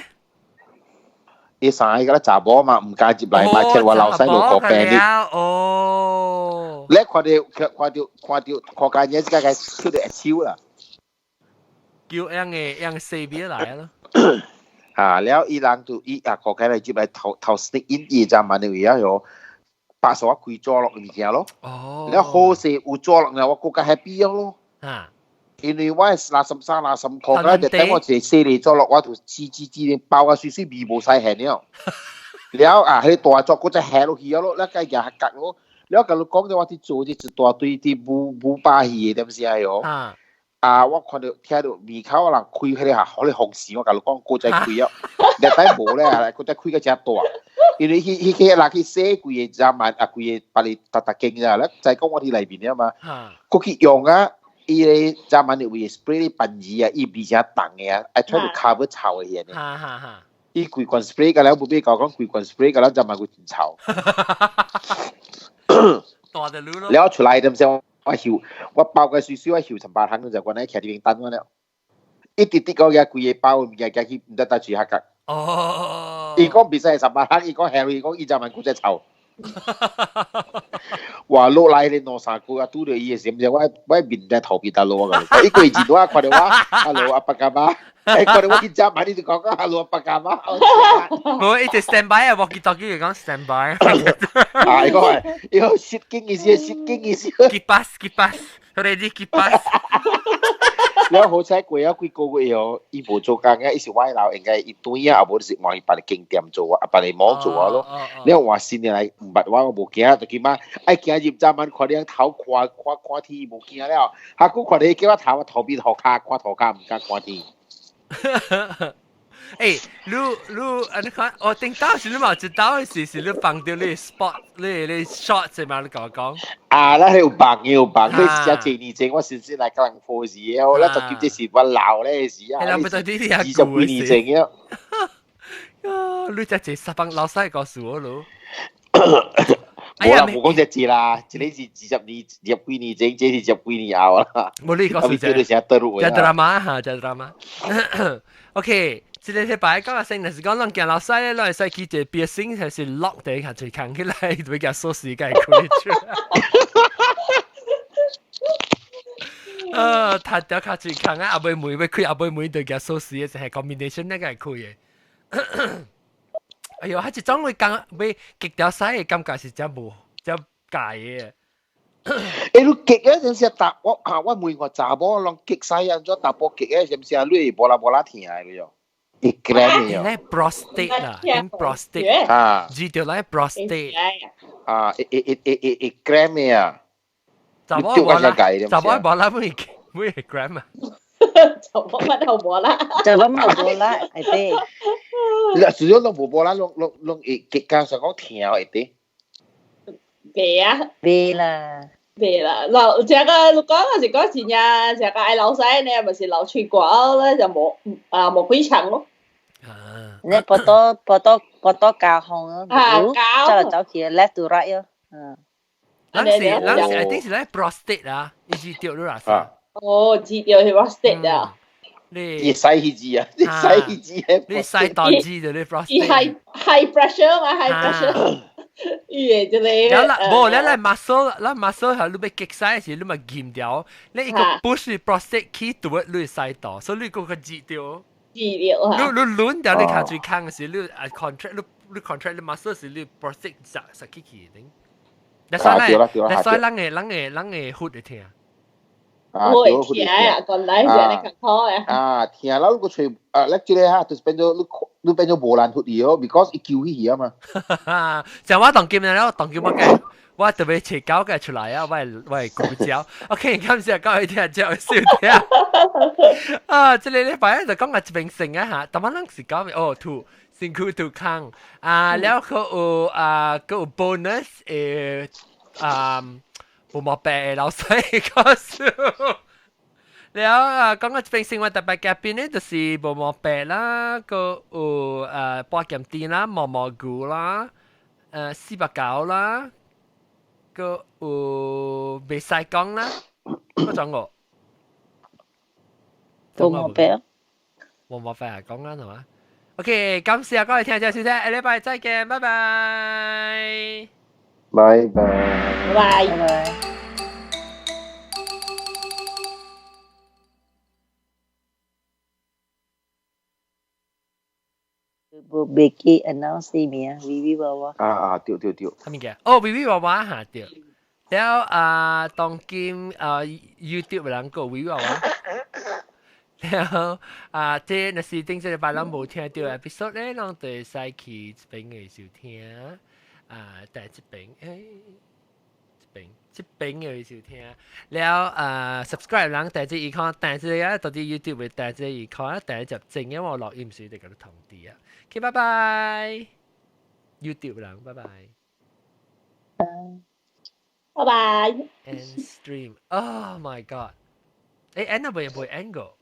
S7: 伊三個咧查某嘛，毋敢入來嘛，聽我老細就個病
S2: 哩。哦。
S7: 你看著看著看著看間嘢，這個出來手啦。
S2: 叫樣嘅樣四邊來咯。
S7: 啊，了伊人就伊啊，看起來入來頭頭 sneak in 伊就問你位啊喲。百十我開咗落物件咯。
S2: 哦。
S7: 了好勢有做落了，我更加 happy 咯。
S2: 啊。
S7: 因為我係63、65，就等我一個細個做落，我就吱吱吱包啊水水味無使現了。了啊，彼個大作閣再下落去咯，了該夾夾咯。了共你講著我佇做這一大堆佇舞舞把戲的，點聲喲？啊！我看著聽著門口人開彼个下，彼个風扇，我共你講，閣再開哦。禮拜無咧，閣再開閣誠大。因為彼彼個人去洗規個閘門啊，規个別個逐逐間啊，咧知講我佇內面了嘛。閣去用啊，伊個閘門的位 spray 咧噴字啊，伊味誠重的啊，愛出去 cover 臭的遐呢。伊規罐 spray 甲了，無欲講講規罐 spray 甲了，閘門閣真臭。
S2: 大的路咯。
S7: 了出來點聲，我翕，我包個水水，我翕18項就關來徛佇邊等我了。一直直講遐規个包物件，行去毋知佗處較角。
S2: 哦。
S7: 伊講袂使18項，伊講 Harry 講伊閘門閣再臭。哇！落來咧兩三個啊，拄著伊的時，毋知我我面在頭皮打落我講。伊過一陣我看著我，Hello 阿爸阿媽，欸，看著我去食飯，你就講講 Hello 阿爸阿媽。
S2: 無，伊直 stand by 啊，walkie talkie 講 stand by。
S7: 啊，伊講伊講失敬意思，失敬意思。
S2: Kipas kipas ready kipas。
S7: 了好彩過了幾個月後，伊無做工啊，伊是外勞，應該伊轉啊，無就是換去別个間店做啊，別个網做啊咯。了換新的來毋捌我，我無驚，就起碼愛行入閘門，看你頭看看看天無驚了，哈閣看你叫我頭頭邊塗跤，看塗跤毋敢看天。
S2: 欸，你你啊，你看，我頂到時你嘛知道是是你放著你 spot 你你 shot 是嘛？你共我講。
S7: 啊，咱有房有房，你是遮濟年前我先先來共人破事的，我咱就叫這是我老咧時啊，20幾年前了。
S2: 啊，你遮濟十房老細告訴我咯。
S7: 哎呀，無講隻字啦，這個是20年、20幾年前，這是10幾年後啦。
S2: 無你講是
S7: 這，
S2: 這 drama 哈，這 drama。OK，這個禮拜講個先，就是講咱行老細咧，咱會使去一個piercing，就是 lock 地下嘴扛起來，就會共鎖匙共開出。踢掉較嘴空啊，後尾門欲開，後尾門就共鎖匙的，就係 combination 那個會開的。哎喲，彼一種會感欲激掉屎的感覺是真無真假的。
S7: 欸，你激啊！陣時踏我啊，我問我查某攏激屎啊，怎查埔激啊？是毋是啊？你會無啦無啦疼的喲？會 cramp 的
S2: 喲。prostate 啦，prostate
S7: 啊，
S2: 治著來 prostate
S7: 啊，會會會會會會 cramp 的啊。
S2: 查某無啦，查某無啦，會會 cramp 啊。
S1: 查某乜都無啦，
S5: 查某冇無啦，會得。
S7: 你除咗攏無無啦，攏攏攏會激到上講疼會得。
S1: 袂啊，
S5: 袂啦，
S1: 袂啦。老這個你講是講真正，這個愛流屎呢，咪是流喙骨咧，就無啊無幾長咯。
S2: 啊！
S5: 你波多波多波多交紅啊，
S1: 啊，
S5: 走來走去 left to right 咯，嗯。
S2: 咱是咱是，I think 是咧 prostate 啊，伊是掉落來。
S1: 哦，治掉是 prostate 啊。
S2: 你
S7: 你洗彼字啊？你洗彼字
S2: 你洗當字就你 prostate。
S1: high high pressure 嘛，high pressure。伊會這個。
S2: 了啦，無你來 muscle，咱 muscle 係你欲激屎時，你嘛撳掉，你一個 push prostate 去對你洗到，所以你個個治掉。
S1: 治掉啊！
S2: 你你攆掉你較水空時，你啊 contract 你你 contract 你 muscle 時，你 prostate 實實起去頂。你所以你所以人會人會人會血會疼。
S7: 啊，
S1: 會疼啊，個來是按呢艱苦啊。
S7: 啊，疼了你閣揣啊，你這個哈，就是變做你你變做無難出去哦，because 伊揪起去啊嘛。
S2: 像我當今了，當今我個我特別揣狗個出來啊，我我會古蕉。OK，感謝各位聽眾收聽。啊，這個禮拜就講個一邊成啊嚇，但我攏是講哦，吐身軀吐空啊，了閣有啊，閣有 bonus 誒啊。無毛病的老細告訴，了啊，講到這邊生活特別嘉賓呢，就是無毛病啦，閣有寶劍店啦，毛毛菇啦，489啦，閣有袂使講啦，我講過。
S5: 無毛病。
S2: 無毛病講啦，係嘛？OK，感謝各位聽眾收聽，下禮拜再見，拜拜。
S7: 拜拜。
S1: 拜
S5: 拜。無袂記 announce 名，微微娃娃。
S7: 啊啊，對對對。
S2: 啥物件？哦，微微娃娃哈對。了啊，當今啊 YouTube 人個微微娃娃。了啊，這若是頂這禮拜攏無聽著 episode 咧，攏就會使去這邊的收聽。啊，但這邊，欸，這邊，這邊的收聽。了啊，subscribe 人訂這 icon，訂這個到底 YouTube 會訂這 icon，訂這正嘅我錄音時就共你通知啊。OK，拜拜。YouTube 人，拜拜。
S1: 拜拜。
S2: End stream. Oh my god. 欸，end 未未 end 過。